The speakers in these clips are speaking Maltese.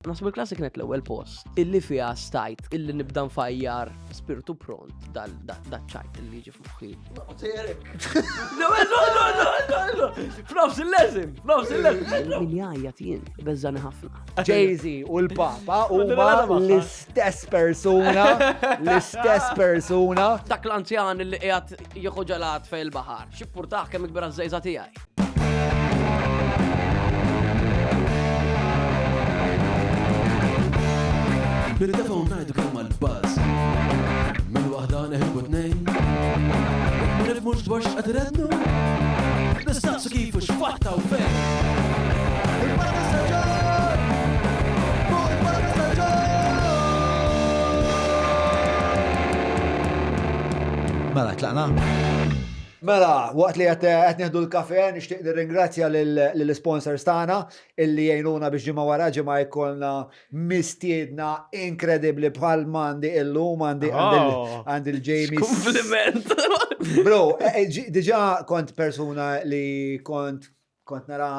Naħseb il-klassi kienet l-ewwel post illi fiha stajt illi nibda nfajjar spiritu pront dal-ċajt illi jiġi f'moħħi. No, no, no, no, no, F'nofs il-leżim, f'nofs il-leżim. Min jgħajjat jien, beżżani ħafna. Jay-Z u l-Papa huma l-istess persuna, l-istess persuna. Dak l-anzjan illi qiegħed jieħu ġelat fejn il-baħar. X'ippurtah kemm ikbira ż-żejża tiegħi. Nirtefgħu ngħidu kemm għall-buzz. Minn waħda neħilbu tnejn. Ma nifhmux dwar x'qed irednu. Nistaqsu kif u x'fatta u fejn. Mela, tlaqna? Mela, waqt li qed qed nieħdu l-kafe, nixtieq nirringrazzja lill-sponsors tagħna illi jgħinuna biex ġimgħa wara ġimgħa jkollna mistiedna inkredibbli bħal m'għandi illum għandi oh. għandi l-Jamie. Kompliment. Bro, eh, eh, diġà kont persuna li kont kont nara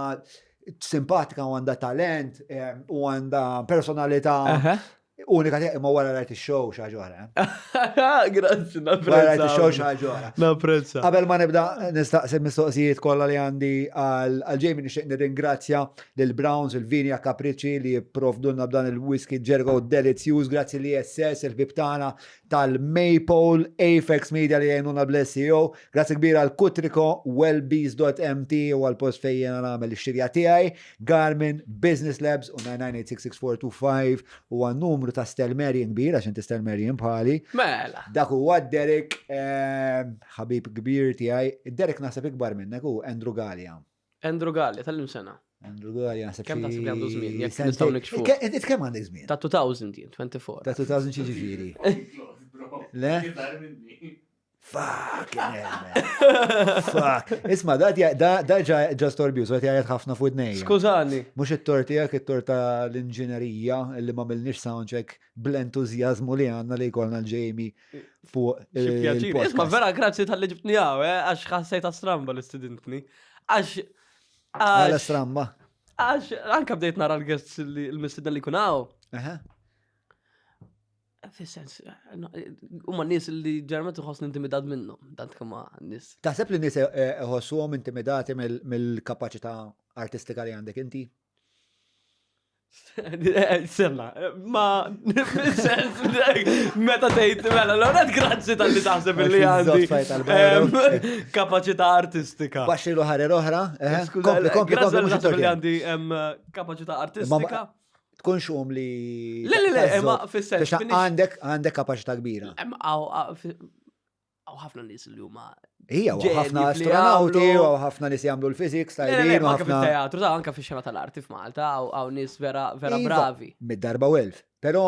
simpatika u għandha talent eh, u għandha personalità unika tiegħek imma wara rajt ix-show xi ħaġa oħra. Eh. Grazzi, napprezza. Wara rajt ix-show xi ħaġa oħra. Napprezza. Qabel ma nibda nistaqsi mistoqsijiet kollha li għandi għal Jamie nixtieq nirringrazzja lil Browns, il-Vinja Capricci li jipprovdulna b'dan il-whisky Ġergo delizzjuż, grazzi li SS il-ħbib tagħna tal-Maypole, Apex Media li jgħinuna bl-SEO, grazzi kbira għal Kutriko, wellbees.mt u għal post fejn jiena nagħmel ix-xirja tiegħi, Garmin, Business Labs u 9986645 u għan numru ta' Stelmerian kbir, għax inti Stelmerian bħali. Mela. Dak huwa Derek, eh, ħabib kbir tiegħi. Derek naħseb ikbar minnek u Andrew Gallia. Andrew Gallia, tal-lim sena. Andrew Gallia naħseb. Kemm taħseb li għandu żmien? Jekk nistgħu nikxfu. Inti kemm għandek żmien? Ta' 2000 jien, 24. Ta' 2000 xi ġifieri. Le? Fuck, Fuck. Isma, da da ġa storbju, so għajat ħafna fuq id Skużani. Mux it-tort tiegħek, it-tort ta' l-inġinerija li ma milniex soundcheck bl-entużjażmu li għandna li jkollna l-Jamie fuq. Isma, vera grazzi tal-li ġibtni għaw, eh, għax ħassejta stramba l-istudentni. Għax. Għala stramba. Għax anka bdejt nara l-guests li l-mistidna li kunaw. Fis-sens, huma nies li ġerment iħossni intimidat minnhom, tant kemm nies. Taħseb li nies iħossuhom intimidati mill-kapaċità artistika li għandek inti? Senna, ma sens meta tgħid mela l-għonet grazzi tal-li taħseb li għandi kapaċità artistika. Baxxi l ħarer oħra, eh? Kompli, kompli, kompli, mhux li għandi kapaċità artistika. Tkunx um li. Le, le, le, ma fis-sens. Għandek għandek kapaċità kbira. Għaw ħafna nies li huma. Ija, u ħafna astronauti, u ħafna nies jagħmlu l-physics tajbin. Anke fil-teatru, ta' anke fix-xena tal-arti f'Malta, għaw nies vera vera iva, bravi. Mid-darba u elf. Però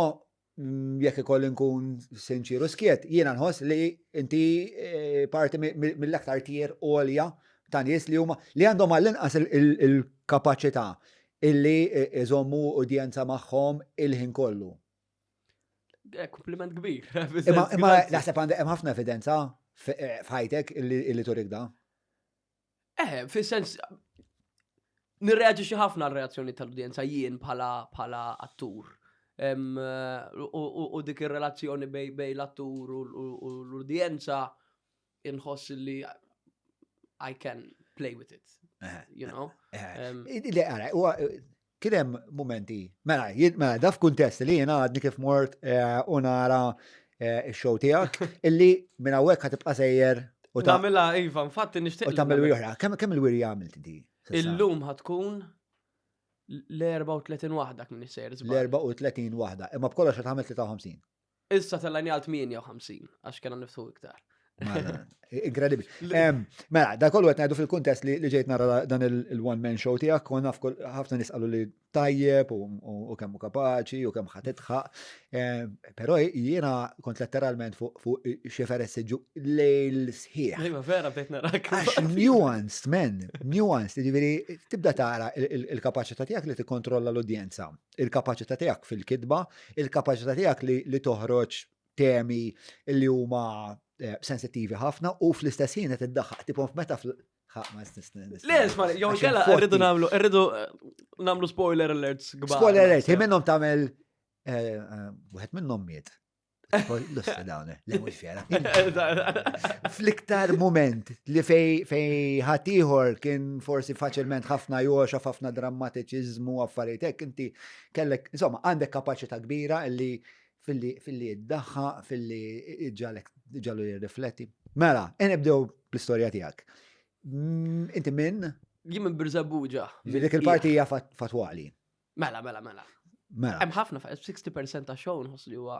mm, jekk ikolli nkun sinċiru skiet, jiena nħoss li inti eh, parti mill-aktar tier għolja ta' nies li huma li għandhom għall-inqas il-kapaċità illi eh, iżommu udjenza magħhom il-ħin kollu. Eh, kompliment kbir. Imma naħseb għandek hemm ħafna evidenza eh, f'ħajtek illi turik da. Eh, fis-sens nirreaġixxi ħafna r-reazzjoni tal-udjenza jien bħala bħala attur. Eh, u dik ir-relazzjoni bej l-attur u l-udjenza inħoss li I can play with it. You know? Le, għara, kien hemm momenti, mela, mela, da f'kuntest li jiena għadni kif mort eh, u nara eh, x-show tiegħek, illi minn hawnhekk ħatibqa' sejjer u ta' Nagħmilha iva, infatti nixtieq. U tagħmel oħra. Kemm kemm il-wirja għamilt di? Illum ħatkun l-34 waħda minn sejjer L-34 waħda, imma b'kollox qed tagħmel 53. Issa tellajni għal 58, għax kena niftħu iktar. Mela, Incredibli. Mela, da kollu qed ngħidu fil-kuntest li ġejt nara dan il-one man show tiegħek, konna ħafna nies qalu li tajjeb u kemm hu kapaċi u kemm ħa titħaq. Però jiena kont letteralment fuq xi feressiġu lejl sħiħ. Iva, vera bdejt narak. Għax nuanced, man, nuanced, jiġifieri tibda tara il-kapaċità tiegħek li tikkontrolla l-udjenza. il-kapaċità tiegħek fil-kitba, il-kapaċità tiegħek li, li toħroġ temi li huma eh, sensittivi ħafna u fl-istess ħin qed iddaħħaq tipo meta Ħaq ma nisna. Le, isma, jew kella rridu nagħmlu, rridu eh, nagħmlu spoiler alerts kbar. Spoiler alerts, hi minnhom tagħmel eh, eh, wieħed minnhom miet. Lusta dawn, le mhux vera. Fl-iktar moment li fej fej ħaddieħor kien forsi faċilment ħafna joxa, ħafna drammatiċiżmu affarijiet hekk, inti kellek, insomma, għandek kapaċità kbira li filli filli iddaħħa, filli iġġalek ġallu jirrifletti. Mela, nibdew bl-istorja tiegħek. Mm, inti minn? Jien minn Birżebbuġa. Dik il-parti hija fatwali. Mela, mela, mela. Mela. Hemm ħafna, 60% ta' show nħoss li huwa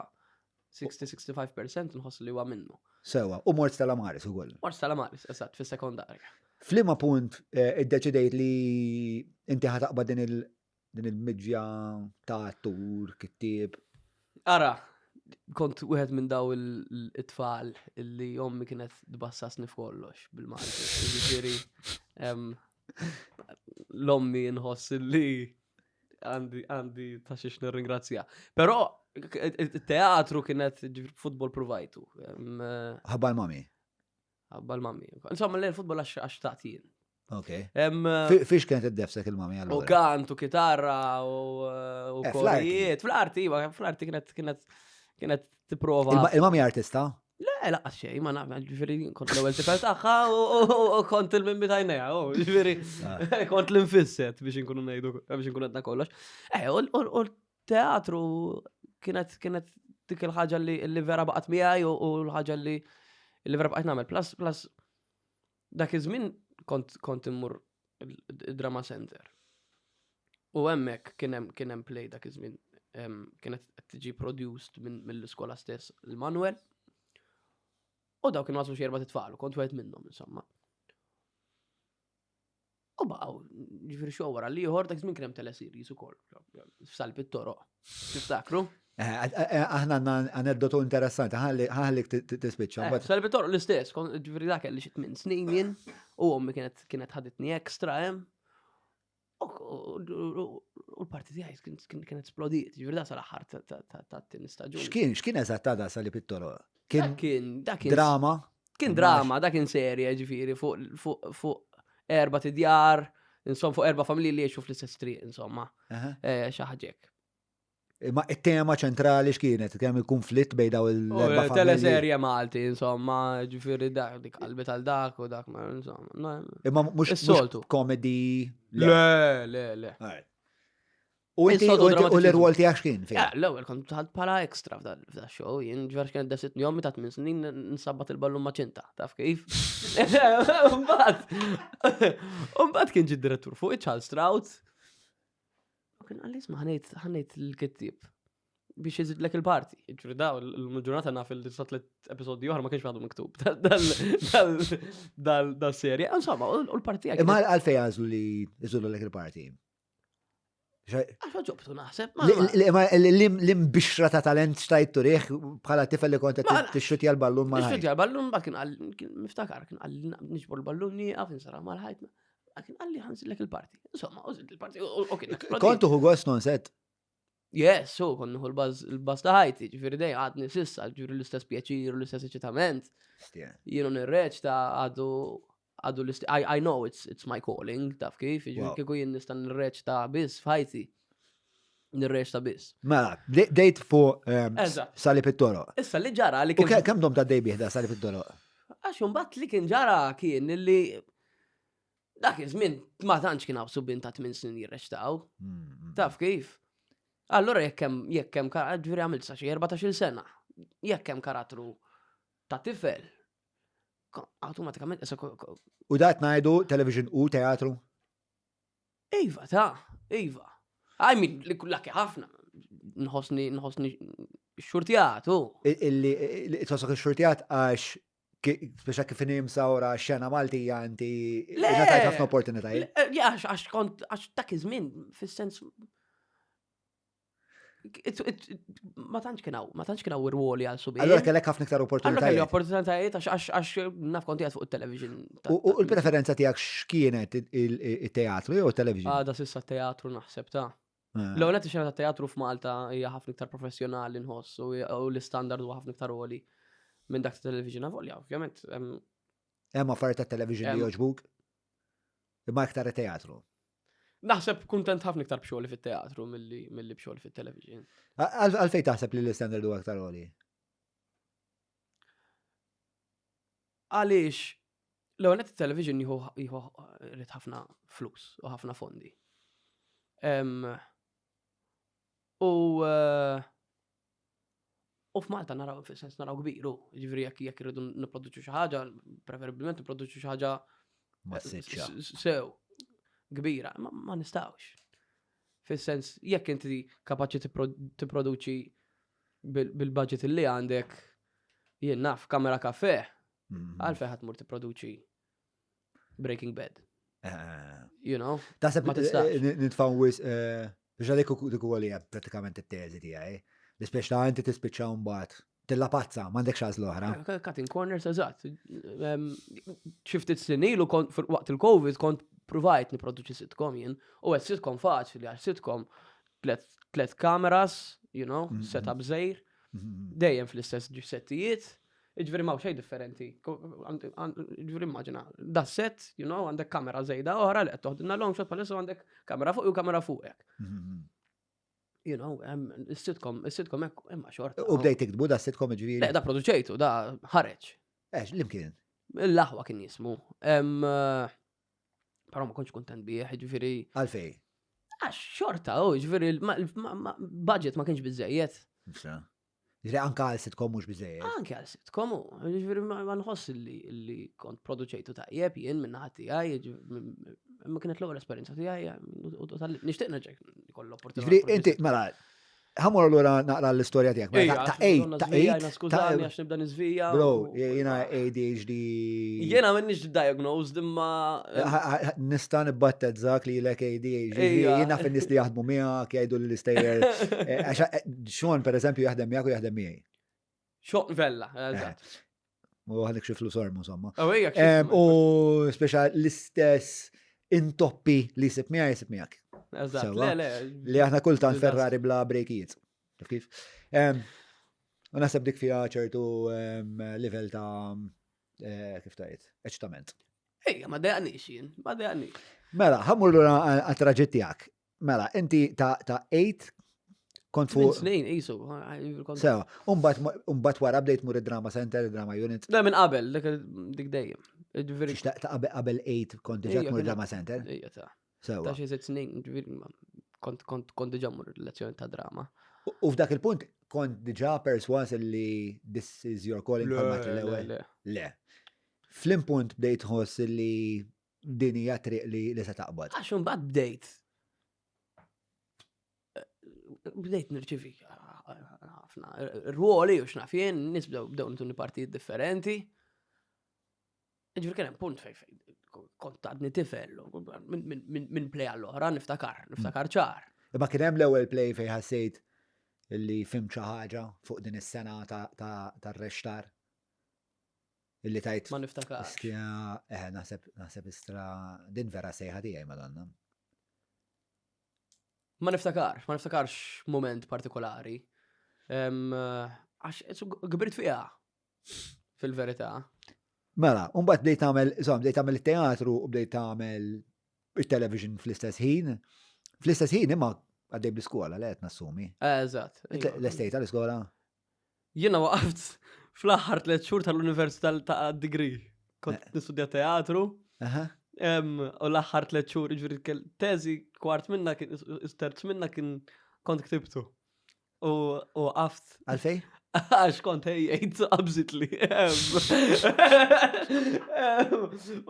60-65% nħoss li huwa minnu. Sewa, u mort Stella Maris ukoll. Mort Stella Maris, eżatt, fis-sekondarja. F'liema punt eh, iddeċidejt li inti ħataqba din il- din il-midġja ta' attur, kittieb? Ara, kont wieħed minn daw it-tfal illi ommi kienet tbassasni f'kollox bil-Malti. Jiġifieri l-ommi nħoss illi għandi għandi ta' xiex nirringrazzja. Però it-teatru kienet futbol provajtu. Ħabba l-mami. Ħabba l-mami. Insomma, l-futbol għax taqt jien. Ok. Fiex kienet id-defsek il-mami għallura? U kant, u kitarra, u eh, eh, korijiet. Fl-arti, iva, fl-arti kienet kienet kienet tipprova. Il-mami artista? Le, laqas xejn, ma naf, ġifieri kont l-ewwel tifel tagħha u kont il-mimmi tajnejha, u ġifieri ah. kont l-infisset biex inkunu ngħidu biex inkunu għedna kollox. Eh, u teatru kienet kienet dik il-ħaġa li vera baqgħet miegħi u l-ħaġa li li vera baqgħet nagħmel. Plus plus dak iż-żmien kont kont immur drama center. U hemmhekk kien hemm kien hemm play dak iż-żmien kienet qed tiġi produced mill-iskola stess il-Manuel. U daw kienu għaslu xi erba' titfal, kont wieħed minnhom insomma. U baqgħu, ġifieri xogħol wara l-ieħor dak żmien kien hemm teleseries ukoll. F'salb it-toroq. Tiftakru? Eh, eh, eh, aħna għandna aneddotu interessanti, ħallik tispiċċa. F'salb it-toroq l-istess, ġifieri dak kelli xi tmien snin jien, u ommi kienet kienet ħaditni ekstra hemm. U l-parti tiegħi kienet esplodiet, ġifieri da sal-aħħar tat-tieni staġun. X'kien, x'kien eżatt da salib it-toroq? Kien kien drama? Kien drama, dak kien serje ġifieri fuq fuq erba' tidjar, insomma fuq erba' familji li jgħixu fl-istess triq, insomma. Eh, xi ħaġa hekk. Imma it-tema ċentrali x'kienet? Kemm il-konflitt bejn daw l-erba' familji? Teleserje Malti, insomma, ġifieri dak dik qalbi tal dak u dak ma insomma. Imma mhux soltu. Comedy. Le, le, le. U inti u l-irwol tiegħek x'kien fejn? Eh, l-ewwel kont dħalt bħala extra f'da show, jien ġver kienet desit jommi ta' tmien snin nsabbat il-ballun ma' ċinta, taf kif? Mbagħad Mbagħad kien ġi direttur fuq Charles Stroud. U kien qalli isma' ħanejt ħanejt l-kittieb biex jiżidlek il-parti. Ġifieri daw il-ġurnata naf il sa tliet episodji oħra ma kienx għadu miktub dal-serje. Insomma, u l-parti Imma għalfejn għażlu li jżidulek il-parti? Għax ġobtu naħseb. L-imbixra ta' talent xtajt turiħ bħala tifel li kont tixxutja l-ballun mal Tixxutja l-ballun, ba kien għal, niftakar, kien għal nixbor l-ballun nieqaf, insara mal-ħajt. Kien għalli ħanzillek il-parti. Insomma, użid il-parti u kien. Kont uħu gost non set. Yes, so kont nieħu l-baż ta' ħajti, ġifieri dej għadni sissa, ġifieri l-istess pjaċir u l-istess eċitament. Jienu nirreċta għadu għadu l I, I know it's, it's my calling, taf kif, wow. kieku jien nista' nirreċta biss f'ħajti. Nirreċta biss. Mela, dejt fuq ehm, Sali Pittoro. Issa li ġara li kien. Kemm dom ta' dej bieħda Sali Pittoro? Għax imbagħad li kien ġara kien li dak iż-żmien ma tantx kien hawn subien ta' tmien snin jirreċtaw. Mm, mm. Taf kif? Allora jekk hemm jekk hemm ġifieri għamilt sa xi 14-il sena. Jekk hemm karattru ta' tifel, Automatikament, U dat ngħidu television u teatru? Iva, ta' iva. I mean, li kullaki ħafna. Nħossni, nħossni xurtjat, u. Illi, tħossok xurtjat għax speċa kif nimsawra xena Maltija inti ngħatajt ħafna opportunitajiet. Għax għax kont għax dak iż-żmien fis-sens ma tantx kien hawn, ma tantx kien hawn irwoli għal subien. Allora kellek ħafna iktar opportunitajiet. Allora kelli opportunitajiet għax għax naf kont qiegħed fuq it-television. U l-preferenza tiegħek x'kienet it-teatru jew it-television? Għada sissa teatru naħseb ta'. Ah. L-ewwel qed ix-xena tat-teatru f'Malta hija ħafna iktar professjonali nħoss u l-istandard huwa ħafna iktar għoli minn dak ta' television. Avolja, ovvjament. Hemm affarijiet ta' television li jogħġbuk? Imma iktar teatru. Naħseb kuntent ħafna iktar b'xogħli fit-teatru milli b'xogħli fit-television. Għalfejn taħseb li l-istandard huwa aktar għoli? Għaliex l-ewwel nett it-television jieħu jrid ħafna flus u ħafna fondi. U eh, u f'Malta naraw fis-sens naraw kbir, u ġifieri jekk jekk irridu nipproduċu xi ħaġa, preferibilment nipproduċu xi ħaġa Massiċċa. sew kbira, ma, ma nistgħux. Fis-sens jekk inti kapaċi tipproduċi bil-budget li għandek, jien naf kamera kafe, mhm. għalfejn ħadd mur tipproduċi Breaking Bad. Eh. You know? Taħseb ma tistax. Eh, nitfaw wis eh, biex għalik dik ukoll hija pratikament it-teżi tiegħi. Li speċ ta' inti tispiċċa mbagħad tilla pazza, m'għandekx għażla oħra. Cutting corners eżatt. Xi ftit snin ilu waqt il-Covid kont provajt niproduċi sitcom jien u għed sitcom faċli għax sitcom tlet kameras, you know, mm-hmm. setup żgħir, mm-hmm. dejjem fl-istess settijiet, Ġifieri m'hawn xejn differenti. Ġifieri immaġina, da set, you know, għandek kamera żejda oħra li qed toħdilna long shot bħalissa għandek kamera fuq u kamera fuqek. Mm-hmm. You know, is-sitcom, is-sitcom hekk imma xorta. U bdejt tiktbu da sitcom ġifieri? Le, da produċejtu, da ħareġ. Eh, l-imkien? L-aħwa kien jismu. Eh, però ma kontx kuntent bih, ġifieri. Għalfej? Għax xorta, u ġifieri, budget ma kienx biżejjed. Ġifieri anke għal sitcom mhux biżejjed. Anke għal sitcom, ġifieri ma nħoss li kont produċejtu tajjeb jien minn naħa tiegħi, imma kienet l-ewwel esperjenza tiegħi u nixtieq nerġa' jkollu opportunità. Ġifieri inti mela ħamur lura naqra l-istorja tiegħek. Mela, ta' ejt, ta' ejt. Skużani għax nibda niżvija. Bro, jiena ADHD. Jiena m'inhiex diagnosed imma. Eh, Nista' nibbattezzak li lek ADHD. Jiena fin-nies li jaħdmu miegħek jgħidu l-istejjer. Eh, eh, Sean per eżempju jaħdem miegħek u jaħdem miegħi. Sean Vella, eżatt. U għandek xi flus ormu insomma. U speċa l-istess intoppi li jisib miegħi jisib miegħek. Eżatt, le, le. Li aħna kultant Ferrari bla brejkijiet. Taf kif? U naħseb dik fiha ċertu livell ta' eh, kif tajt, eċitament. Ejja, ma dejaqnix jien, ma dejaqnix. Mela, ħammur lura għat-traġitt tiegħek. Mela, inti ta' 8 kont fuq. Snin, jisu. Sewa, umbat wara bdejt mur id-drama center, id-drama unit. Le, minn qabel, dik dejjem. Ta' qabel 8 kont diġà tmur drama center? Ejja, ta'. Sewa. Ta' xi sitt snin, kont kont kont diġà mur lezzjoni ta' drama. U f'dak il-punt kont diġà perswas li this is your calling bħalma l-ewwel. Le. Flim punt bdejt tħoss li din hija triq li li se taqbad. Għax imbagħad bdejt. Bdejt nirċivi ħafna ruoli u x'naf jien, nies bdew bdew nituni partijiet differenti. Ġifieri kien hemm punt fejn fejn kont għadni tifel minn play għall-oħra niftakar, niftakar ċar. Imma kien hemm l-ewwel play fejn ħassejt li fimt xi ħaġa fuq din is-sena tar-rextar. Illi tajt. Ma niftakarx. Istja, eh, naħseb naħseb istra din vera sejħa tiegħi madonna. Ma niftakarx, ma niftakarx moment partikolari. Għax kbirt fiha. Fil-verità. Mela, mbagħad bdejt tagħmel, insomma, bdejt tagħmel it-teatru u bdejt tagħmel il-television fl-istess ħin. Fl-istess ħin imma għaddej bl-iskola, le qed nassumi. Eżatt. L-estejt għall-iskola? Jiena waqaft fl-aħħar tliet xhur tal-università ta' degree. Kont eh. nistudja teatru. U l-aħħar tliet xhur, ġifieri teżi kwart minna kien terz minna kien kont ktibtu. U waqaft. Għalfej? Għax kont ejjejt qabżit li.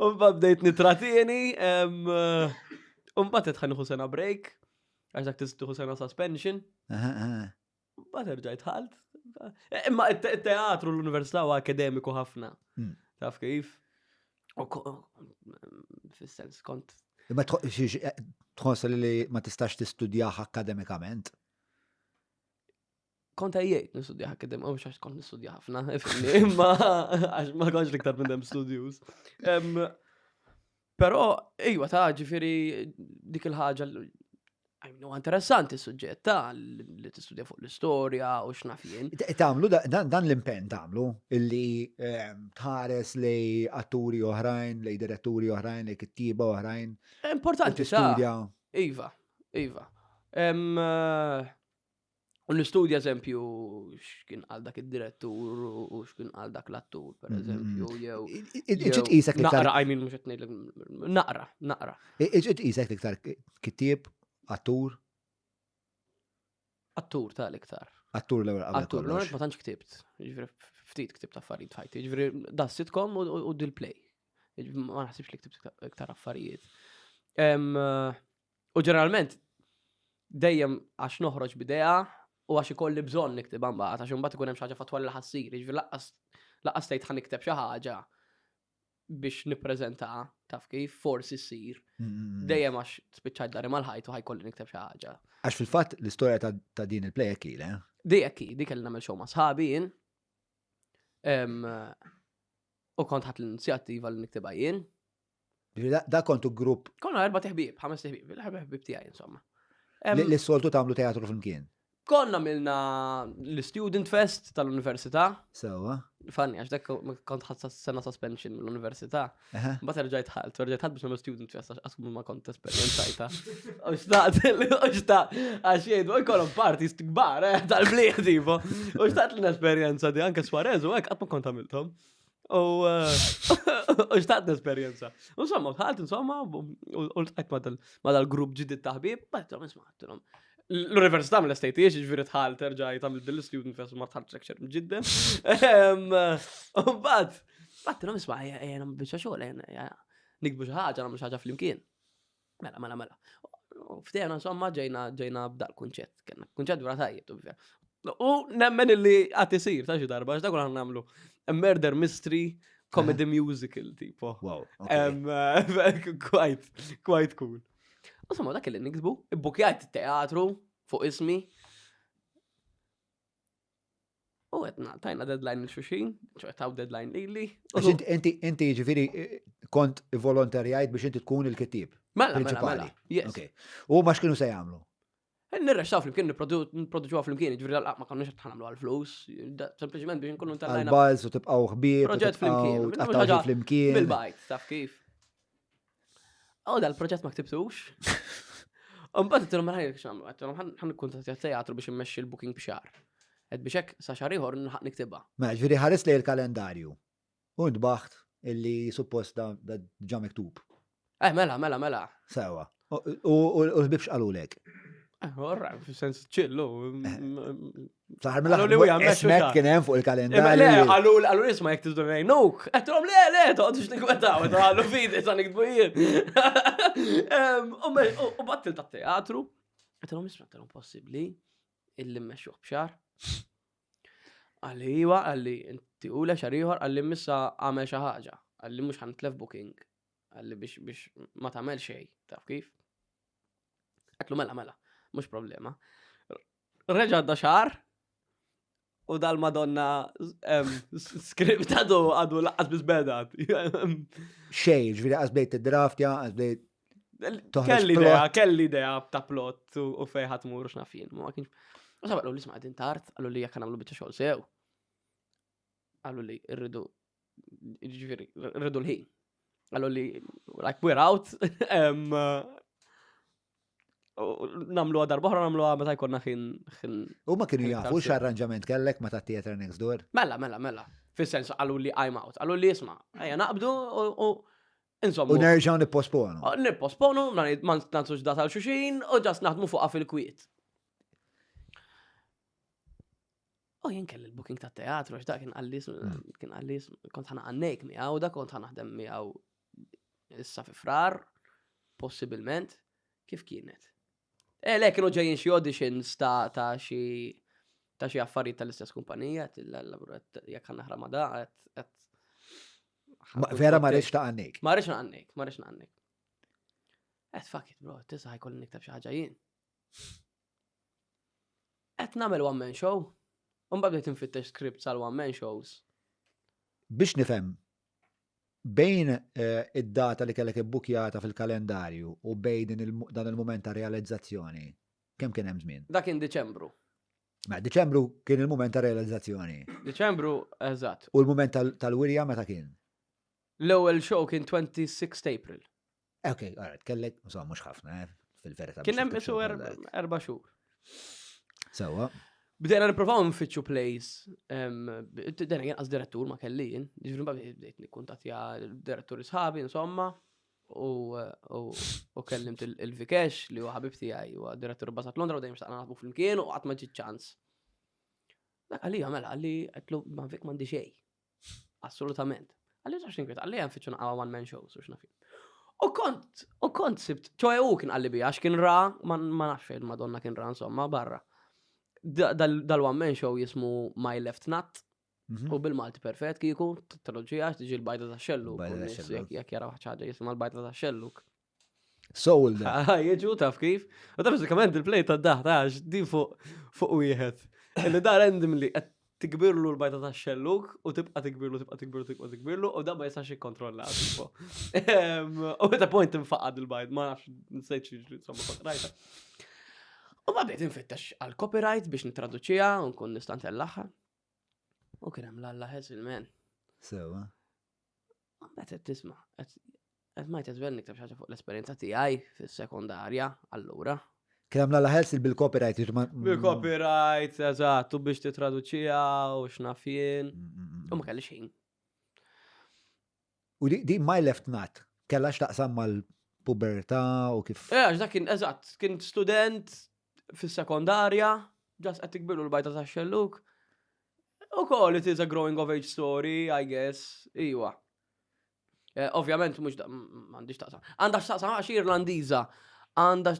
U mbagħad bdejt nitratini, u mbagħad qed ħanieħu sena break, għax dak tieħu sena suspension. Mbagħad erġajt ħalt. Imma it-teatru l-università huwa akademiku ħafna. Hmm. Taf kif? Fis-sens kont. Imma tħoss li ma tistax tistudjah akademikament? Kont għajjejt nistudja akademika, mhux għax kont nistudja ħafna, imma għax ma kontx l-iktar minn dem studjus. Però, ejwa ta' ġifieri dik il-ħaġa. Huwa interessanti s-suġġett ta' li tistudja fuq l-istorja u x'naf jien. Tagħmlu dan l-impenn tagħmlu illi ehm, tħares lej atturi oħrajn, lej diretturi oħrajn, lej kittieba oħrajn. Importanti tistudja. Iva, iva. Eh, u nistudja eżempju x'kien għal dak id-direttur u x'kien għal dak l-attur, per eżempju, jew. Iġid qisek l-iktar. Naqra, I mean, mhux qed ngħidlek naqra, naqra. Iġid qisek l-iktar kittieb, attur? Attur ta' l-iktar. Attur l-ewwel qabel. Attur, l-ewwel ma tantx ktibt. Jiġifieri ftit ktibt affarijiet f'ħajti. Jiġifieri da sitcom u dil-play. Ma naħsibx li ktibt iktar affarijiet. U ġeneralment dejjem għax noħroġ b'idea u għax ikolli bżonn niktibha mbagħad għax imbagħad ikun hemm xi ħaġa fattwali li ħassir, jiġifieri laqqas laqqas tgħid ħa nikteb xi ħaġa biex nippreżenta taf kif forsi ssir. Mm. Dejjem għax spiċċajt dari mal-ħajt u ħajkolli nikteb xi ħaġa. Għax fil-fatt l-istorja ta' din il-play hekk le? Dik hekk dik kelli nagħmel show ma' sħabi jien. U kont ħadd l-inizjattiva li niktibha jien. Da kontu grupp. Konna erba teħbib, ħames teħbib, l-erba ħbib tiegħi insomma. Li s-soltu tagħmlu teatru flimkien. Konna milna l-Student Fest tal-Università. Sewa. Fanni, għax dak kont ħadd sena suspension mill-Università. Mbagħad erġajt ħalt, erġajt ħadd biex nagħmel Student Fest għax qasmu ma kont esperjenzajta. U xtaqt, u xtaqt, għax jgħidu, jkollhom parties kbar eh, tal-bliet tipo. U xtaqt l-esperjenza di anke Suarez u hekk qatt ma kont għamilthom. U eh, xtaqt l-esperienza. Insomma, tħalt, insomma, u l-tqajt ma dal-grupp ġidid ta' ħbib, għedtilhom, isma' għedtilhom. L-università mill-estate jiex ġifieri tħalt terġa' tagħmel dil-student fest ma tħalt lecture ġidden. U mbagħad, għedtilhom isma' ejja nagħmlu biċċa xogħol, ejja nikbu xi ħaġa, nagħmlu xi ħaġa flimkien. Mela, mela, mela. U ftehna insomma ġejna ġejna b'dal kunċett. Kenna kunċett vera tajjeb, to be fair. U nemmen illi għad isir ta' xi darba, għax dak ħan nagħmlu. A murder mystery comedy musical tipo. Wow. Quite, quite cool. Insomma, dak li niksbu, ibbukjajt teatru fuq ismi, U għetna, tajna deadline il-xuxin, ċoħ taw deadline lili. Inti, inti ġifiri, kont volontarjajt biex inti tkun il-kittib. Mela, mela, mela. Yes. Okay. U ma x'kienu se jagħmlu? Eh, nirrexxaw flimkien, nipproduċuha flimkien, ġifieri dal ma konniex qed nagħmlu għall-flus, sempliċement biex nkunu tellajna. Għall-buzz u tibqgħu ħbieb. Proġett flimkien. Tqattgħu flimkien. Bil-bajt, taf kif. U dal-proġett ma ktibtux. Mbagħad għedtilhom mela ħajr x'nagħmlu, għedtilhom ħan nikkuntattja teatru biex immexxi l-booking b'xahar. Qed biex hekk sa xahar ieħor nħaq niktibha. Mela ġifieri ħares lejn il-kalendarju u ntbaħt illi suppost da ġa miktub. Eh mela, mela, mela. Sewa. U l-ħbib x'qalulek? Eh, orra, fil-sens ċillu. Saħar mela ismek kien hemm fuq il-kalendarju. Le, għalu għalu isma jekk tiżdu ngħinuk. Qedtilhom le, le, toqgħodux ninkwetaw, għalu fidi sa nikdbu jien. U battil tat-teatru. Qedtilhom isma' qedtilhom possibbli illi mmexxuh b'xahar. Għalli iwa, għalli inti u le xahar ieħor, għalli missa għamel xi ħaġa, għalli mhux ħanitlef booking, għalli biex biex ma tagħmel xejn, taf kif? Għatlu mela mela, mhux problema. Reġa' għadda xahar u dal-Madonna skript għadu għadu laqqas biss bedat. Xej, ġviri għas bdejt id-draft, ja, għas bdejt. Kelli idea, kelli idea ta' plot u fej ħatmur x'naf jien, ma kienx. U sabaq li isma' qegħdin tard, qalu li jekk nagħmlu biċċa xogħol sew. Qalu li rridu ġifieri, rridu l-ħin. Għallu li, like, we're out. Namlu għadar boħra, namlu għadar meta jkollna ħin. U ma kienu jafu x'arranġament kellek ma ta' theater next door? Mela, mela, mela. Fis-sens għallu li I'm out. Għallu li jisma. Ejja, naqbdu u insomma. U nerġaw nipposponu. Nipposponu, ma nansux data l-xuxin u ġas naħdmu fuqa fil-kwiet. U jien kelli l-booking ta' teatru, għax da kien għallis, mm. kien għallis, kont ħana għannejk miegħu, da kont ħana naħdem miegħu issa fi frar, possibilment, kif kienet. E le, kienu ġejjin xi auditions ta' ta' xi ta' xi affarijiet tal-istess kumpanija, jekk ħana ħra ma da, qed Vera ma rridx ta' għannejk. Ma rridx għannejk, ma rridx għannejk. Et fuck it, bro, tisa ħajkolli nikteb xi ħaġa jien. Qed nagħmel one man show. U mbagħad bdejt infittex scripts għal one man shows. Biex nifhem. Bejn eh, id-data li kellek ibbukjata fil-kalendarju u bejn dan il-mument ta' realizzazzjoni, kemm kien hemm żmien? Dak kien Diċembru. Ma Diċembru kien il-mument ta' realizzazzjoni. Diċembru, eżatt. U l-mument tal-wirja meta kien? L-ewwel show kien 26 April. Eh, ok, alright, kellek, insomma, mhux ħafna, eh, fil-verità. Kien hemm isu erba' xhur. Sewwa. Bdejna nippruvaw nfittxu plays, dejna jien qas direttur ma kelli jien, ġifieri mbagħad bdejt nikkuntattja diretturi sħabi, insomma, u kellimt il-Vikesh li huwa ħabib tiegħi huwa direttur bbażat Londra u dejjem xtaqna naħdmu flimkien u qatt ma ġiet ċans. Dak għalija mela għalli għedtlu ma Vik m'għandi xejn. Assolutament. Għalli tax inkwiet, għalli għan fitxu naqawa one man shows u xnafi. U kont, u kont sibt, ċoħe u kien għalli bija, kien ra, ma nafx fejn madonna kien ra, insomma, barra. Dal-one man show jismu My Left Nut, mhm. u bil-Malti perfett kieku, traduċija, tiġi l-bajda ta' xelluk. Jek jaraw ħaġa jisma l-bajda ta' xelluk. Sold. Jiġu taf kif. U ta' bażikament il-play ta' daħ ta' din fuq fuq wieħed. Illi da randomly qed tikbirlu l-bajta ta' xelluk u tibqa' tikbirlu, tibqa' tikbirlu, tibqa' tikbirlu u da ma jistax jikkontrolla. tipo. Em, U ta' point infaqad il-bajd, ma nafx nsejt xi ġri, insomma kont rajta. U ma bdejt infittex għal copyright biex nitraduċiha u nkun nista' ntellagħha. U kien hemm l-alla ħesil man. Sewa. Mbagħad qed tisma' qed might as well nikteb xi ħaġa fuq l-esperjenza tiegħi fis-sekondarja, allura. Kien hemm l-alla ħels bil-copyright. Bil-copyright, eżatt, u biex titraduċiha u x'naf jien. U ma kellix ħin. U di My Left Nut kellha x'taqsam mal-pubertà u kif. Eh, għax dak kien eżatt, kien student fis-sekondarja, ġas qed tikbilu l-bajta tax-xelluk. U koll it is a growing of age story, I guess, iwa. Eh, ovvjament, mux m'għandix taqsam. Għandha x'taqsam għax Irlandiża. Għandha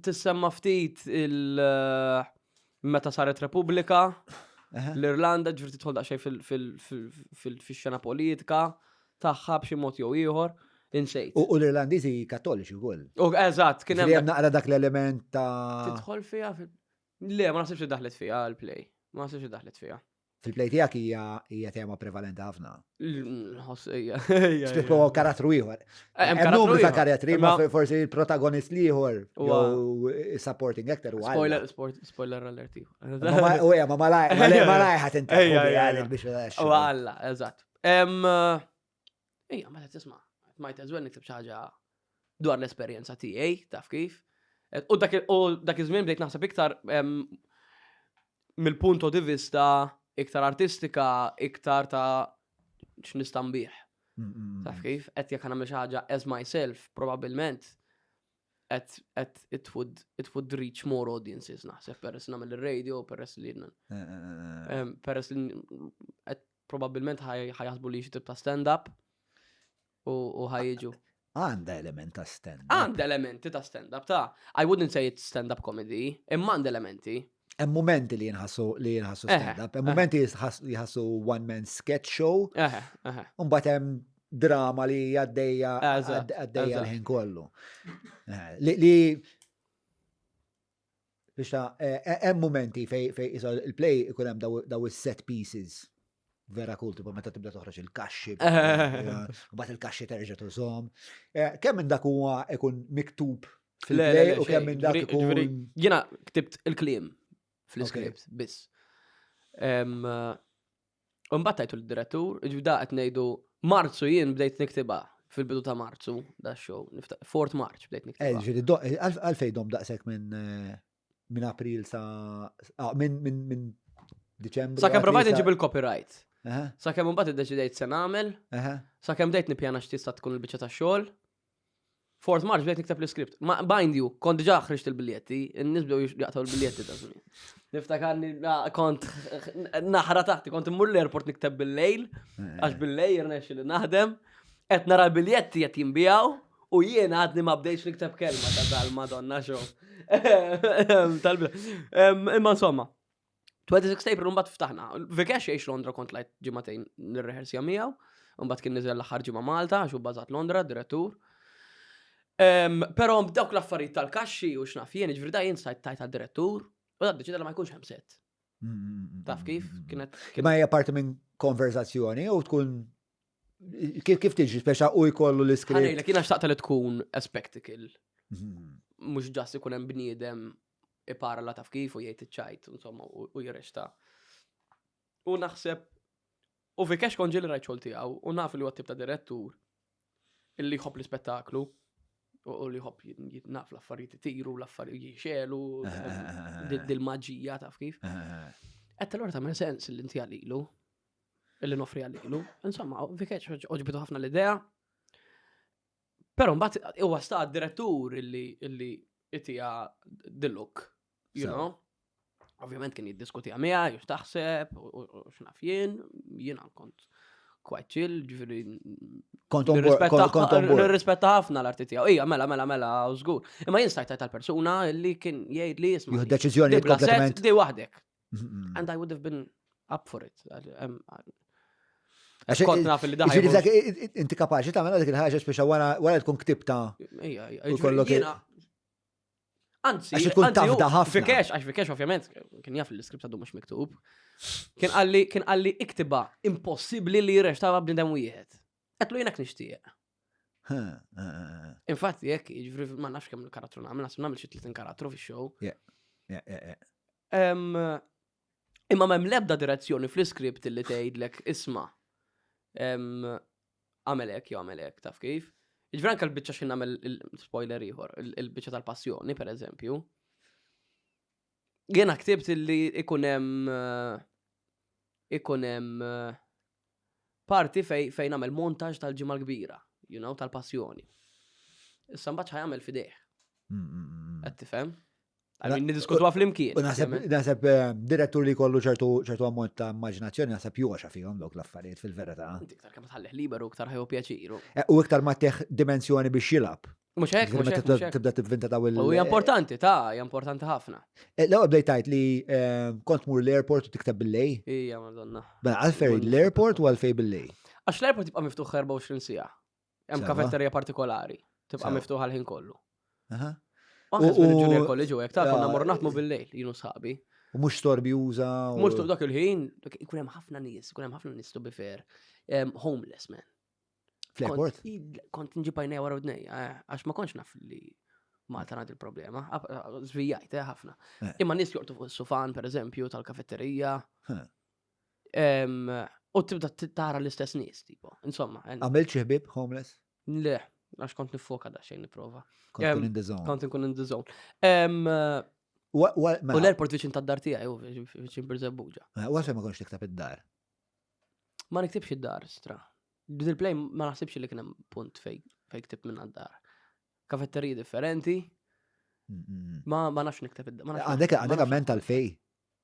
tissemma ftit il- eh, meta saret Repubblika, l-Irlanda ġifieri tidħol daqsxejn fil-xena politika tagħha b'xi mod jew ieħor. Insejt. U l-Irlandiżi kattoliċi wkoll. U eżatt, kien hemm naqra dak l-element ta' Tidħol fiha Le, ma naħsibx li daħlet fiha l-play. Ma naħsibx li daħlet fiha. Fil-play tiegħek hija hija tema prevalenti ħafna. Nħoss hija. Spiss huwa karattru ieħor. Eh, hemm numru ta' karattri, ma forsi il-protagonist ieħor jew supporting actor huwa. Spoiler, spoiler alert ieħor. U hija ma malaj, malaj ħadd inti biex. U Alla, eżatt. Ejja, meta tisma' might as well nikteb xi ħaġa dwar l-esperjenza tiegħi, taf kif. U dak dak iż-żmien bdejt naħseb iktar mill-punto di vista iktar artistika, iktar ta' x'nista' nbih. Taf kif? Qed jekk nagħmel xi ħaġa as myself, probabbilment qed qed it would it would reach more audiences naħseb peress nagħmel ir-radio, peress li eh, eh, eh, peress li qed Probabbilment ħajaħsbu li xi tip ta' stand-up u ħajġu. Għanda element ta' stand-up. Għanda elementi ta' stand-up, ta' I wouldn't say it's stand-up comedy, imma għanda elementi. Hemm momenti li jinħassu li jinħassu stand-up, hemm momenti li jħassu one man sketch show. Mbagħad hemm drama li għaddejja għaddejja l-ħin kollu. Li Biex ta' eh, eh, hemm momenti fej fej isa il-play ikun hemm daw is-set pieces vera cool, tipo meta tibda toħroġ il-kaxxi, u bat il-kaxxi terġa' tużhom. Eh, kemm minn dak huwa ikun miktub fil-play u kemm minn dak ikun. Jiena ktibt il-kliem fl-iskript biss. U mbagħad tajtu l-direttur, ġifieri da qed ngħidu Marzu jien bdejt niktibha fil-bidu ta' Marzu da show, 4 March bdejt niktibha. Eh, ġifieri għalfejn dom daqshekk minn eh, minn April sa ah, minn minn minn Diċembru. Sakemm provajt nġib il-copyright. Sakemm imbagħad iddeċidejt se nagħmel. Sakemm bdejt nippjana x'tista' tkun il-biċċa tax-xogħol. Fourth March bdejt nikteb l-iskript. Ma mind you, kont diġà ħriġt il-biljetti, in-nies bdew jaqtaw il-biljetti ta' żmien. Niftakarni kont naħra taħti, kont immur l-airport nikteb bil-lejl, eh. għax bil-lejl jirnexxi li naħdem, qed nara l-biljetti qed jinbijaw u jien għadni ma bdejtx nikteb kelma ta' dal-Madonna xo. Imma insomma, 26 April mbagħad ftaħna. Vikesh jgħix Londra kont lajt ġimagħtejn nirrehersja miegħu, mbagħad kien niżel l-aħħar ġimgħa Malta għax hu bbażat Londra, direttur. Però dawk l-affarijiet tal-kaxxi u x'naf jien, ġifieri da jien stajt tajt għad-direttur u dak deċida li ma jkunx hemm set. Mm, mm, mm, Taf kif? Kienet. Ma hija parti minn konverzazzjoni u tkun. Kif kif tiġi speċa u jkollu l-iskript? Ħanejlek, jiena xtaqta li tkun a spectacle. Mhux ġast ikun hemm bniedem iparla taf kif u jgħid iċ-ċajt, insomma, u jirrexta. U naħseb u Vikesh kont ġieli rajt xogħol tiegħu u naf li huwa tip ta' direttur illi jħobb l-ispettaklu u li jħobb naf l-affarijiet itiru, l-affarijiet jixelu, dil-maġija taf kif. Qed allura tagħmel sens li inti għalilu, illi noffri għalilu. Insomma, Vikesh oġbitu ħafna l-idea. Però mbagħad huwa sta direttur illi illi itija the look, you know. Ovvjament kien jiddiskutija miegħi, u x'taħseb, u x'naf jien, jiena kont quite chill, ġifieri Kont on board, kont on board. Nirrispetta ħafna l-arti tiegħu. Ija, mela, mela, mela, u żgur. Imma jien stajt tal-persuna li kien jgħid li jisma'. Jieħu deċiżjoni kompletament. Di waħdek. And I would have been up for it. Għax kont naf li daħ. Inti kapaċi tagħmel dik il-ħaġa speċa wara wara tkun ktibta. Ija, ija. Anzi, għax tkun tafda ħafna. Fikex, għax Fikex ovvjament kien jaf li l-iskript għadu mhux miktub. Kien qalli kien qalli iktiba impossibbli li jirrextava bniedem wieħed. Qedlu jiena nixtieq. Infatti, jekk, jiġifieri ma nafx kemm il-karattru nagħmel, naħseb nagħmel xi 30 karattru fix-show. Imma m'hemm l-ebda direzzjoni fl-iskript li tgħidlek isma' għamel hekk jew għamel hekk, taf kif? Jiġifieri anke l-biċċa xi nagħmel spoiler ieħor, il-biċċa tal-passjoni pereżempju. Jiena ktibt li ikun hemm ikun hemm parti fejn fejn nagħmel montaġġ tal-ġimgħa l-kbira, you know, tal-passjoni. Issa mbagħad ħajamel fidejh. Qed tifhem? Għalmin niddiskutuha flimkien. U naħseb naħseb eh, direttur li jkollu ċertu ċertu ammont ta' immaġinazzjoni naħseb joxa fihom dawk l-affarijiet fil-verità. Inti iktar kemm tħallih liberu iktar ħew pjaċiru. Eh, u iktar ma teħ dimensjoni biex jilgħab. Mhux hekk, mhux hekk. Tibda tivvinta daw il. U hija importanti, ta' hija importanti ħafna. Eh, l-ewwel bdejt tgħid li eh, kont mur l-airport u tikteb bil-lej. Ija, madonna. Mela għalfej l-airport u għalfej bil-lej. Għax l-airport jibqa' miftuħ 24 siegħa. Hemm kafetterija partikolari, tibqa' miftuħa l-ħin kollu. Anke żmien il-junior college u hekk ta' konna morru naħdmu bil-lejl, jienu sħabi. U mhux storbjuża. Mhux dak il-ħin, ikun hemm ħafna nies, ikun hemm ħafna nies to be fair. Homeless man. Fl-airport? Kont nġib għajnejja wara udnejja, eh, għax ma kontx naf li Malta għandi il-problema, zvijajt, eh, ħafna. Eh. Imma nies jortu fuq sufan per eżempju, tal-kafetterija. U tibda tara l-istess nies, tipo, insomma. Għamilt xi ħbieb homeless? Le, għax kont nifoka da xejn niprova. Kont in the zone. Kont nkun in the zone. U mela- l-airport viċin tad-dar tiegħi, u viċin Birżebbuġa. U għalfejn ma kontx tikteb id-dar? Ma niktibx id-dar, stra. Bil play ma naħsibx li kien hemm punt fej fej ktib minn għad-dar. Kafetteriji differenti. Ma ma nafx nikteb id-dar. Għandek għandek amment għal-fej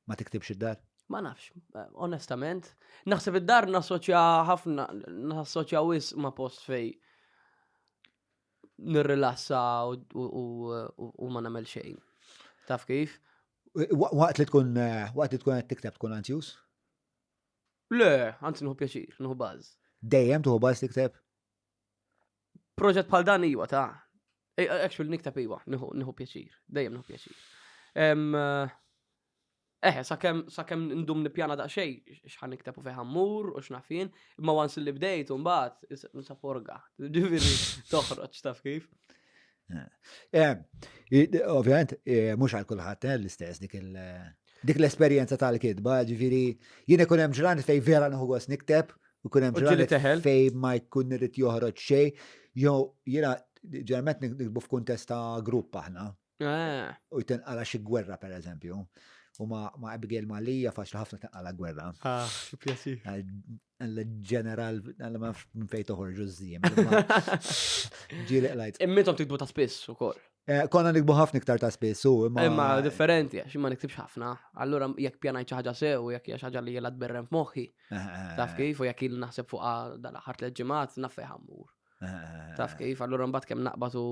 ma tiktibx id-dar? Ma nafx, onestament. Naħseb id-dar nassoċja ħafna, nassoċja wis ma post fej nirrilassa u ma nagħmel xejn. Taf kif? Waqt li tkun waqt li tkun qed tikteb tkun anzjuż? Le, anzi nħu pjaċir, nħu baż. Dejjem tuħu baż tikteb? Proġett bħal dan iwa ta' actually nikteb iwa, nħu pjaċir, dejjem nħu pjaċir. Eħe, sakemm sakemm ndum nippjana daqsxejn x'ħan nikteb u fejn ħammur u x'naf jien, imma once li bdejt u mbagħad nsaporga. Ġifieri toħroġ taf kif. Eh, ovvjament, eh, mhux għal kulħadd eh, l-istess dik il- dik l-esperjenza tal-kitba, ġifieri jien ikun hemm ġranet fejn vera nieħu gost nikteb, u jkun hemm ġranet fejn ma jkun irid joħroġ xejn, jew jiena ġeneralment nikbu f'kuntest ta' grupp aħna. U tinqala xi gwerra pereżempju. U ma Abigail Malija faċli ħafna tinqala gwerra. Ah, pjaċir. Għal-ġeneral, għal ma minn fejn toħorġu ż-żiem. Ġieli qlajt. Imma intom tikbu ta' spiss ukoll. Eh, konna nikbu ħafna iktar ta' spiss u imma. Imma differenti, għax ma niktibx ħafna. Allura jekk pjanajt xi ħaġa sew, jekk hija xi ħaġa li jela tberren f'moħħi. Eh, eh, taf kif, u jekk il naħseb fuqha dal-aħħar tliet ġimgħat naf fejn ħammur. Taf kif, allura mbagħad kemm naqbad u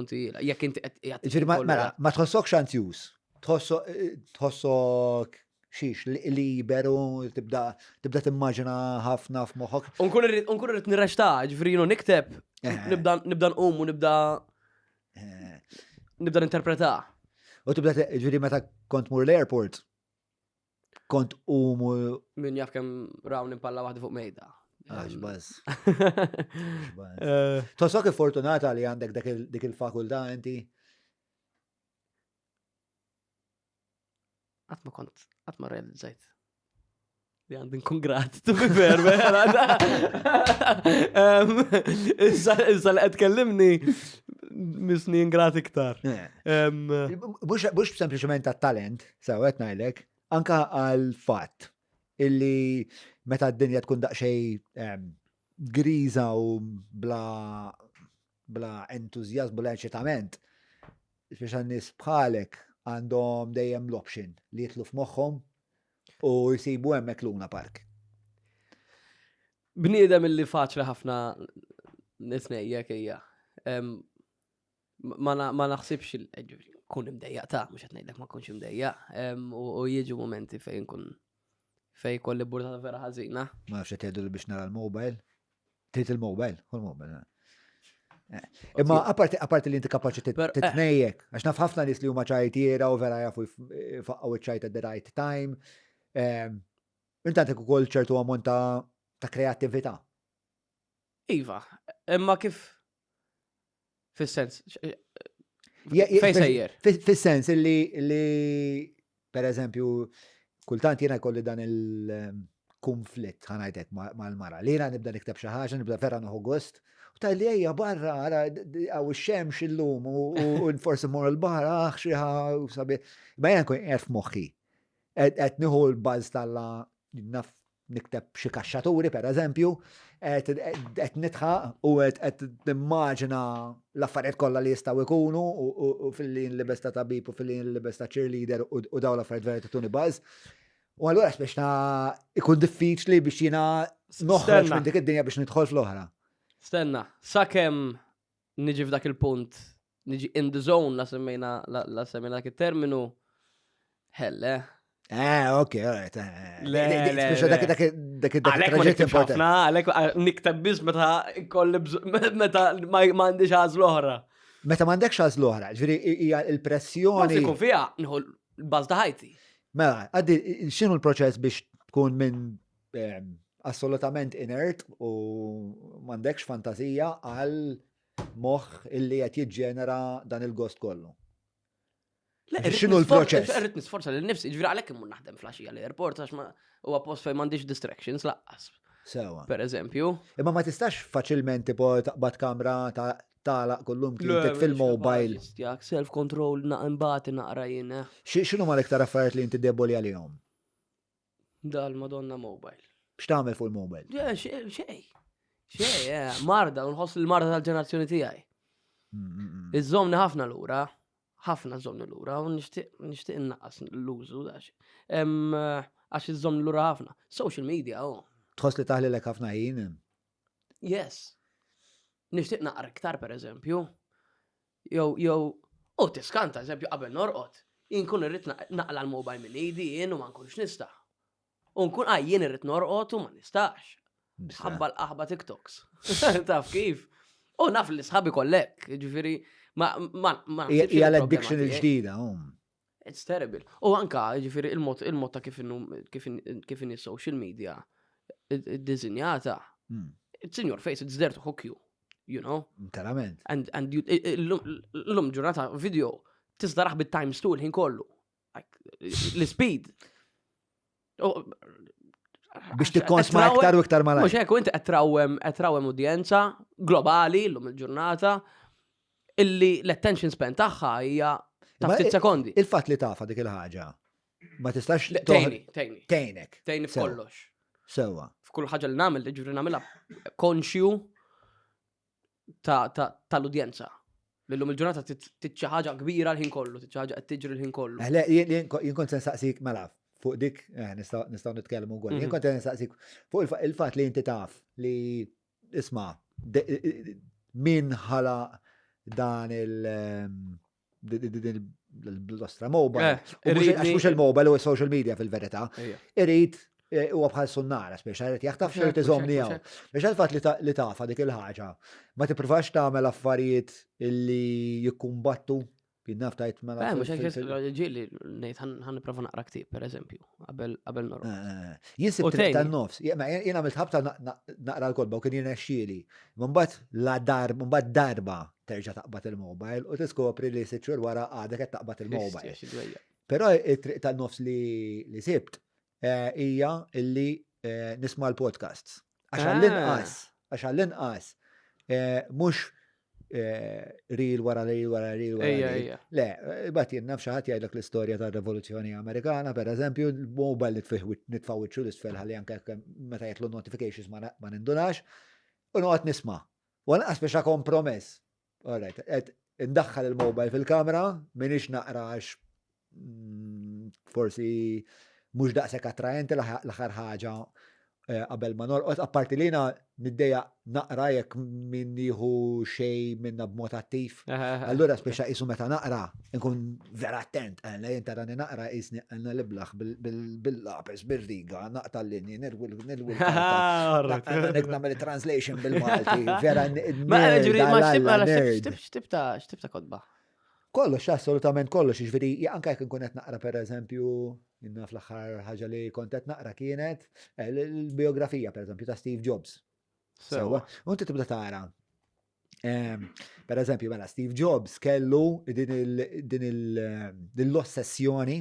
inti jekk inti qed Ġifieri mela, ma tħossokx anzjuż. Tħossok xiex liberu, tibda tibda timmaġina ħafna f'moħħok. Unkun irrid nirrexta, ġifieri jienu nikteb, eh. nibda nibda nqum u nibda eh. nibda ninterpreta. U tibda ġifieri meta kont mur l-airport, kont umu. Min jaf kemm rawn impalla waħda fuq mejda. Għax baż. Eh. Tħossok fortunata li għandek dik il-fakultà inti? Qatt ma kont, qatt ma realizzajt. Li għandi nkun grat, to be fair, vera. Issa li qed tkellimni misni ingrat iktar. Eh. Mhux sempliċement għat-talent, sew qed ngħidlek, anka għal fatt illi meta d-dinja tkun daqsxejn griża u bla bla entużjażmu, bla eċitament, speċa nies bħalek għandhom dejjem l-option li jitlu f'moħħhom u jsibu hemmhekk Luna Park. Bniedem illi faċli ħafna nitnejjek hija. Ma naħsibx kun imdejjaq ta' mhux qed ngħidlek ma kunx imdejjaq. U jiġu momenti fejn kun fejn kolli burtata vera ħażina. Ma nafx qed jgħidu biex nara l-mobile. Trid il-mobile, hu l-mobile. Eh. Imma apparti li inti kapaċi eh. titnejjek, għax naf ħafna nies li huma ċajtiera u vera jafu jfaqqgħu iċ-ċajt at the right time. Ehm, inti għandek ukoll ċertu ammont ta' kreattività. Iva, imma kif fis-sens Fejn sejjer? Fis-sens li per eżempju kultant jiena jkolli dan il-konflitt ħanajtek mal-mara. Li jiena nibda nikteb xi ħaġa, nibda vera nieħu gost, u ta' li ejja barra, ara għaw ix-xemx illum u forsi mmur il-baħar, aħ xi u sabi. Ma jiena nkun qiegħed f'moħħi. Qed nieħu l-baż tal naf nikteb xi kaxxaturi per eżempju, qed nitħaq u qed nimmaġina l-affarijiet kollha li jistgħu jkunu u filli nlibes ta' tabib u filli nlibes ta' cheerleader u dawn l-affarijiet vera tuni buzz. U allura biex ta' ikun diffiċli biex jiena noħroġ minn dik id-dinja biex nidħol fl-oħra. Stenna, sakemm niġi f'dak il-punt, niġi in the zone la semmejna la semmejna dak it-terminu, hell, eh? Eh, ok, alright. Eh, eh. Le, le, dak dak dak dak Għalek ma niktibx ħafna, għalek eh, nikteb biss meta kolli meta ma għandix għażla oħra. Meta m'għandekx għażla oħra, ġifieri hija l-pressjoni. Ikun fiha nieħu l-baż ta' ħajti. Mela, għaddi x'inhu l-proċess biex tkun minn ehm, assolutament inert u m'għandekx fantazija għal moħħ illi qed jiġġenera dan il-gost kollu. X'inhu l-proċess? Irrid nisforza lil nifsi, ġifieri għalhekk immur naħdem flaxija l-airport għax ma huwa post fejn m'għandix distractions laqqas. Sewa. Per eżempju. Imma ma tistax faċilment tipo taqbad kamra ta' tagħlaq kullum kien fil-mobile. Self-control naqra naqra jien. Eh. X'inhu ma l-iktar affarijiet li inti deboli għalihom? Dal-Madonna mobile. X'tagħmel fuq il-mobile? Xej. Xej, eh, marda, nħoss il-marda tal-ġenerazzjoni tiegħi. Mm, mm, mm. Iżżomni ħafna lura, ħafna żomni lura, u nixtieq nixtieq innaqqas l-użu dax. Għax iżżomni lura ħafna. Social media, oh. Tħoss li taħlilek ħafna ħin? Yes. Nixtieq naqra iktar per eżempju. Jew jew u tiskanta eżempju qabel norqod. Jien kun irrid naqla l-mobile minn idi jien u ma nkunx nista'. U nkun għaj jien irrid norqod u ma nistax. Ħabba l-qaħba TikToks. Taf kif? U naf li sħabi kollek, ġifieri ma ma ma. Hija l-addiction il-ġdida. Um. It's terrible. U anka, ġifieri il-mod il-mod ta' kif kif kif inhi social media iddisinjata. Hmm. It's in your face, it's there to hook you. You know? Interament. And, and you, l-lum ġurnata video tista' raħ bit-times two l-ħin kollu. L-speed. Biex tikkonsma iktar u iktar malajr. Mhux hekk, u inti qed trawwem qed trawwem udjenza globali llum il-ġurnata illi l-attention span tagħha hija ta' ftit sekondi. Il-fatt li tafa dik il-ħaġa ma tistax Tejni, tejni. Tejnek. Tejni f'kollox. Sewa. F'kull ħaġa li nagħmel, ġifieri nagħmilha konxju tal-udjenza. L-lum il-ġurnata titxi ħaġa kbira l-ħin kollu, titxi ħaġa qed tiġri l-ħin kollu. Eh, le, jien kont se nsaqsik mela fuq dik, eh, nistgħu nitkellmu wkoll. Jien mhm. kont se nsaqsik fuq il-fatt li inti taf li isma' min ħala dan il- ehm, l-ostra mobile. Eh, għax mhux il-mobile u social media fil-verità. Irid eh, huwa bħal sunnara, speċa irid jaħtaf xi iżomni hawn. Biex għal-fatt li tafa dik il-ħaġa, ma tippruvax tagħmel affarijiet li jikkumbattu. Jien naf tajt mela. Eh, mhux hekk ġieli ngħid ħan nipprova naqra ktieb, pereżempju, qabel qabel norqod. Eh, eh, jien sibt triq tan-nofs, jien għamilt ħabta naqra l-kotba u kien jirnexxieli. Mbagħad la darba, mbagħad darba terġa' taqbad il-mobile u tiskopri li sitt xhur wara għadek qed taqbad il-mobile. Però it-triq tan-nofs li sibt hija illi nisma' l-podcasts. Għax għall-inqas, għax għall-inqas, mhux reel wara reel wara reel wara reel. Le, bat jien naf xi ħadd jgħidlek l-istorja tar-Revoluzzjoni Amerikana, per eżempju, l-mobile nitfgħu wiċċu l-isfel ħalli anke meta jitlu notifications ma nindunax, u noqgħod nisma'. U lanqas biex kompromess. All right, qed indaħħal il-mobile fil-kamra, minix naqra għax mm, forsi mhux daqshekk attraenti l-aħħar ħaġa eh, qabel ma norqod, apparti li jiena niddejja naqra jekk min jieħu xej minna b'mod attiv. Allura speċa qisu meta naqra, nkun vera attent, eh, la jien tarani naqra qisni għandna liblaħ bil-lapes, bil-riga, naqta l-linji, nirwi l-karta. Nagħmel translation bil-Malti, vera Ma ġifieri, ma x'tib ta' x'tib ta' kotba? Kollox, assolutament kollox, jiġifieri anke jekk inkun qed naqra pereżempju, jiena fl-aħħar ħaġa li kont qed naqra kienet eh, l-biografija pereżempju ta' Steve Jobs. Sewa. U inti tibda tara. Ehm, per eżempju, mela Steve Jobs kellu din l-ossessjoni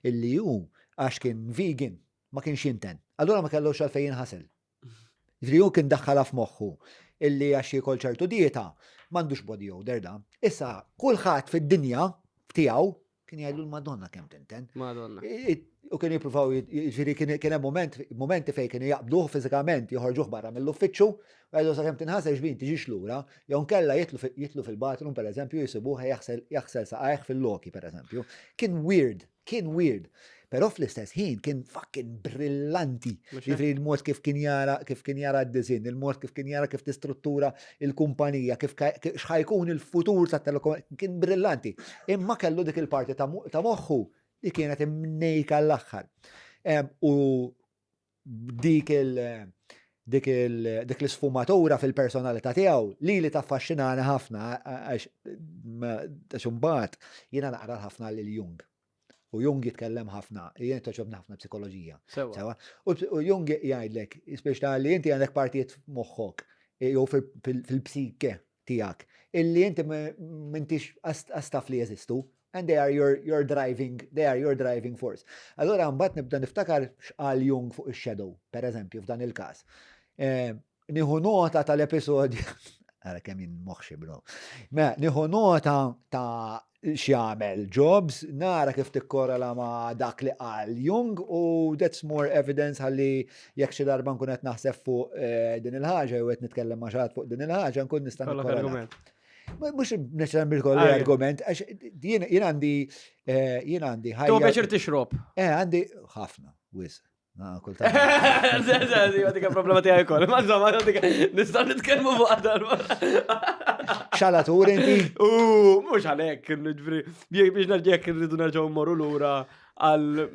illi hu għax kien vegan ma kienx jinten. Allura ma kellux għalfejn jinħasel. Ġifieri hu kien daħħalha f'moħħu illi għax jiekol ċertu dieta m'għandux body odor da. Issa kulħadd fid-dinja tiegħu kien jgħidlu l-Madonna kemm tinten. Madonna. U kien jippruvaw jiġifieri kien hemm moment momenti fejn kienu jaqbduh fiżikament joħorġuh barra mill-uffiċċju u jgħidu sakemm tinħasel xbin tiġix lura, jew nkella jitlu fil-bathroom pereżempju jisibuh jaħsel saqajh fil-loki pereżempju. Kien weird. Kien weird. Però fl-istess ħin kien fucking brillanti. Jiġifieri il-mod kif kien jara kif kien jara d-disin, il-mod kif kien jara kif tistruttura il-kumpanija, kif x'ħajkun il-futur tat-telekom, kien brillanti. Imma kellu dik il-parti ta' moħħu li kienet imnejka l-aħħar. U dik il dik il dik l-isfumatura fil-personalità tiegħu li li taffaxxinani ħafna għax għax imbagħad jiena naqra ħafna lil Jung. U Jung jitkellem ħafna, jien toġobni ħafna psikoloġija. Sewa. U Jung jgħidlek, speċi ta' li inti għandek partijiet f'moħħok jew fil-psike tiegħek illi inti m'intix għastaf li jeżistu and they are your, your driving, they are your driving force. Allora mbagħad nibda niftakar x'qal Jung fuq ix-shadow, per eżempju, f'dan il-każ. Eh, nieħu nota tal-episodju, ara kemm jien moħxi bro. Ma nieħu nota ta' x'jagħmel Jobs, nara kif tikkorrela ma' dak li qal Jung u that's more evidence ħalli jekk xi darba nkun qed naħseb fuq eh, din il-ħaġa jew qed nitkellem ma' xi ħadd fuq din il-ħaġa nkun nista' nikkorrela. Mhux neċessarjament kollu ah, argument, għax jien għandi eh, jien għandi ħajja. Tu pjaċir tixrob. Eh, għandi ħafna, wis. Kultant. Dik problema tiegħi wkoll. Ma insomma, nistgħu nitkellmu fuq darba. Xalatur inti? U mhux għalhekk, ġifieri biex nerġa' irridu nerġgħu mmorru lura għal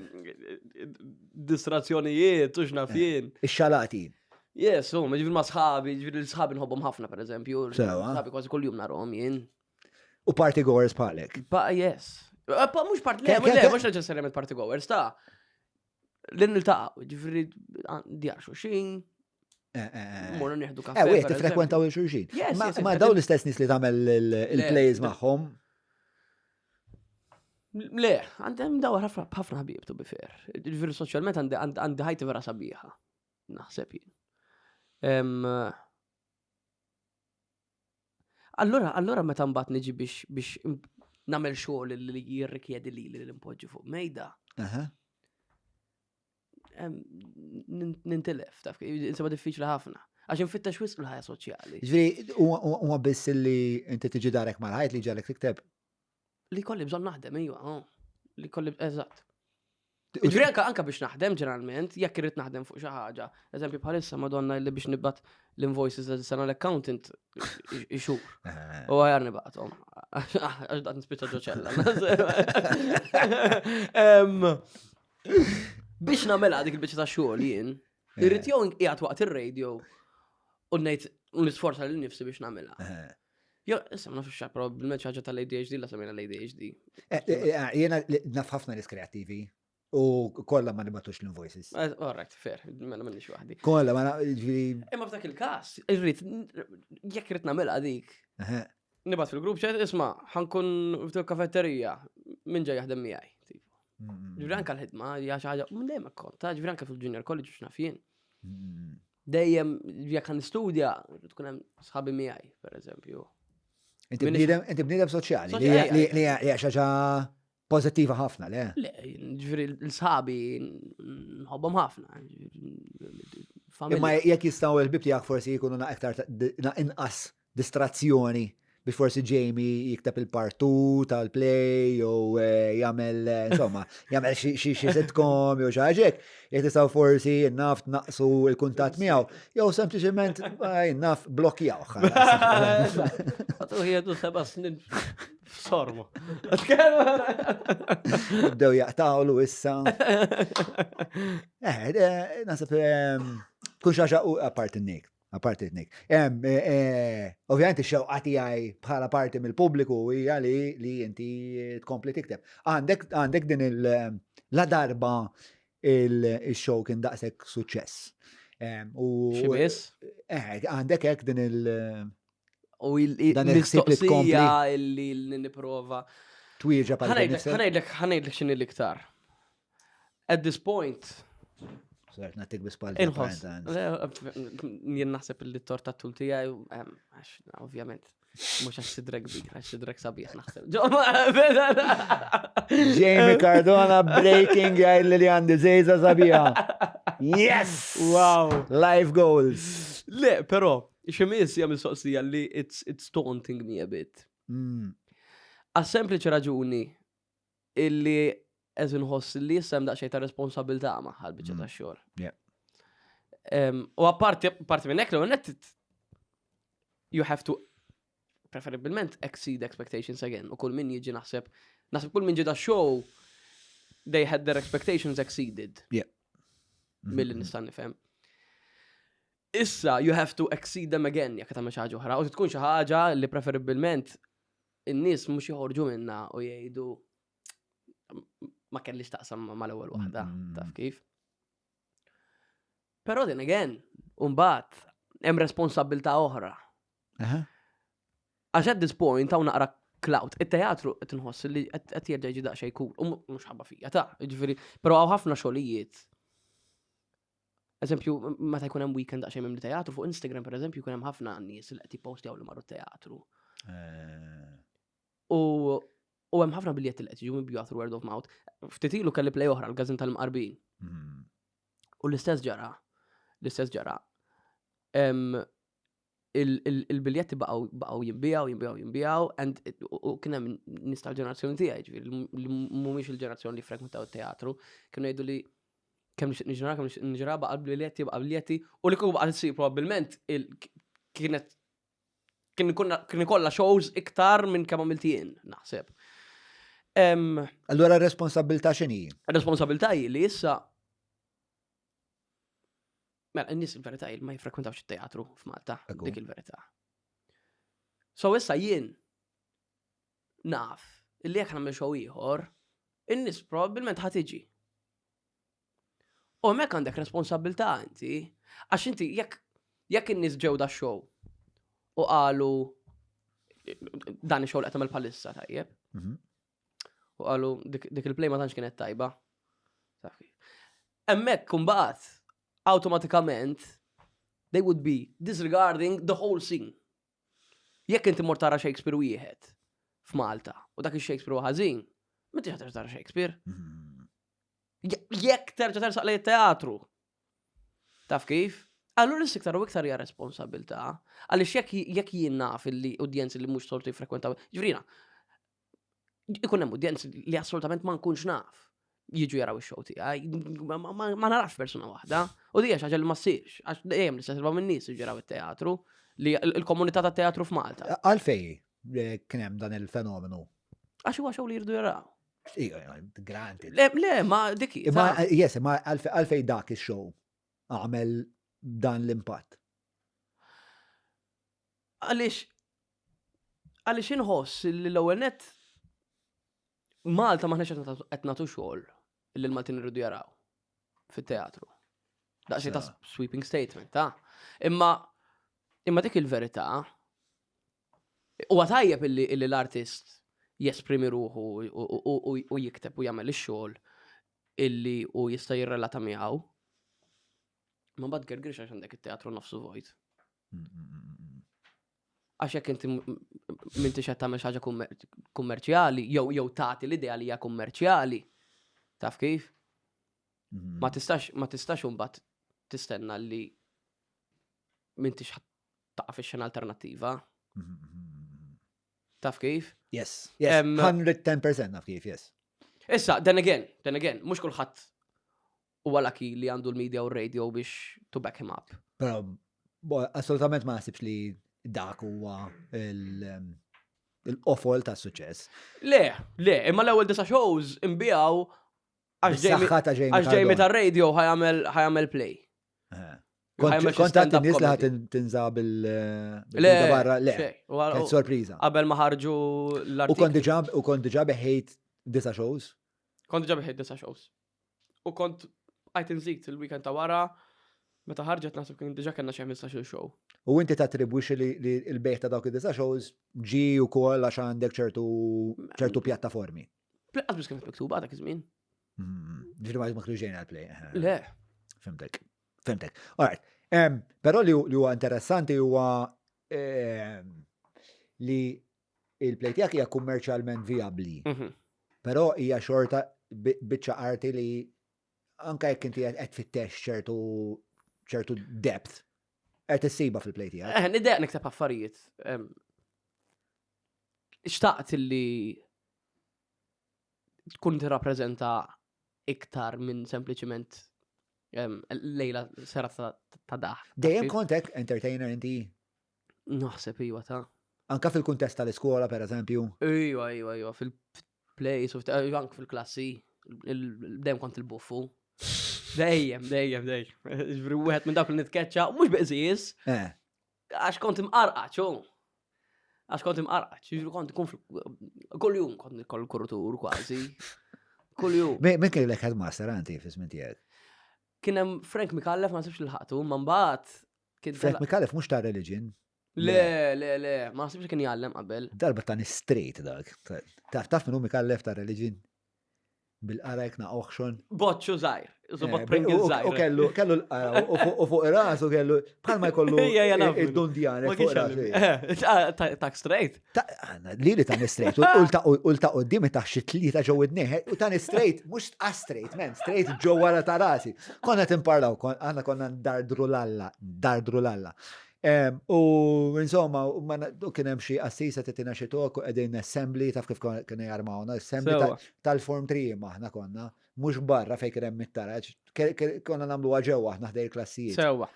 distrazzjonijiet u x'naf jien. Ix-xalati. Yes, u, ġifieri ma' sħabi, ġifieri sħabi nħobbhom ħafna pereżempju. Sħabi kważi kuljum narhom jien. U party goers bħalek. Pa, yes. Eh, pa, mhux party, le, mhux neċessarjament party goers, ta' li niltaqgħu, ġifieri djar xulxin. Eh, eh, eh. Morru nieħdu kafe. Eh, wieħed tifrekwentaw il-xulxin. Ma dawn l-istess nies li tagħmel il-plays magħhom. Le, għandem dawar ħafna ħbieb to be fair. Ġifieri soċjalment għandi ħajti vera sabiħa. Naħseb jien. Allura, allura meta mbagħad niġi biex biex nagħmel xogħol li jirrikjedi li li l-impoġġi fuq mejda. Nintilef, taf, insema diffiċli ħafna. Għax infittex wisq l-ħajja soċjali. Ġifieri, huwa biss li inti tiġi darek mal-ħajt li ġalek tikteb Li kolli bżonn naħdem, ejwa, oh. Li kolli, eżatt. Ġifieri anka anka biex naħdem ġeneralment, jekk irrid naħdem fuq xi ħaġa. Eżempju bħalissa Madonna li biex nibgħat l-invoices li sena l-accountant ixur. Eh. U għajar nibgħathom. Għax daqt nispiċċa ġo ċella. Biex nagħmilha dik il-biċċa ta' xogħol jien, eh. irrid jew qiegħed waqt ir-radio u ngħid u nisforza lil nifsi biex nagħmilha. Eh. Jo, issa ma nafx probabbilment xi ħaġa tal-ADHD la semmejna l-ADHD. Eh, eh, eh, jiena naf ħafna nies kreattivi u kollha ma nibatux l-invoices. All right, fair, mela m'għandix waħdi. Kollha ma ġifieri. Imma f'dak il-każ, irrid jekk irid nagħmilha dik. Nibgħat fil-grupp chat isma' ħankun fil-kafetterija minn ġej jaħdem miegħi. Mm. Ġifieri anke l-ħidma hija xi ħaġa minn dejjem kont, ġifieri anke fil-junior college x'naf jien. Mm. Dejjem jekk għan nistudja, tkun hemm sħabi miegħi, per eżempju. Inti bniedem soċjali, li hija xi ħaġa pożittiva ħafna, le? Le, ġifieri l-sħabi nħobbhom ħafna. Imma jekk jistgħu l-ħbib tiegħek forsi jkunu na iktar na inqas distrazzjoni biex forsi Jamie jikteb il-partu tal-play jew eh, jagħmel eh, insomma, jagħmel xi sitcom jew xi ħaġa hekk, jekk tistgħu forsi naf tnaqqsu l-kuntatt miegħu jew sempliċement eh, naf blokkjaw. Għatu jiedu seba' snin f'sormu. Bdew jaqtawlu issa. Eh, nasab tkun xi ħaġa apparti n-nik. Apparti t-nik. Eh, eh, ovvjament ix-xewqa tiegħi bħala parti mill-pubbliku hija li li inti tkompli tikteb. Għandek għandek din il la darba il-show kien daqshekk suċċess. U Ximis? Eh, għandek hekk din il- U il-mistoqsija illi niprova. Twieġa pa' Ħanajdlek ħanajdlek x'inhi l-iktar. At this point. Sert natik bi spall. Inħoss. Jien naħseb li t-torta tul tiegħi għax ovvjament mhux għax sidrek kbir, għax sidrek sabiħ naħseb. Jamie Cardona breaking jgħid li għandi żejża sabiħa. Yes! Wow! Life goals. Le, però, xi hija mistoqsija li it's, it's taunting me a bit. Mm. Għas sempliċi raġuni illi qed inħoss li issa hemm daqsxejn ta' responsabilità magħha l-biċċa mm. tax-xogħol. U apparti parti minn hekk l net you have to preferibilment exceed expectations again u kull min jiġi naħseb naħseb kull min ġi da show they had their expectations exceeded. Yeah. Milli mm-hmm. nista' nifhem. Issa you have to exceed them again jekk tagħmel xi ħaġa oħra u tkun xi ħaġa li preferibilment in-nies mhux joħorġu minna u jgħidu ma kellix taqsam mal-ewwel waħda, taf kif. Però then again, mbagħad hemm responsabilità oħra. Għax at this point hawn naqra clout. It-teatru qed inħoss li qed jerġa' jiġi daqsxejn cool. U mhux ħabba fija ta' jiġifieri, però hawn ħafna xogħlijiet Eżempju, meta jkun hemm weekend daqsxejn mimli teatru fuq Instagram pereżempju jkun hemm ħafna nies li qed jippostjaw li marru teatru. Eh. U u hemm ħafna biljetti li qed jiġu mibjuha through word of mouth. Ftit ilu kelli play oħra l-Gażin tal-Mqarbin. Mm. U l-istess ġara. L-istess ġara. Il-biljetti baqgħu jinbijaw, jinbijaw, jinbijaw, and u kien hemm nies tal-ġenerazzjoni tiegħi, ġifieri li mhumiex il-ġenerazzjoni li frekwentaw it-teatru, kienu jgħidu li kemm nixtieq niġra, kemm nixtieq niġra, baqa' biljetti, baqa' biljetti, u li kieku baqa' ssir probabbilment kienet kien ikollha shows iktar minn kemm għamilt jien, naħseb. Allura r-responsabbiltà x'inhi? Ir-responsabbiltà hi li issa Mela, n-nies il-verità ma jiffrekwentawx it-teatru f'Malta, dik il-verità. So issa jien naf illi jekk nagħmel show ieħor, in-nies probabbilment ħa tiġi. U hemmhekk għandek responsabilità inti, għax inti jekk jekk in-nies ġew da show u qalu dan ix-show li qed tagħmel bħalissa tajjeb. Mhm. U qalu dik il-play ma tantx kienet tajba. Hemmhekk imbagħad awtomatikament they would be disregarding the whole scene. Jekk inti mort tara Shakespeare wieħed f'Malta u dak ix-Shakespeare huwa ħażin, m'intix ħa tara Shakespeare. Mhm. Jekk terġa' tersaq lejn teatru. Taf kif? Allura issa iktar u iktar hija responsabilità. Għaliex jekk jien naf li udjenzi li mhux soltu jiffrekwentaw, ġifieri ikun hemm udjenzi li assolutament ma nkunx naf jiġu jaraw ix-show tiegħi, ma narax persuna waħda. U di xi ħaġa li ma ssirx, għax dejjem l-istess erba' min-nies jiġu jaraw it-teatru, li l-komunità tat-teatru f'Malta. Għalfej eh, kien hemm dan il-fenomenu? Għax huwa show li jridu jaraw. Granted. Le, le, ma dik. Ma, yes, ma għalfej dak ix-show għamel dan l-impatt. Għaliex. Għaliex inħoss li l-ewwel nett Malta m'aħniex qed nagħtu xogħol li l-Maltin irridu jaraw fit-teatru. Daqsxejn ta' sweeping statement, ta' imma imma dik il-verità huwa tajjeb illi l-artist jesprimi ruħu u jikteb u jagħmel ix-xogħol illi u jista' jirrelata miegħu. Ma mbagħad gergirx għax għandek it-teatru nofsu vojt. Għax jekk inti m'intix qed tagħmel xi ħaġa kummerċjali jew jew tagħti l-idea li hija kummerċjali, taf kif? Mhm. Ma tistax ma tistax imbagħad tistenna li m'intix taqa' fix-xena alternattiva. Mhm, mhm, Taf kif? Yes, yes, 110% naf kif, yes. Issa, then again, then again, mhux kulħadd huwa lucky li għandu l-media u r-radio biex to back him up. Però assolutament ma naħsibx li dak huwa il-qofol ta' suċċess. Le, le, imma l-ewwel disa shows imbijaw għax Jamie tar-radio ħajamel play. Eh. Kont għat nies li ħat tinża bil-barra, le, kienet sorpriża. Qabel ma ħarġu l-artiklu. U kont diġà beħejt disa shows? Kont diġà beħejt disa shows. U kont għajt nżid il-weekend ta' wara, meta ħarġet naħseb kien diġà kellna xi 15-il show. U inti tattribwixxi li l-bejgħ ta' dawk id-disa' shows ġie wkoll għax għandek ċertu ċertu pjattaformi. Lanqas biss kienet miktuba dak iż-żmien. Mm, ġifieri ma kienux ġejna għall-play. Eh. Le. Fimtek. Fimtek. All right. Però li huwa interessanti huwa li il-play tiegħek hija kummerċjalment vijabbli. Mhm. Però hija xorta biċċa arti li anka jekk inti qed tfittex ċertu ċertu depth qed issiba fil-play tiegħek. Eh, niddeq nikteb affarijiet. Xtaqt li tkun tirrappreżenta iktar minn sempliċiment lejla serata ta' daħ. Dejjem kontek entertainer inti? Naħseb iwa ta' Anka fil-kuntest tal-iskola, per eżempju? Iwa, iwa, iwa, fil-plays, eh, anke fil-klassi, dejjem kont il-buffu. Dejjem, dejjem, dejjem. Ġifri, wieħed minn dawk li nitkeċċa, mhux biqżis. Eh. Għax kont imqarqaċ, u. Għax kont imqarqaċ, ġifri kont ikun kull jum kont nikol kurutur kważi. Kull jum. Min kien l headmaster għanti fi żmien tiegħek? Kien hemm Frank Mikallef ma nsibx il-ħatu, ma mbagħad Frank Micallef mhux ta' religion. Le, le, le, ma naħsibx kien jgħallem qabel. Darba ta' straight dak. Taf taf minnu Micallef ta' religion? Bil-qara jek oħxon. Boċċu żgħir, isu bot eh, Pringle żgħir. U kellu kellu l-qara u fuq rasu kellu bħalma jkollu id-dundjan fuq rasu. Eh, ah, ta' straight. Li li ta' straight, u ta' qoddim ta' xi tlieta ġew id-neħ, u ta' straight, mhux ta' straight, man, straight ġew wara ta' rasi. Konna timparlaw, aħna konna ndardru l-alla, ndardru l-alla. U insomma, u kien hemm xi assisa titina xi tok u qegħdin assembly taf kif kienu jarmawna, assembly tal-form 3 aħna konna, mhux barra fejn kien hemm it-taraġ, konna nagħmluha ġewwa aħna ħdej il-klassijiet. Sewwa.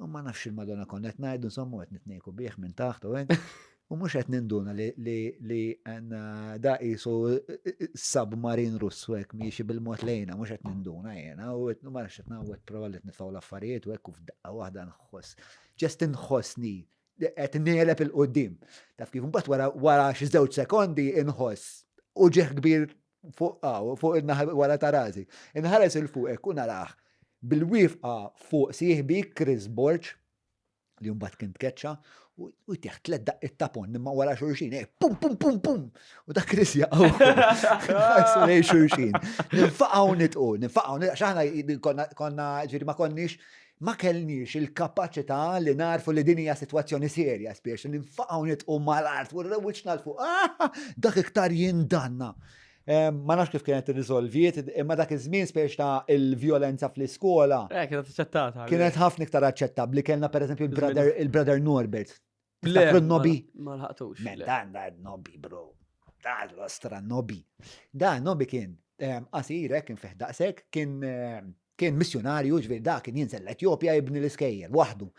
U ma nafx il-Madonna konna qed ngħidu insomma qed nitnejku bih minn taħt u hekk. U mhux qed ninduna li li li da qisu submarin Russu hekk miexi bil-mod lejna, mhux qed ninduna jiena u ma nafx qed nagħmlu prova li nitfgħu l-affarijiet u hekk u f'daqqa waħda nħoss. Ġest inħossni qed negħleb il-qudiem. Taf kif mbagħad wara wara xi żewġ sekondi inħoss uġigħ kbir fuq fuq in-naħa wara ta' rasi. Inħares il fuq hekk u narah bil-wifqa fuq sieħbi Chris Borg li mbagħad kien tkeċċa u jtieħ tliet daqqiet ta' ponn imma wara xulxin, eh, pum pum pum pum. U dak Chris jaqgħu. Ħarsu lejn xulxin. Ninfaqgħu nitqu, ninfaqgħu nitqu, x'aħna konna ġifieri ma konniex ma kellniex il-kapaċità li narfu li din hija sitwazzjoni serja, spiex ninfaqgħu nitqu mal-art u rewwiċna l fuq, ah, dak iktar jindanna. Ma nafx kif kienet irriżolviet, imma dak iż-żmien spiex ta' il-vjolenza fl-iskola. Eh, kienet aċċettata. Kienet ħafna iktar aċċettabbli, kellna pereżempju il-brother il-brother Norbert. Tiftakru n-Nobi? Ma lħaqtux. Men dan dan Nobi, bro. Dan l-ostra Nobi. Dan Nobi kien qasir, kien fih daqshekk, kien kien missjonarju, ġifieri da kien jinżel l-Etjopja jibni l-iskejjel waħdu.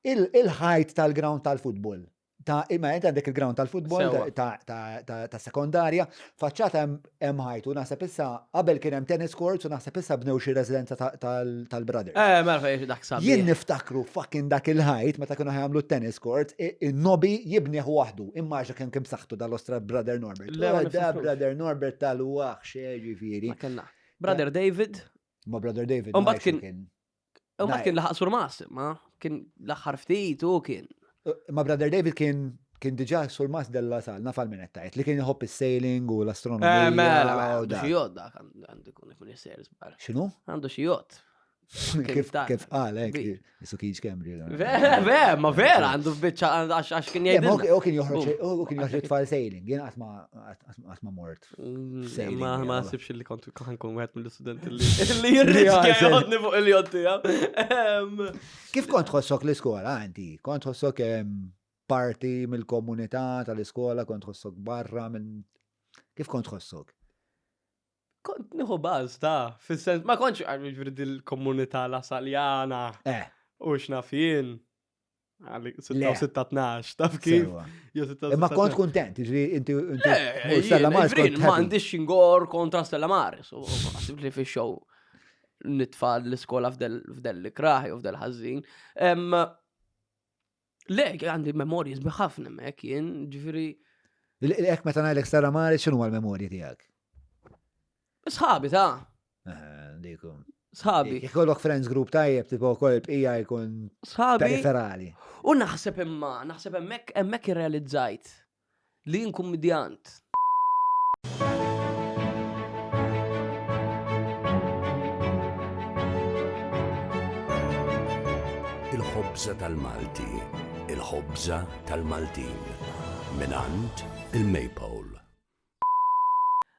Il-ħajt tal-ground tal-futbol. Ta' imma inti għandek il-ground tal-futbol ta' sekondarja, faċċata hemm ħajtu, naħseb issa qabel kien hemm tennis courts u naħseb issa bnew xi residenza tal-brothers. Eh, mela fejn dak sabiħ. Jien niftakru fucking dak il-ħajt meta kienu ħajamlu tennis courts, in-nobi jibnieh waħdu, immaġa kemm kien b'saħħtu dal-ostra Brother Norbert. Oh, da Brother Norbert tal-waħx, eh, ġifieri. Brother David. Ma Brother David. Mbagħad kien U ma kien laħaq sur Mas, ma kien l-aħħar ftit u kien. Ma Brother David kien kien diġà sur Mas della Sal, naf għal minn qed li kien iħobb is-sailing u l-astronomija. Eh, mela, mela, għandu xi jott dak għandu jkun ikun jisser żbar. X'inhu? Għandu xi jott. Kif kif qal hekk, isu kienx Cambridge. Vera, vera, ma vera għandu biċċa għax kien jgħid. U kien joħroġ u kien joħroġ tfal sailing, jien qatt ma qatt ma mort. Mm, ma ma sibx li kont ħankun wieħed mill-istudenti li li jirriskja joħodni fuq il-jott tiegħu. Kif kont tħossok l-iskola inti? Kont tħossok parti mill-komunità tal-iskola, kont tħossok barra minn Kif kont tħossok? Kont nieħu baż ta' fis-sens ma kontx ġifieri dil-komunità la Saljana. Eh. U x'naf jien. Għalik, 6-12, taf kif? Imma kont kontent, ġri inti eh, Stella Maris. Ma għandix xingor kontra Stella Maris, u għasib li fi show nitfa l-iskola f'del li kraħi u f'del ħażin. Le, għandi memorji sbieħ ħafna hemmhekk jien, ġifieri. Ek meta ngħidlek Stella Maris x'inhu l-memorji tiegħek? Sħabi ta' Eh, diku. Sħabi. Ikollok friends group tajjeb, tipo kol il-bqija jkun Sħabi. periferali. U naħseb imma, naħseb hemmhekk hemmhekk irrealizzajt li jien kummedjant. Il-ħobża tal-Malti, il-ħobża tal-Maltin, mingħand il-Maypole.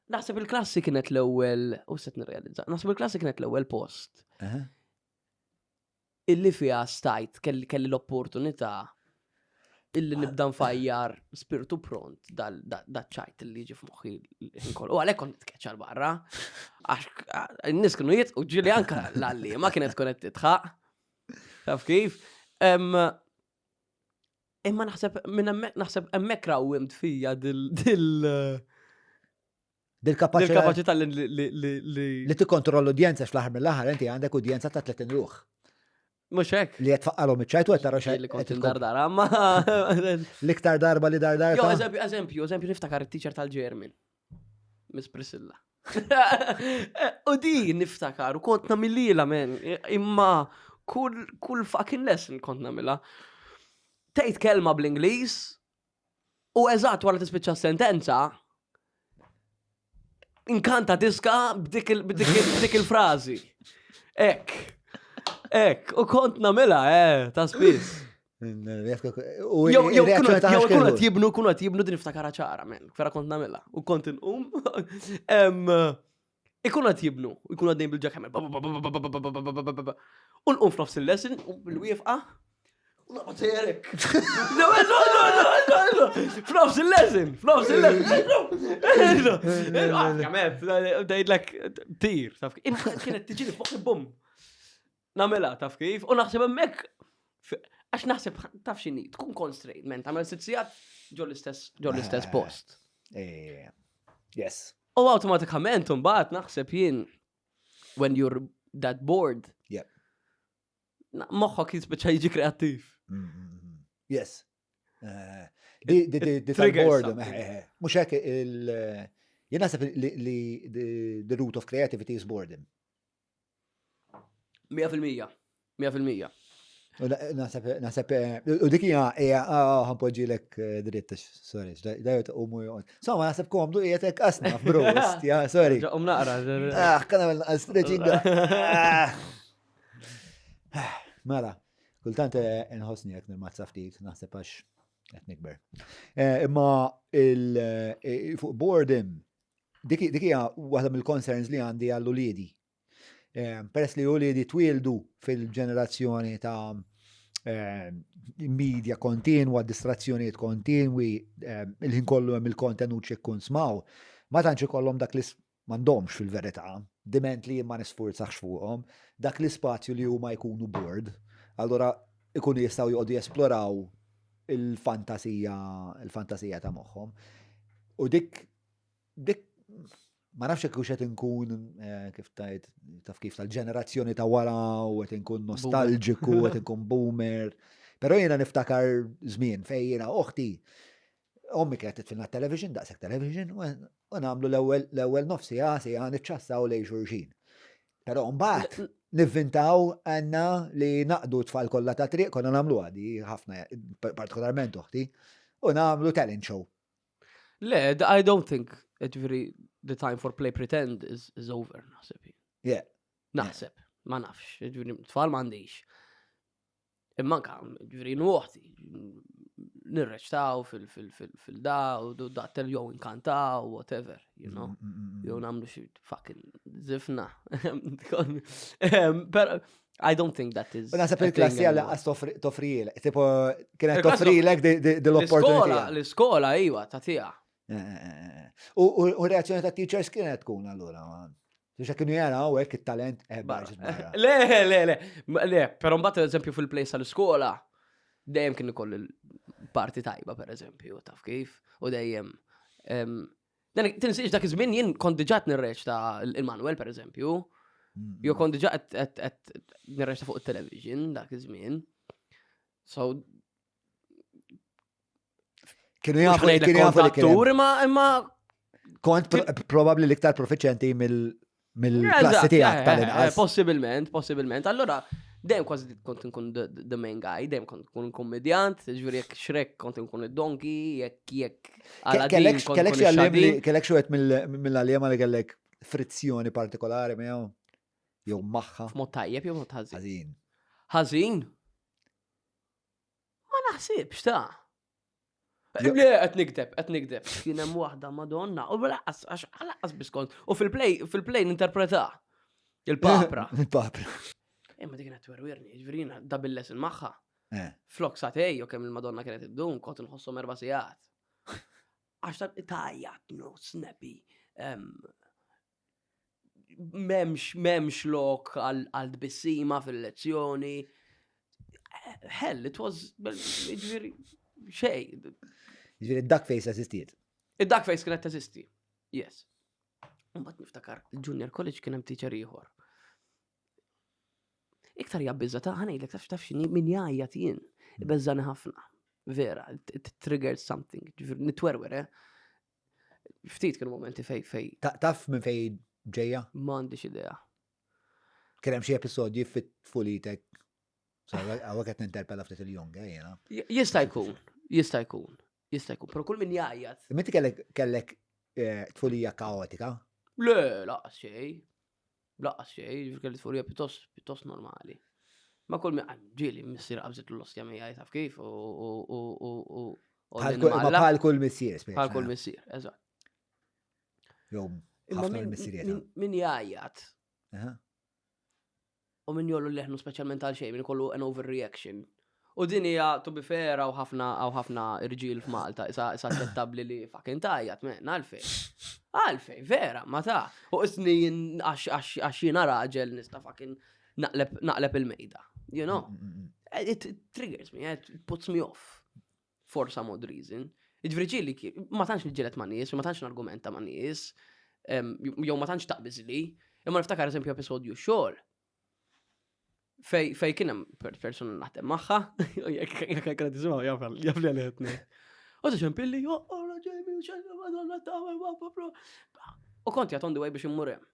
Naħseb il-klassi kienet l-ewwel, u set nirrealizza, naħseb il-klassi kienet l-ewwel post. Illi fiha stajt kelli l-opportunità illi ah. nibda nfajjar spiritu pront dal-ċajt li jiġi f'moħħi l-ħin U għalhekk kont nitkeċċa l-barra. Għax n-nies kienu jit u ġili anka l-għalli ma kienet tkun qed titħaq. Taf kif? Imma naħseb minn hemmhekk naħseb hemmhekk rawwimt fija dil dil Dil-kapaċità li li li li tikkontroll l-udjenza fl-aħħar mill-aħħar inti għandek udjenza ta' 30 ruħ. Mhux hekk. Li qed tfaqqalhom iċ-ċajt u qed tara xejn. Li kont indardar, ma. L-iktar darba li dardar. Jo, eżempju, eżempju, eżempju niftakar it-teacher tal-Ġermin. Miss Priscilla. U di niftakar, u kont namillila, men, imma kull, kull fucking lesson kont namilla. Tgħid kelma bl-Ingliż, u eżatt wara tispiċċa sentenza, inkanta diska b'dik il-frażi. Ek. Ek, u kont namilla, eh, ta' spiss. Jew jew kienu qed jibnu, kienu qed jibnu din iftakara ċara, men, vera kont nagħmilha. U kont inqum. Ikunu qed jibnu, ikunu għaddejn bil-jackhammer. U nqum f'nofs il-lesson u bil-wieqfa. U naqgħod sejjerek. No, no, no, no, no. F'nofs il-lesson, f'nofs il-lesson. Kamet, dejtlek tir, taf. Kienet tiġi fuq bum. Namela, taf kif, u naħseb hemmhekk għax naħseb taf x'inhi, tkun constrained, men tagħmel sitt sigħat ġo l-istess ġo l-istess eh, post. Eh, yes. U awtomatikament imbagħad naħseb jien when you're that bored. Yeah. Moħħok jispiċċa jiġi kreattiv. Mm, mm, mm, yes. Eh, di di di di tal-boredom, mhux hekk il jien naħseb li the root of creativity is boredom. 100%. 100%. Naħseb, naħseb, eh, u dik hija hija ah, ħanpoġġilek eh, dritt, sorry, dajot u mu joqgħod. Somma naħseb komdu qiegħed hekk asna bro, ja, sorry. Um naqra. Ah, kana għamil stretching. Ah. Mela, kultant eh, nħossni jekk nirmazza ftit, naħseb għax qed nikber. Imma il fuq boredom, dik hija waħda mill-concerns li għandi għall-uliedi. Eh, peress li uliedi twildu fil-ġenerazzjoni ta' eh, media kontinwa, distrazzjonijiet kontinwi, eh, il-ħin kollu hemm il-kontenut xi jkun smaw, ma tantx ikollhom dak li m'għandhomx fil-verità, diment li ma nisfurzax fuqhom, dak l-ispazju li huma jkunu bored, allura ikunu jistgħu joqogħdu jesploraw. il-fantasija il-fantasija ta' moħħhom. U dik dik ma nafx jekk hux qed inkun eh, kif tajt taf kif tal-ġenerazzjoni ta' wara u qed inkun nostalġiku, qed inkun boomer. Però jiena niftakar żmien fejn jiena oħti ommi kienet titfilna television, daqshekk television, u nagħmlu l-ewwel nofsi siegħa niċċassaw lejn xulxin. Però mbagħad nivvintaw għandna li naqdu tfal kollha ta' triq konna nagħmlu għadi ħafna, partikolarment oħti, u nagħmlu talent show. Le, I don't think, ġifieri, the time for play pretend is, is over, naħseb. Yeah. Naħseb, ma nafx, ġifieri, tfal m'għandix. Imma anka, ġifieri, nuħti, nirreċtaw fil-da, u da tel jew inkantaw, whatever, you know. Mm, mm, mm, jew namlu xi fucking zifna. Pero, I don't think that is. U nasab il-klassi għalla għas toffrilek, tipo, kienet toffrilek dell-opportunità. L-iskola, iwa, tatija. Eh, eh, eh, u reazzjoni ta' teachers kienet tkun allura. Biex kienu jaraw hekk it-talent barra. Le, le, le, le, però mbagħad eżempju fil-plejs tal-iskola, dejjem kien ikoll il-parti tajba per eżempju, taf kif, u dejjem. Tinsiex dak iż-żmien jien kont diġà nirreċta il-Manuel per eżempju, mm. jew kont diġà qed nirreċta fuq it-television dak iż-żmien. So Kienu jafu kienu jafu li kien. Imma imma kont probabbli l-iktar profiċenti mill-klassi tiegħek eh, tal-inqas. Eh, possibilment, possibilment. Allora, dejjem kważi kont nkun the main guy, dejjem kont nkun kommedjant, ġifieri jekk Shrek kont nkun id-donkey, jekk jekk Kellek kellek xi għalliem li kellek xi wieħed mill-għalliema li kellek frizzjoni partikolari miegħu jew magħha. F'mod tajjeb jew mod ħażin? Ħażin. Ħażin? Ma naħsibx ta' Le, qed nikdeb, qed nikdeb. Kien hemm waħda Madonna, u laqqas għax laqqas biss kont. U fil-play, fil-play ninterpreta. Il-papra. Il-papra. Imma dik kienet twerwirni, ġifieri jiena double lesson magħha. Eh. Flok satej, jew kemm il-Madonna kienet iddum, kont inħosshom erba' sigħat. Għax ta' tajjat, no, snappy. Memx, memx lok għal tbissima fil-lezzjoni. Hell, it was, ġviri, xej. Ġviri, dak face eżistiet. Id-dak face kienet teżisti, yes. Mbagħad niftakar, il-junior college kien hemm teacher ieħor. Iktar jabbiża ta' ħanejlek taf taf x'inhi min jgħajjat jien. Beżżani ħafna. Vera, it triggered something. Ġifieri nitwerwer, eh? Ftit kienu momenti fej fej. Taf minn fej ġejja? M'għandix idea. Kien hemm xi episodji fit-tfulitek. Għawek qed ninterpella ftit il-jong, eh, jiena. Jista' jkun, jista' jkun, jista' jkun, però kull min jgħajjat. Inti kellek kellek eh, tfulija kaotika? Le, laqas xejn. Laqas xejn, kelli tfulija pjuttost pjuttost normali. Ma kull min ġieli missier qabżit l-ostja miegħi taf kif u u u u Bħal kull missier, Bħal kull missier, eżatt. Jew ħafna mill-missiriet. Min jgħajjat. U min jollu leħnu speċjalment għal xejn, min ikollu an overreaction. U din hija to be fair hawn ħafna hawn ħafna irġiel f'Malta isa isa aċċettabbli li fucking tgħajjat men għalfejn. Għalfejn, vera, ma ta' U isni għax jiena raġel nista' fucking naqleb naqleb il-mejda. You know? Mm, mm, mm. It triggers me, it puts me off. For some odd reason. Ġifieri ġieli ma tantx niġġieled ma' nies, ma tantx nargumenta ma' nies, jew ma tantx taqbiżli, imma niftakar eżempju episodju xogħol. Fej fej kien hemm persuna naħdem magħha, jekk jekk kienet tisimgħu jaf jaf li għalih qed U ta' ċempilli, oh, oh, Jamie, Madonna ta' U kont jgħat on the way biex immur hemm.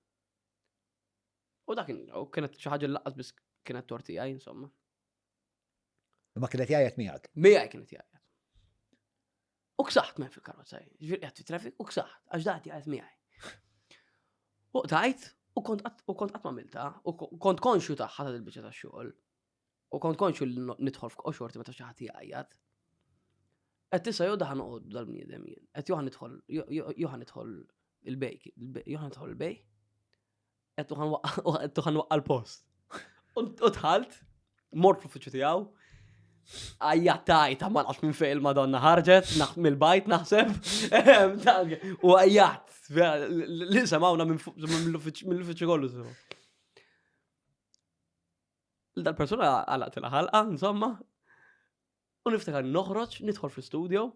U dak u kienet xi ħaġa laqas biss kienet tortija, insomma. Ma kienet jgħajjat miegħek. Miegħi kienet jgħajjat. U ksaħt me fil-karozza, ġifieri qiegħed fit-traffic u ksaħt, għax dak jgħajjat miegħi. U tajt, u kont qatt ma milta, u kont konxju tagħha ta' il-biċċa tax-xogħol. U kont konxju li nidħol f'qoxorti meta xi ħadd jgħajjat. Qed tisa jew daħan noqgħod dal-bniedem jien. Qed joħan nidħol joħan nidħol il-bej, joħan nidħol il-bej. Qed tuħan waqqa l-post. U dħalt, mort fl-uffiċċju tiegħu, għajjat ma nafx minn fejn il-Madonna ħarġet, mill-bajt naħseb, u għajjat, li semawna mill-uffiċċju kollu semgħu. Dal-persuna għalaqt il-ħalqa, insomma. U niftakar noħroġ, nidħol fl-studio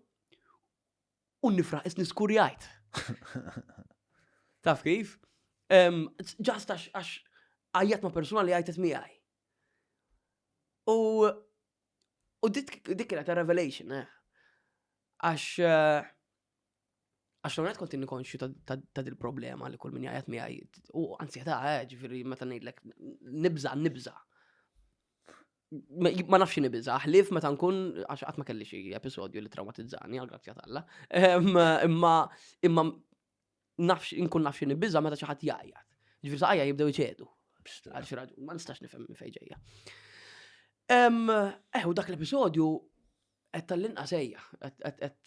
u nifraħ isni skurjajt. Taf kif? Ġast għax għajjat ma' persuna li għajtet miegħi. U u dik kienet revelation, eh. Għax eh, għax l kont inni konxju ta' dil-problema li kull min jgħajat miegħi u ansjetà, eh, ġifieri meta ngħidlek nibża' nibża'. Ma nafx nibża, ħlief meta nkun għax qatt ma kelli xi episodju li traumatizzani għal grazzja t'Alla. Imma imma nafx inkun nafx nibża meta xi ħadd jgħajjat. Ġifieri saqajja jibdew iċedu. Għal xi raġun, ma nistax nifhem minn fejn ġejja. Eh, u dak l-episodju qed tal-inqas ejja, qed qed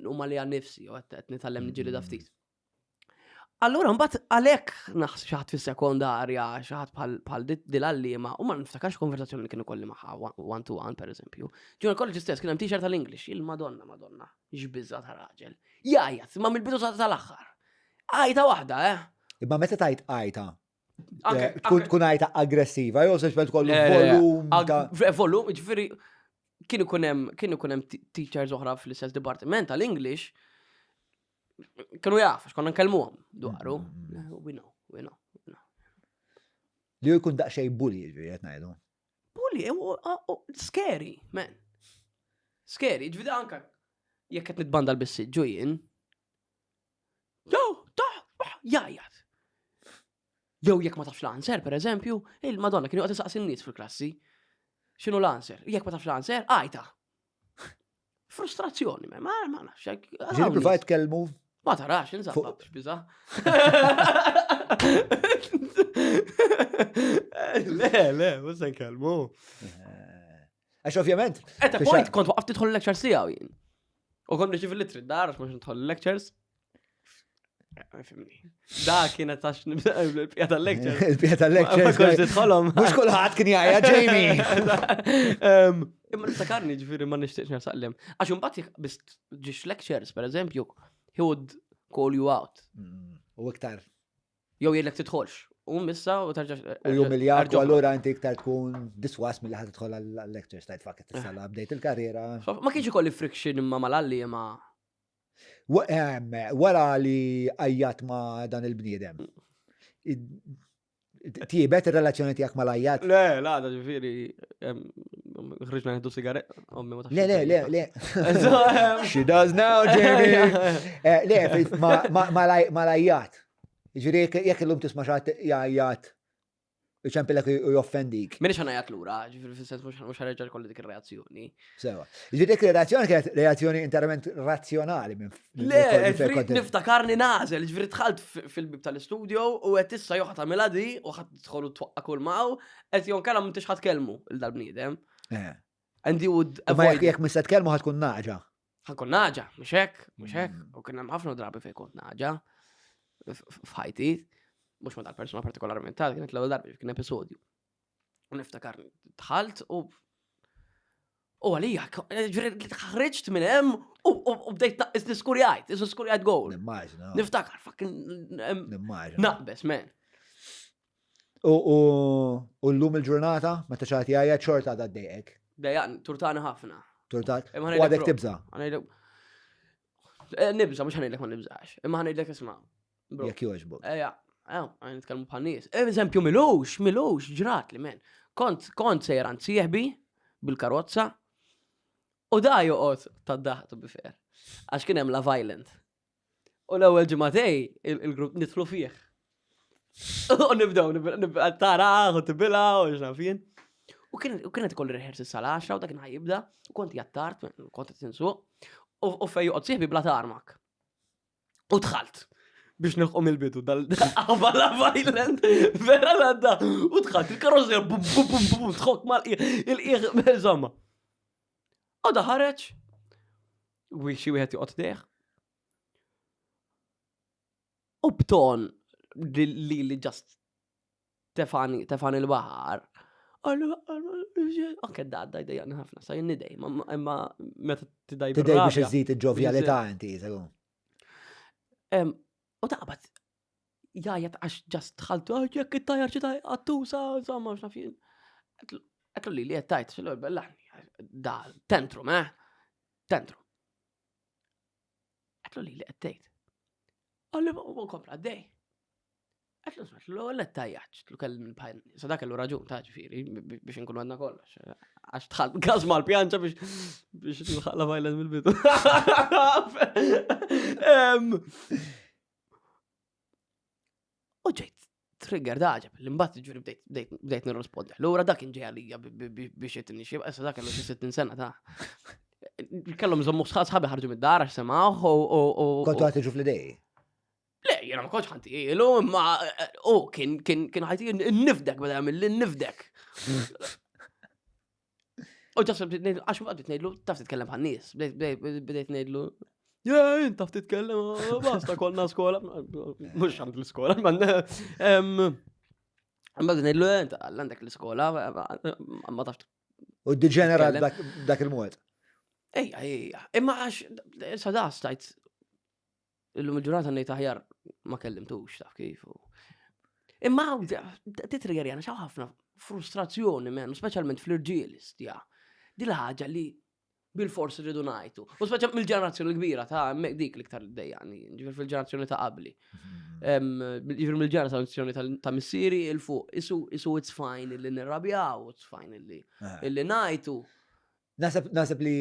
huma li nifsi u qed nitgħallem niġġieli da ftit. Allura mbagħad għalhekk naħs xi ħadd fis-sekondarja, xi ħadd bħal dil-għalliema u ma niftakarx konversazzjoni li kienu kolli magħha one to one pereżempju. Ġewwa college stess kien hemm teacher tal-English, il-Madonna Madonna, x'biża ta' raġel. Jgħajjat, ma mill-bidu tal-aħħar. Għajta waħda, eh? Imma meta tajt għajta, eh, tkun għajta aggressiva, jew sempliċement kollu volum. Volum, ġifieri kien ikun hemm kien ikun hemm teachers oħra fl-istess dipartiment tal-English kienu jaf, għax konna nkellmuhom dwaru. Mm, mm, mm. We know, we know. Li jkun daqsxejn bully, ġifieri qed ngħidu. Bully, eh, scary, man. Scary, ġifieri anka jekk qed nitbandal bis-siġġu jien. Jo, ta, jajjat. Jew jekk ma tafx l-answer, per eżempju, il-Madonna kien joqgħod isaqsi n-nies fil-klassi. X'inhu l-answer? Jekk ma tafx l-answer, għajta. Frustrazzjoni, ma ma nafx. Ġieli provajt tkellmu? Ma tarax, insabba x'biża. Le, le, mhux se nkellmu. Eh, għax ovvjament. At a point kont waqft tidħol lectures tiegħu jien. U kont nirċievi litri d-dar għax mhux nidħol lectures. Eh, fimni. Da kienet għax nibda il-pija tal-lectures. Il-pija tal-lectures. Ma kontx nidħolhom. Mhux kulħadd kien jgħajja Jamie. Imma niftakarni ġifieri ma nixtieqx narsaqlem. Għax imbagħad jekk biss ġiex lectures, per eżempju, he would call you out. Mm, u iktar. Jew jgħidlek tidħolx. U missa u tarġa. U jumiljak u allura inti iktar tkun diswas mill-li ħad tidħol għal-lectures tajt fuck it, issa bdejt il-karriera. Ma kienx ikolli friction imma mal-għalliema Wara li għajjat ma' dan il-bniedem, tjibet ir-relazzjoni tiegħek mal-għajjat? Le, la, da ġifieri, ħriġna nieħdu sigaret, ommi ma Le, le, le, le. She does now, Jamie. Eh, le, mal-għajjat. Ġifieri jekk illum tisma' xi jgħajjat iċempilek u joffendik. Minix ħanajat lura, ġifiri fil-sens mux ħarġa kolli dik il-reazzjoni. Sewa. Ġifiri dik il-reazzjoni kienet reazzjoni interament razzjonali minn. Le, niftakarni nażel, ġifiri dħalt fil-bib tal-istudio u għet issa joħat għamila di u ħat tħolu twaqqa kull maw, għet jon kalla m'intix ħat kelmu il-dal-bniedem. Eh. And you would avoid. Ma jek mista tkellmu ħatkun naġa. Ħankun naġa, mhux hekk, mhux hekk. Mm. U kien hemm ħafna drabi fejn kont naġa f'ħajti, mhux ma tal-persuna partikolarment tal kienet l-ewwel darba kien episodju. U niftakar dħalt u U għalija, ħriġt minn hemm u bdejt naqqis niskurjajt, isu skurjajt goal. Nimmaġna. Niftakar, fucking. Nimmaġna. Naqbes, man. U l-lum il-ġurnata, meta ċati għajja xorta għadha dejqek. Dejjaqni, turtani ħafna. Turtat. U għadek tibza. Eh, nibza, mux ħanidlek ma nibzax. Imma ħanidlek isma. Jek joġbok. Eja, eh, għan nitkellmu bħal nies. Eh, eżempju, milux, milux, ġrat li men. Kont, kont sejran sieħbi bil-karozza u da joqgħod tad-daħ to be fair. Għax kien hemm Love Island. U l-ewwel ġimagħtej il-grupp nidħlu fih. U nibdew taraħ u tibilha u x'naf jien. U kienet ikolli rehearsal sal-10 u dak kien ħajibda u kont jattart, kont qed insuq, u fej joqgħod sieħbi bla tarmak. U dħalt biex nilħqu mill-bidu dal-qaba la Island, vera l-għadda, u dħalt il-karozza bum bum bum bum tħok mal-qiegħ, insomma. U da ħareġ, u xi wieħed joqgħod deħ. U b'ton li li ġast tefani tefani l-baħar. Anke da għadda jdejjaqni ħafna, sa jien nidej, imma meta tidaj. Tidej biex iżid il-ġovjalità inti, segun. U taqbad, jgħajjat għax ġast dħaltu, ah, jekk it-tajar xi għattusa, insomma, x'naf jien. Għetlu li li qed tajt, xillu bellaħni. Da, tantrum, eh? Tantrum. Għedtlu li li qed tgħid. Qalli u kompla għaddej. Għedtlu sma, għedtlu l tajjaċ, għedtlu kellim bħal, sa dak kellu raġun ta' ġifieri biex inkunu għandna kollox. Għax tħall gas mal-pjanċa biex biex nħalla violent mill-bidu. U ġejt trigger daġeb, li mbagħad ġifieri bdejt nirrispondi. Lura dak kien ġej għalija biex jitni xi, issa dak kellu xi 60 sena ta' Kellhom żommu sħabi ħarġu mid-dar għax semgħuh u. Kontu għad tiġu fl-idej? Le, jiena ma kontx ħanti ilu, imma u kien kien kien ħajti nifdek beda jagħmel nifdek. U ġasab bdejt ngħidlu, għax bdejt ngħidlu, taf titkellem bħal nies, bdejt ngħidlu, ja, int taf titkellem, oh, basta konna skola, mhux għand l-iskola, ma Mbagħad ngħidlu int għandek l-iskola, ma taf. U deġenera dak il-mod. Ejja, ejja, imma għax sa da stajt Illum il-ġurnata ngħid aħjar ma kellimtux taf kif. Imma titrigger jana xaw ħafna frustrazzjoni men, speċjalment fl-irġiel istja. Di l-ħaġa li bil-fors rridu ngħidu. U speċjalment mill-ġenerazzjoni l-kbira ta' dik l-iktar dejjani, ġifier fil-ġenerazzjoni ta' qabli. Ġifier mill-ġenerazzjoni ta' missieri il fuq isu isu it's fine illi nirrabjaw, it's fine illi eh. illi ngħidu. Naħseb li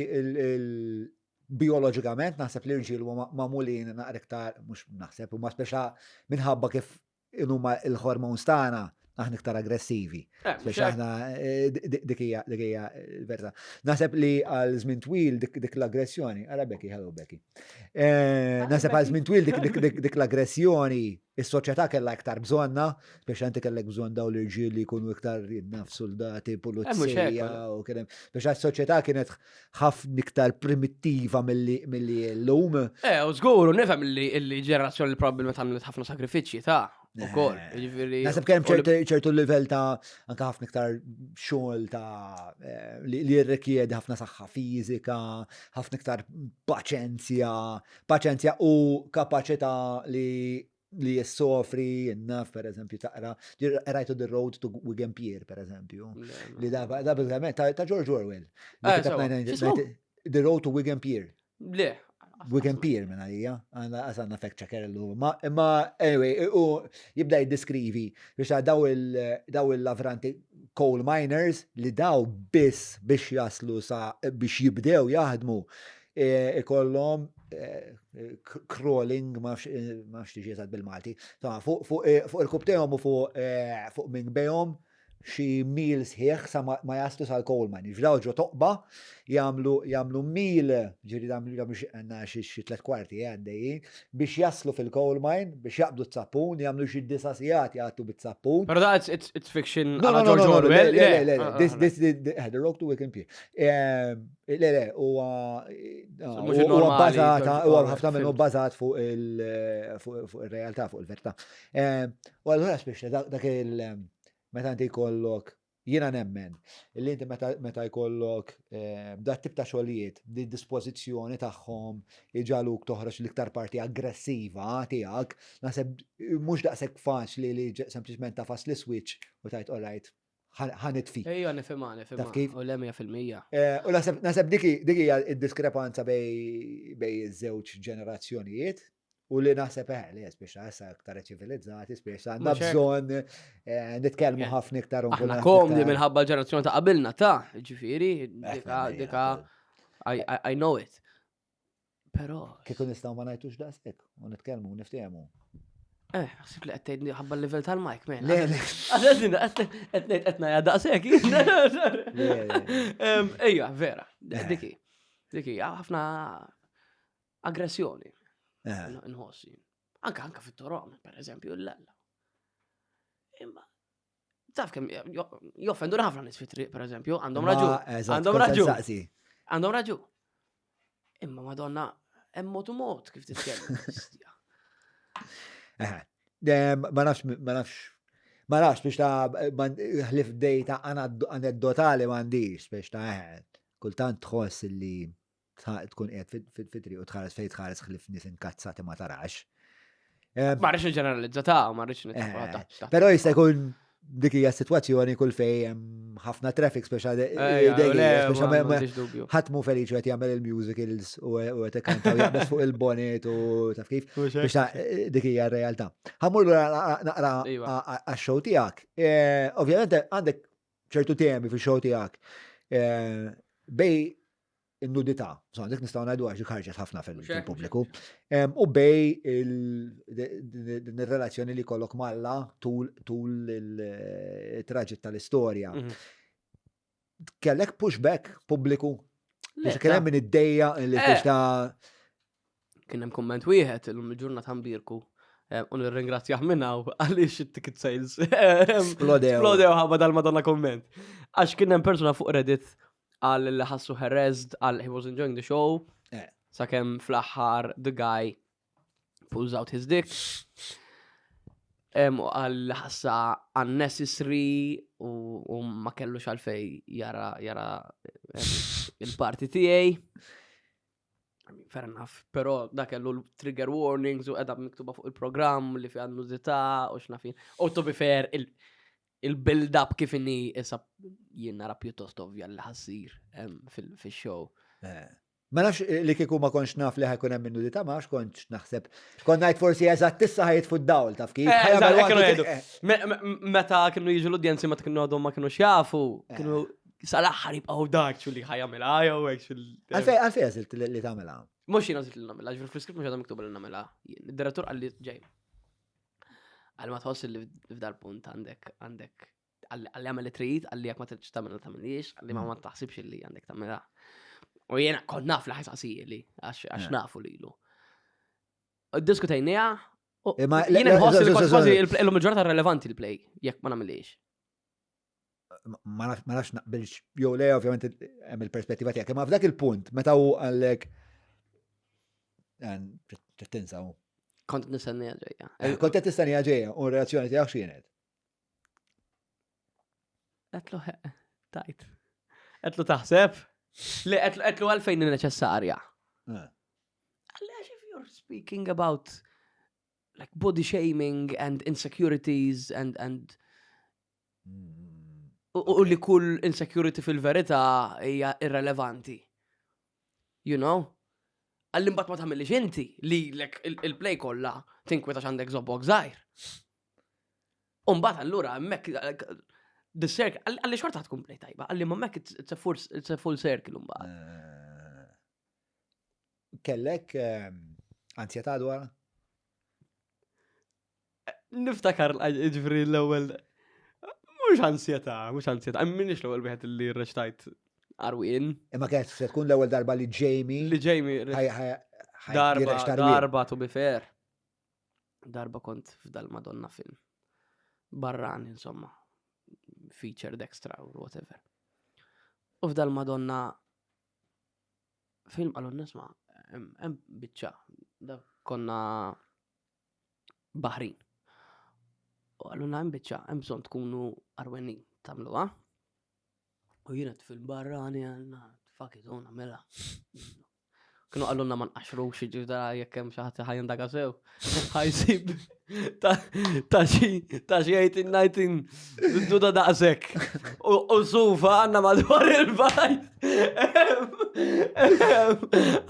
bioloġikament naħseb li rġiel huma magħmulin naqra iktar mhux naħseb huma speċa minħabba kif huma il-hormones tagħna aħna iktar aggressivi. Eh, speċa aħna eh, dik hija dik hija l-verità. Naħseb li għal żmien twil dik l-aggressjoni, ara Becky, hello Becky. Eh, naħseb għal żmien twil dik l-aggressjoni Is-soċjetà kellha iktar bżonna, biex inti kellek bżonn dawn l-irġiel li jkunu iktar naf soldati, eh, pulizija u kien hemm. Biex għas-soċjetà kienet ħafna iktar primittiva milli llum. Eh, u żgur, u nifhem li ġenerazzjoni li probabbilment għamlet ħafna sagrifiċċji ta' ukoll. Eh, jiġifieri Naħseb kemm ċertu livell ta' anke ħafna iktar xogħol ta' eh, li jirrikjedi ħafna saħħa fiżika, ħafna iktar paċenzja, Paċenzja u kapaċità li li jissofri, naf per eżempju taqra, rajtu The Road to Wigan Pier per eżempju, li da bażikament ta' George Orwell. Eh, The Road to Wigan Pier. Le. Wigan Pier minn għalija, għanna għasanna fact checker l Ma, imma, anyway, u jibda jiddiskrivi biex daw il-lavranti coal miners li daw biss biex jaslu sa biex jibdew jaħdmu E, ikollhom e, crawling ma nafx tiġi eżatt bil-Malti. Fuq e, il-kubtejhom u fuq minn bejhom xi mil sħiħ sa ma jaslu sal coal mine. Ġdaw ġo toqba jagħmlu jagħmlu mil, ġieri jagħmlu jagħmlu xi għandna xi tliet kwarti eh, għaddejjin biex jaslu fil-coal mine biex jaqbdu t-sappun, jagħmlu xi disa' sigħat jgħattu bit-sappun. Però da it's fiction No, no, no, no, no, le, le, le, le, this, this, the Road to Wigan Pier. Le, le, huwa huwa bbażata, huwa ħafna minnu bbażat fuq il-realtà, fuq il-verità. Eh, u allura speċi dak il meta inti jkollok jiena nemmen li inti meta jkollok eh, dat tip ta' xogħlijiet di dispożizzjoni tagħhom iġaluk toħroġ l-iktar parti aggressiva tiegħek, naħseb mhux daqshekk faċli li sempliċement tafas l-switch u tajt all right, ħa nitfi. Ejja, nifhimha, nifhimha. Taf kif? U le 100%. Eh, u naħseb dik hija d-diskrepanza bej iż-żewġ ġenerazzjonijiet u li naħseb eh li biex issa aktar ċivilizzati, biex għandna bżonn eh, nitkellmu ħafna iktar u Aħna komdi minħabba l-ġenerazzjoni ta' qabilna ta' ġifieri, dika dika I know it. Però. Kieku nistgħu ma ngħidux daqshekk u nitkellmu u niftehmu. Eh, ħsib li qed tgħidni ħabba l-livell tal-mic, men. Le, le. Qed ngħid qed ngħid daqshekk. Ejja, vera, eh. diki. Diki, ħafna aggressjoni. Eh. Nħossi. Anka anka fit-torom, per eżempju, l-lalla. Imma Taf kemm joffendu ħafna nies fit-triq, pereżempju, għandhom raġun. Għandhom raġun. Għandhom raġun. Imma madonna, hemm mod u mod kif titkellem. Ma nafx, ma nafx, ma nafx biex ta' ħlif dejta aneddotali m'għandix biex ta' kultant tħoss li tkun qiegħed fit-triq u tħares fejn tħares ħlif nies inkazzati ma tarax. Ma rridx niġġeneralizza ta' ma rridx nitfa' Però jista' jkun. dik hija sitwazzjoni kull fej hemm ħafna traffic speċa ħadd mhu feliċi qed jagħmel il-musicals u qed ikanta u jaqbeż fuq il-bonnet u taf kif. Biex dik hija r-realtà. Ħammur naqra iva. għax-show tiegħek. Eh, ovvjament għandek ċertu temi fix-show tiegħek. Eh, bej in-nudità, insomma, dik nistgħu ngħidu għax dik ħarġet ħafna fil-pubbliku. U bej din ir-relazzjoni li kollok malla tul tul il-traġit tal-istorja. Mhm. Kellek pushback pubbliku? Biex kien hemm min iddejja li eh. biex ta' Kien hemm kumment wieħed illum il-ġurnata mbirku eh, u nirringrazzjah minn hawn għaliex it-ticket sales splodew. Splodew ħabba dal-Madonna komment. Għax kien hemm persuna fuq Reddit Qal li ħassu harassed, qal he was enjoying the show. Eh. Sakemm fl-aħħar the guy pulls out his dick. U qal li ħassa unnecessary u ma kellux għalfej jara jara il-parti tiegħi. Fair enough, pero da kellu l-trigger warnings u edha miktuba fuq il-programm li fi nudità u xnafin. U to be fair, il-build-up kif inni issa jien nara pjuttost ovvja li ħassir fil-show. Eh. Ma nafx eh, li kieku ma kontx naf li ħajkun hemm nudità, ma nafx kontx naħseb. Kont ngħid forsi eżatt issa ħajt fuq dawl taf kif. Eh, meta kienu jiġu l-udjenzi meta kienu għadhom ma kienu xjafu, kienu sal-aħħar jibqgħu dak li ħajamilha jew hekk. Għalfej għalfej għażilt li tagħmilha. Mhux jien għażilt li nagħmilha, ġifier fl-iskript mhux għadha miktuba li nagħmilha. Id-direttur qalli ġej. Għal ma tħoss li f'dal punt għandek għandek għalli għamel li trid, għalli jekk ma tridx tagħmel tagħmilix, għalli ma ma taħsibx li għandek tagħmilha. U jiena kont naf li ħajsaqsili għax eh. nafu lilu. Diskutejnija, jiena nħoss li kważi illum il-ġurnata relevanti l-play jekk ma nagħmilix. Ma nafx naqbilx jew le ovvjament hemm il-perspettiva tiegħek, imma f'dak il-punt meta hu għallek eh, tinsa hu. Kont nistennija ġejja. Eh, kont qed tistennija ġejja u r-reazzjoni tiegħek x'kienet? Għetlu tajt. Għetlu taħseb? Li għetlu għalfejn neċessarja. Eh. Għalli if you're speaking about like body shaming and insecurities and and mm, u li kull insecurity fil-verità hija irrelevanti. You know? Għalli mbagħad ma tagħmilix inti li il-play kollha tinkweta x'għandek żobbok żgħir. U mbagħad allura hemmhekk the circle, għalli xorta tkun play tajba, għalli ma hemmhekk it's a full, it's a full circle mbagħad. Eh, kellek ehm, ansjetà dwar? Niftakar ġifri l-ewwel mhux ansjetà, mhux ansjetà, minix l-ewwel wieħed li rreċtajt għarwien. Imma kienet se tkun l-ewwel darba li Jamie. Li Jamie. Darba, darba to be fair. Darba kont f'dal Madonna film. Barran, insomma. Featured extra or whatever. U f'dal Madonna film għallu nisma' hemm biċċa. Da konna baħrin. U għallu hemm biċċa, hemm bżonn tkunu arwenin tagħmluha. U jiena fil-barrani għalna, fuck it, u nagħmilha. Kienu għallunna ma nqaxrux ġifda jekk hemm xi ħadd ħajjan daga sew. Ħajsib ta' xi ta' xi 18 19 duda daqshekk. U sufa għandna madwar il-bajt.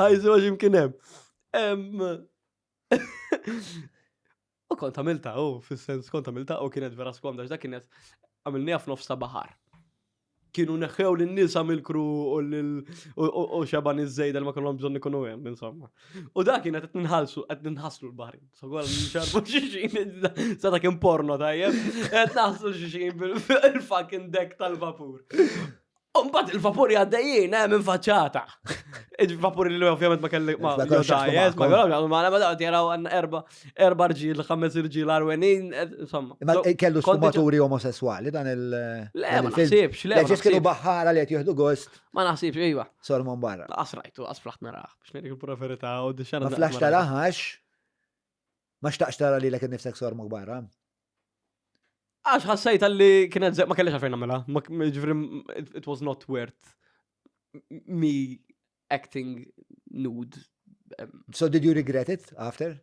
Ħajsib għax imkien hemm. U kont għamilta, u fis-sens kont għamilta u kienet vera skomda, dak kienet għamilniha f'nofs ta' baħar. Kienu neħħew lin-nisa mill-kru u xeba niż-żejda li ma kellhom bżonn ikunu hemm, insomma. U dak kienet qed ninħallsu, qed ninħasslu l-baħrin. So għal nxarbu xixin, sa dak kien porno tajjeb, qed naħslu xixin bil-fucking deck tal-vapur. Umbat il-vapuri għaddejjin, eh, minn faċċata. Il-vapuri li ovvjament ma kelli ma jodajes, ma kellhom ma ma daqt jaraw għandna erba erba rġiel, ħames irġiel arwenin, eh, insomma. Ma kellu sfumaturi omosessuali dan il. Le, ma naħsibx, le. Ġes kienu baħħara li qed jieħdu gost. Ma naħsibx, iva. Solmon barra. Qas rajtu, qas flaħt narah, biex ngħidlek il-pura verità u d-xena. Ma flaħx taraħax, ma xtaqx tara lilek innifsek sormok barra. Għax ħassejt li kienet ma kellix għalfejn nagħmilha. Ġifieri it was not worth me acting nude. So did you regret it after?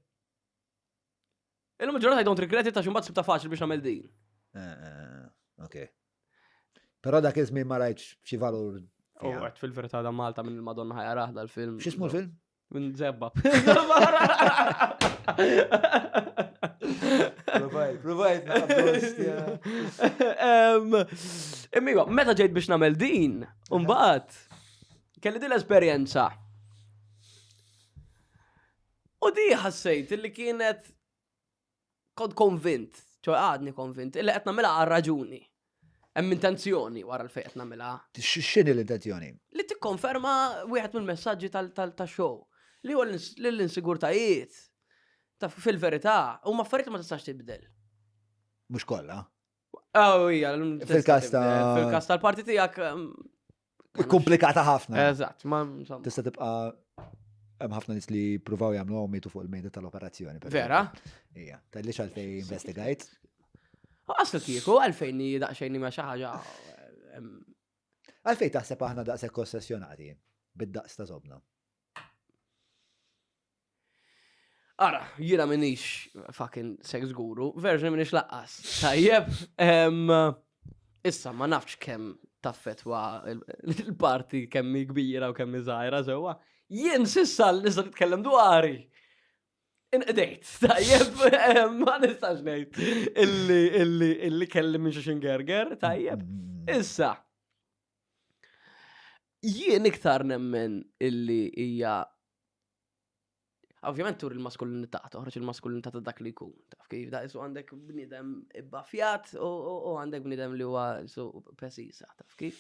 Illum il-ġurnata I don't regret it għax imbagħad sibta faċli biex nagħmel din. Eh, eh, ok. Però dak iż-żmien ma rajtx xi valur. U għed fil-verità da Malta minn il-Madonna ħajaraħ dal-film. X'ismu l-film? Minn zebba. Provajt, provajt, Imma meta ġejt biex nagħmel din, mbagħad kelli din l-esperjenza. U di ħassejt li kienet kont konvint, ċoħ għadni konvint, illi qed nagħmilha għal raġuni. Hemm intenzjoni wara l fejn qed nagħmilha. X'inhi l-intenzjoni? Li tikkonferma wieħed mill-messaġġi tal-show. Li huwa l-insigurtajiet ta' fil-verità huma affarijiet ma tistax tibdel. Mhux kollha. Oh, hija. Fil-każ ta' fil-każ tal-parti tiegħek Komplikata ħafna. Eżatt, ma insomma. Tista' tibqa' hemm ħafna nies li pruvaw jagħmlu mietu fuq il-mejda tal-operazzjoni. Vera? Ija, tgħidlix għalfejn investigajt. Aslu kieku għalfejn daqsxejn ma xi ħaġa. Għalfejn taħseb aħna daqshekk ossessjonati bid-daqs ta' zobna? Ara, jiena minix fucking sex guru, version minix laqqas. Tajjeb, issa ma nafx kemm taffetwa il-parti kemm kbira u kemm żgħira sewwa. Jien sissa nista' nitkellem dwari. Inqdejt, tajjeb, ma nistax ngħid illi illi illi kelli minn xi gerger, tajjeb. Issa, jien iktar nemmen illi hija Ovvjament tur il-maskulinità, toħroġ il-maskulinità ta' dak li jkun. Taf kif da isu għandek bniedem ibbafjat u għandek bniedem li huwa isu pesisa, taf kif.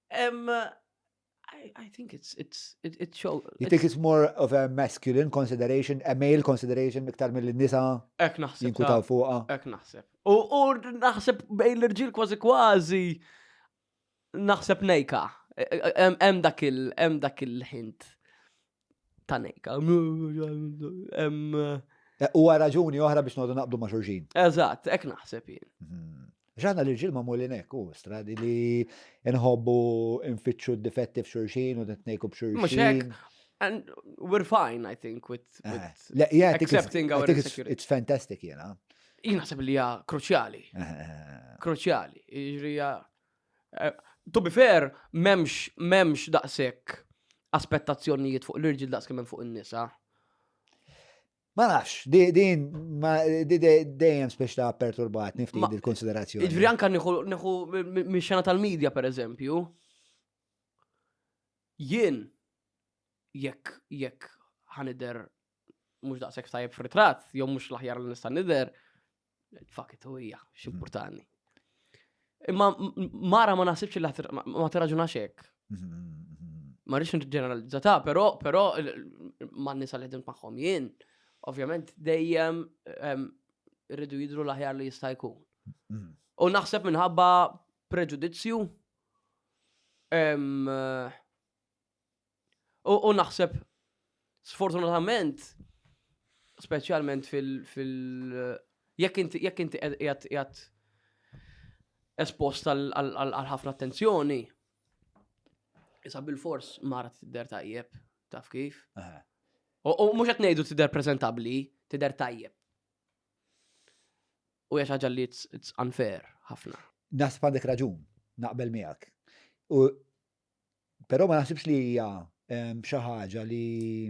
Um, I, I think it's, it's, it, it show. You think it's more of a masculine consideration, a male consideration iktar mill-nisa Ek naħseb. jinkutaw fuqa? Ek naħseb. U, u naħseb bejn l-irġiel kważi kważi Naħseb nejka. Hemm dak il hemm dak il-ħint ta' nejka. Eh, huwa raġuni oħra biex noqogħdu naqbdu ma' xulxin. Eżatt, hekk naħseb jien. Mhm. Ġana l-irġiel ma' mulin hekk, u stradi li nħobbu nfittxu d-difetti f'xulxin u nitnejku b'xulxin. Mhux hekk. And we're fine, I think, with, eh, with Le, yeah, I think it's, accepting our I think it's, insecurity. it's fantastic, jena. Jien naħseb li hija kruċjali. Eh, Kruċjali. Jiġri hija Eh, to be fair, memx, memx daqsek aspettazzjonijiet fuq l-irġil daqs kemm fuq in-nisa. Ma nafx, din dejjem spiex ta' perturbat nifti il-konsiderazzjoni. Ġifieri anka nieħu mix-xena tal-medja pereżempju. Jien jekk jekk ħanider mhux daqshekk tajjeb f'ritratt, jew mhux l-aħjar li nista' nidher, fuck it, u hija, x'importani. Imma mara ma naħsibx li ma tirraġunax hekk. Ma rridx nġeneralizza ta' però però ma nisa li ħdimt magħhom jien, ovvjament dejjem rridu jidru l-aħjar li jista' jkun. Mm. U naħseb minħabba preġudizzju U naħseb, sfortunatament, speċjalment fil- fil- jekk inti jekk inti qiegħed qiegħed espost għal ħafna attenzjoni, issa bil-fors mara tidher tajjeb, taf kif? U mhux qed ngħidu tidher preżentabbli, tidher tajjeb. U hija xi ħaġa li it's unfair ħafna. Naħseb għandek raġun, naqbel miegħek. U Però ma naħsibx li hija xi ħaġa li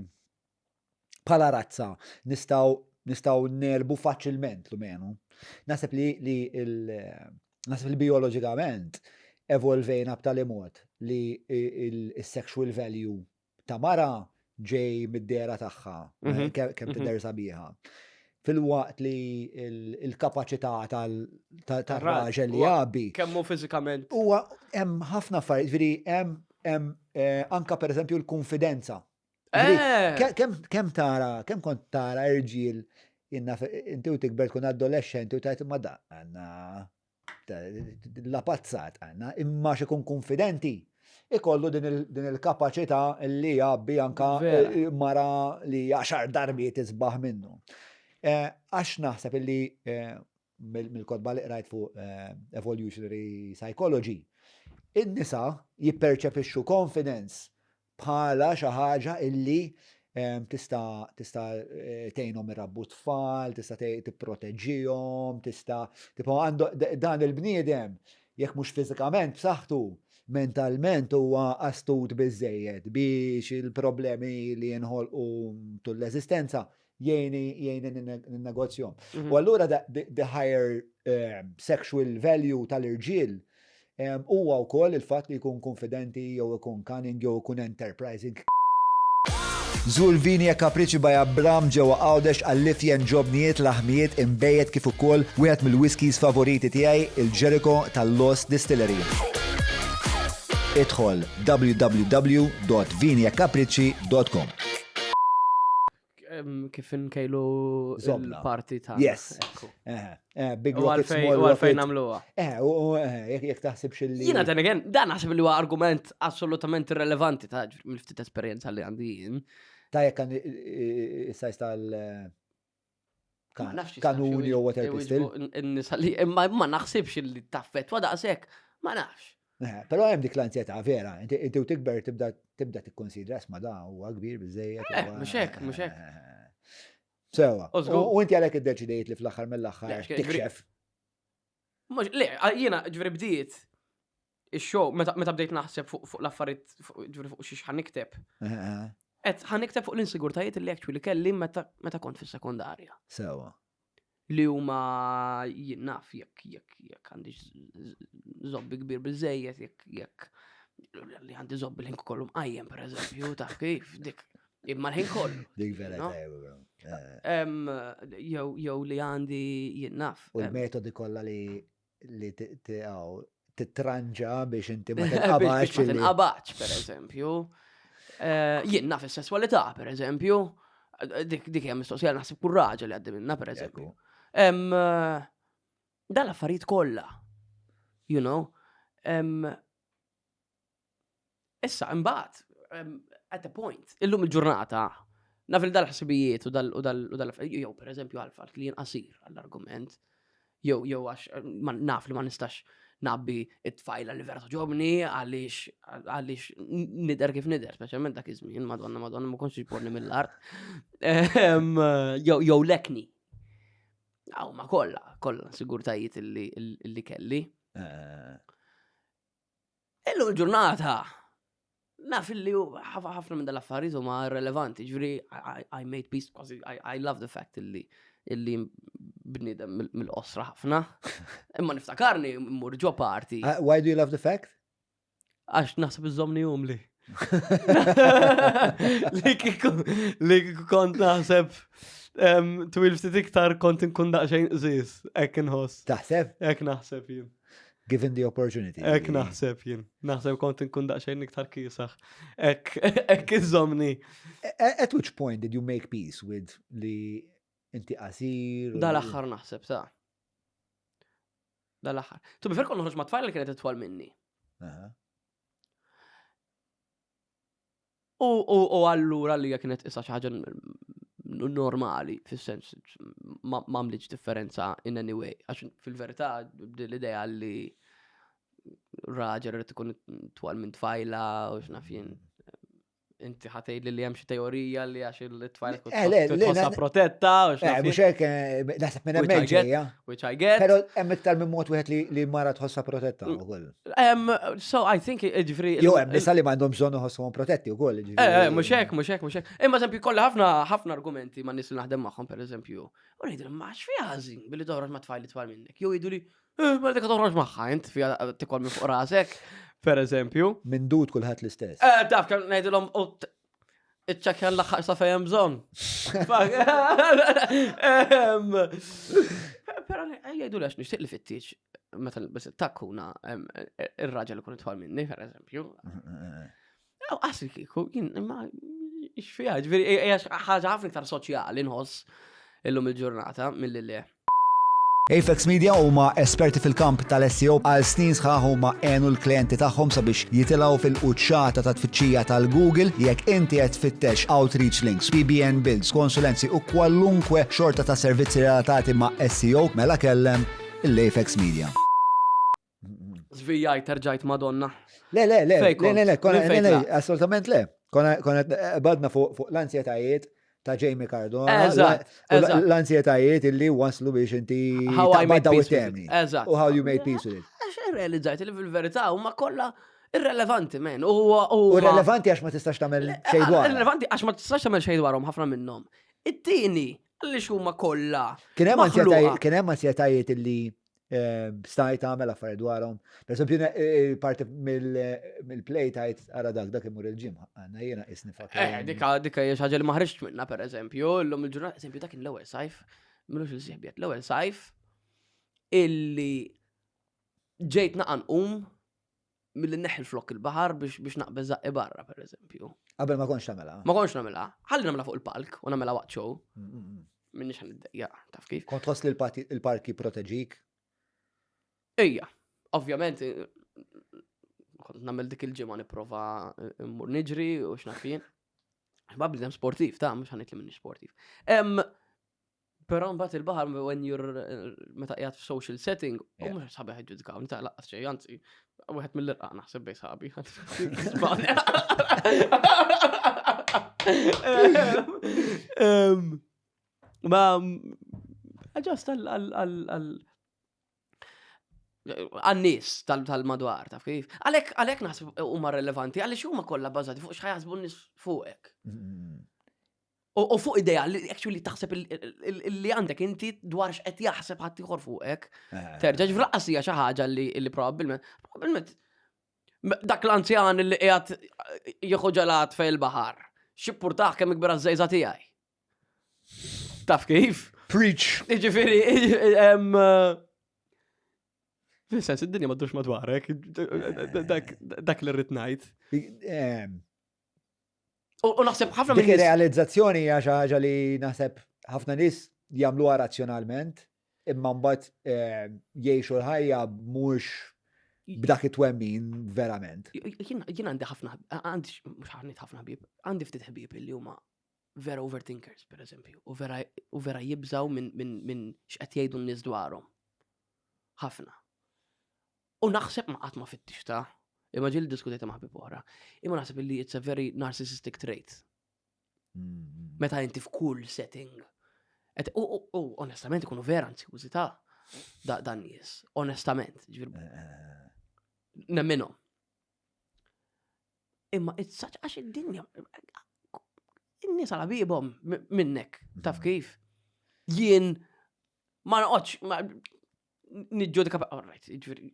bħala razza nistgħu nistgħu nerbu faċilment l-menu. Naħseb li li naħseb li bioloġikament evolvejna b'tali mod li il-sexual value ta' mara ġej mid-dehra tagħha, mhm. kemm mhm. tidher sabiħa. Filwaqt li il-kapaċità tal-raġel li jgħabbi. Kemm hu fiżikament. Huwa hemm ħafna affarijiet, ġifieri hemm eh, anka pereżempju l-konfidenza. Eh! Kemm tara, kemm kont tara irġiel inna inti u tikber tkun adolescenti u tajt ma da għanna la pazzat għanna, imma xikun konfidenti, ikollu din il-kapacità li jgħabbi anka eh, mara li għaxar darbiet isbaħ minnu. Eh, għax naħseb illi eh, mill-kodba li qrajt fuq evolutionary psychology, in-nisa jipperċepixxu confidence bħala xi ħaġa illi Tista' tista' eh, tgħinhom irabbu tfal, tista' tipproteġihom, tista' tipo għandu dan il-bniedem jekk mhux fiżikament b'saħħtu, mentalment huwa astut biżejjed biex il-problemi li jinħolqu tul l-eżistenza jgħini jgħini ninnegozjahom. Mhm. U allura the higher sexual value tal-irġiel huwa wkoll il-fatt li jkun konfidenti jew ikun cunning jew ikun enterprising. Żur Vini e Capricci by Abram ġewwa Għawdex għall-ifjen ġobnijiet, laħmijiet, inbejjed kif ukoll wieħed mill-whiskies favoriti tiegħi, il-Jericho tal-Lost Distillery. Idħol www.viniecapricci.com. Kif nkejlu l-parti ta' Yes. Eh, big rocket, small rocket. Għalfejn namluha. Eh, u eh, jek taħseb xilli. Jina dan again, dan naħseb li huwa argument assolutament irrelevanti ta' mill-ftit esperjenza li għandi jien. Ta' jekk għandi is-sajs tal- kanuni u water pistol. Imma ma naħsibx li taffetwa daqshekk, ma nafx. Eh, però hemm dik l-anzjetà vera, inti u tikber tibda tibda tikkonsidra isma' da huwa kbir biżejjed. Eh, mhux hekk, mhux hekk. Eh, sewa. U inti għalhekk iddeċidejt li fl-aħħar mill-aħħar tikxef. Mhux le, jiena ġifieri bdiet ix-show meta bdejt naħseb fuq l-affarijiet ġifieri fuq xiex ħanikteb. Qed ħanikteb fuq l-insigurtajiet li actually kelli meta kont fis-sekondarja. Sewa. Li huma jien naf jekk jekk jekk għandi zobbi kbir biżejjed jekk jekk li għandi zobbi l-ħin kollu mqajjem pereżempju taf kif dik imma l-ħin kollu. Dik vera tajba, bro. Jew jew li għandi jien naf. U l-metodi kollha li li titranġa biex inti ma tinqabax. Biex ma tinqabax, per eżempju. Eh, jien naf is-sesswalità, per eżempju. Dik dik hija mistoqsija naħseb kull raġel li għaddi minna, per eżempju. Eh, dan l-affarijiet kollha. You know? Issa, imbagħad, at a point, illum il-ġurnata, naf il dal-ħsibijiet u dal u dal u dal jew pereżempju għal fatt li jien qasir għall-argument, jew jew għax naf li ma nistax nabbi it-tfajla li vera toġobni għaliex għaliex nidher kif nidher, speċjalment dak iż-żmien, madonna madonna ma kontx iġborni mill-art. Jew jew lekni. Aw ma kollha, kollha sigurtajiet illi kelli. Eh. Illum il-ġurnata, naf illi ħafna minn dal-affarijiet huma irrelevanti, ġifieri I made peace kważi I love the fact illi illi bniedem mill-qosra ħafna. Imma niftakarni mmur ġo party. Uh, why do you love the fact? Għax naħseb iżomni umli. Li kieku li kieku kont naħseb twil ftit iktar kont inkun daqsxejn qżis, hekk inħoss. Taħseb? Hekk naħseb jien. Given the opportunity. Ek naħseb jien. Naħseb kont inkun daqsxejn iktar kiesaħ. Ek, ek iżomni. At which point did you make peace with li inti qasir? Dal-aħħar naħseb, ta' Dal-aħħar. Tu bifer kont noħroġ ma' tfajla li kienet itwal minni. U allura li kienet issa xi ħaġa normali, fis-sens ma għamlitx differenza in any way. Għax fil-verità l-idea li raġel irid ikun twal minn tfajla u x'naf jien. Inti ħatejt li hemm xi teorija li għax il-tfajla tkun eh, tħossha protetta u x'naf. Eh, mhux hekk eh, naħseb minn hemmhekk ġejja. Which I get. Pero hemm iktar minn mod wieħed li mara tħossha protetta mm. ukoll. So I think eh, ġifri. Jew hemm nisa li m'għandhom bżonn iħossuhom protetti wkoll. Eh, eh, mhux hekk, mhux hekk, mhux hekk. Imma eżempju kollha ħafna ħafna argumenti ma' nies li naħdem magħhom pereżempju. U ngħidilhom ma x'fiha ħażin billi toħroġ ma' tfajli tfal minnek. Jew jgħidu li ma dik toħroġ magħha int fiha tikol minn fuq rasek, pereżempju. Minn dud kulħadd l-istess. Taf kemm ngħidilhom Iċċekkja l-aħħar sa fejn hemm bżonn. Però jgħidu għax nixtieq li fit-tieġ meta nilbes it-takkuna ir-raġel ikun itwal minni, per eżempju. Aw qasri kieku, jien imma x'fiha, ġifieri hija ħaġa ħafna iktar soċjali nħoss illum il-ġurnata milli le. Apex Media huma esperti fil-kamp tal-SEO għal snin sħaħ huma għenu l-klijenti tagħhom sabiex jitilgħu fil-quċċata ta' tfittxija tal-Google jekk inti qed tfittex outreach links, PBN builds, konsulenzi u kwalunkwe xorta ta' servizzi relatati ma' SEO mela kellem l-Apex Media. Zvijajt, erġajt Madonna. Le, le, le, le, le, le, le, assolutament le. Konna badna fuq l-ansjetajiet ta' Jamie Cardona. Eżatt. L-ansjetajiet illi waslu biex inti taqbad daw it-temi. Eżatt. U how you made peace with it. Għax irrealizzajt li fil-verità huma kollha irrelevanti, men. U irrelevanti għax ma tistax tagħmel xejn dwarhom. Irrelevanti għax ma tistax tagħmel xejn dwarhom ħafna minnhom. It-tieni, għaliex huma kollha. Kien hemm ansjetajiet illi stajt tagħmel affarijiet dwarhom. Per eżempju, parti mill-play tajt ara dak dak imur il-ġim, għandna jiena isni fakir. Eh, dika dika hija xi ħaġa li ma ħriġt minnha pereżempju, llum il-ġurnata, eżempju dak l-ewwel sajf, milux il-sieħbiet, l-ewwel sajf illi ġejt naqan um milli neħil flok il-baħar biex biex naqbeż zaqqi barra, per eżempju. Qabel ma kontx tagħmilha. Ma kontx nagħmilha. Ħalli nagħmilha fuq il-palk u nagħmilha waqt show. Mm, mm, mm. Minni xan id-dejja, taf kif. Kont tħoss li l-parki proteġik? Ejja, ovvjament, eh, kont nagħmel dik il-ġimgħa nipprova eh, mmur niġri u x'naf jien. Ma bnidem sportiv, ta' mhux ħanit li minni sportiv. Però mbagħad il-baħar when you're eh, meta qiegħed f'social setting, u mhux sħabi ħeġġudikaw, nta laqqas xejn, anzi, wieħed mill-irqaq naħseb bej sħabi. Ma just għal għan-nies tal-madwar, taf kif? Għalhekk għalhekk naħseb huma relevanti, għaliex huma kollha bażati fuq x'ħajasbu n-nies fuqek. Mm. U fuq idea li actually taħseb li għandek inti dwar x'qed jaħseb ħadd ieħor fuqek. Eh. Terġa' ġifra hija xi ħaġa li probabbilment probabbilment dak l-anzjan li qiegħed jieħu ġelat fejn il-baħar. X'ippurtah kemm ikbira ż-żejża tiegħi. Taf kif? Preach! Jiġifieri, Fis-sens id-dinja ma ddurx madwarek, dak li rrid ngħid. U naħseb ħafna Dik ir-realizzazzjoni hija xi ħaġa li naħseb ħafna nies jagħmluha razzjonalment, imma mbagħad eh, jgħixu l-ħajja mhux b'dak it-twemmin verament. Jien għandi ħafna, għandi mhux ħanit ħafna ħbieb, għandi ftit ħbieb li huma vera overthinkers, per eżempju, u vera u vera jibżaw minn min, min x'qed jgħidu n-nies dwarhom. Ħafna. U naħseb ma qatt ma fittixta, imma ġieli diskutejta ma' ħbieb oħra. Imma naħseb li it's a very narcissistic trait. Mm. Meta inti f'kull setting. U onestament ikunu vera anzjużi ta' dan nies. Onestament. Eh, eh. Nemminhom. Imma it's such għax id-dinja in-nies għala bibhom minnek, taf mm. kif? Jien ma noqgħodx niġġudika, all right, jiġifieri,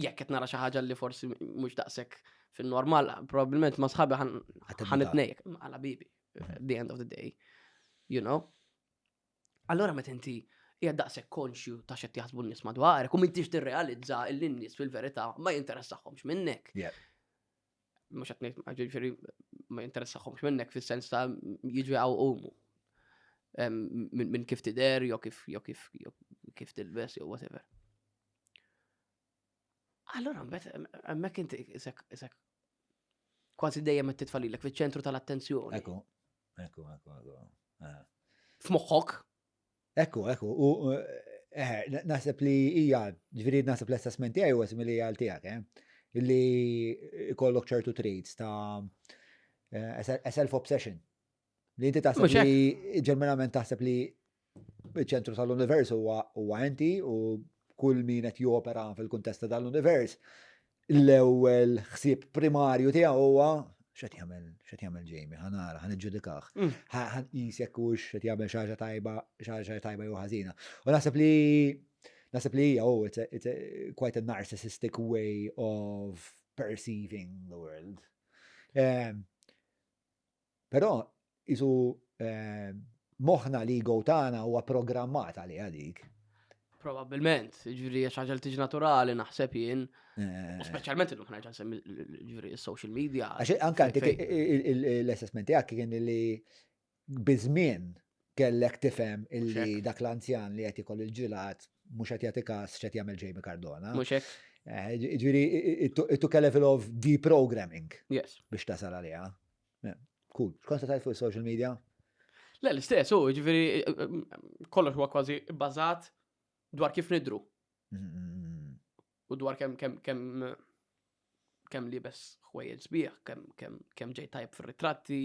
jekk qed nara xi ħaġa li forsi mhux daqshekk fin-normal, probabbilment ma' sħabi ħan itnejjek, għala bibi, at the end of the day, you know. Allora meta inti hija daqshekk konxju ta' x'qed jaħsbu n-nies madwarek u m'intix tirrealizza li n-nies fil-verità ma jinteressaħħomx minnek. Mhux qed ngħid ġifieri ma jinteressaħħomx minnek fis-sens ta' jiġu jaqgħu qumu. Minn kif tidher jew kif jew kif kif tilbes jew whatever. Allora mbagħad hemmhekk inti isek isek kważi dejjem qed titfa' lilek fiċ-ċentru tal-attenzjoni. Ekku, ekku, ekku, ekku. Eh. F'moħħok. Ekku, ekku, u eh, naħseb li hija, ġifieri naħseb l-assessment tiegħi huwa simili għal tiegħek, eh? Illi ikollok ċertu traits ta' eh, self-obsession. Li inti taħseb li ġenwinament taħseb li ċ-ċentru tal-univers huwa inti u kull min qed jopera fil-kuntest ta' dal-univers l-ewwel ħsieb primarju tiegħu huwa x'qed jagħmel x'qed jagħmel Jamie, ħa nara, ħa niġġudikah. Mm. Ħa nqis jekk hux x'qed jagħmel xi ħaġa tajba, xi ħaġa tajba jew ħażina. U naħseb li naħseb li hija oh, it's a, it's a, quite a narcissistic way of perceiving the world. Um, Però isu eh, moħħna l-ego tagħna huwa programmat għaliha dik. Probabilment, ġifieri xi ħaġa li tiġi naturali naħseb jien. Eh. U speċjalment illum ħnerġa' nsemmi ġifieri s-social media. Għax anke l-assessment tiegħek kien li biżmien kellek tifhem illi dak l-anzjan li qed jkoll il-ġilat mhux qed jagħti każ x'qed jagħmel Jamie Cardona. Mhux hekk. Eh, ġifieri it took a level of deprogramming. Yes. Biex tasal għaliha. Cool. X'kont se tgħid fuq social media? Le, l-istess, u ġifieri eh, eh, kollox huwa kważi bbażat dwar kif nidru. Mm-hmm. U dwar kemm kemm kemm kemm liebes ħwejjeġ sbieħ, kemm kemm kemm ġej tajb fir-ritratti.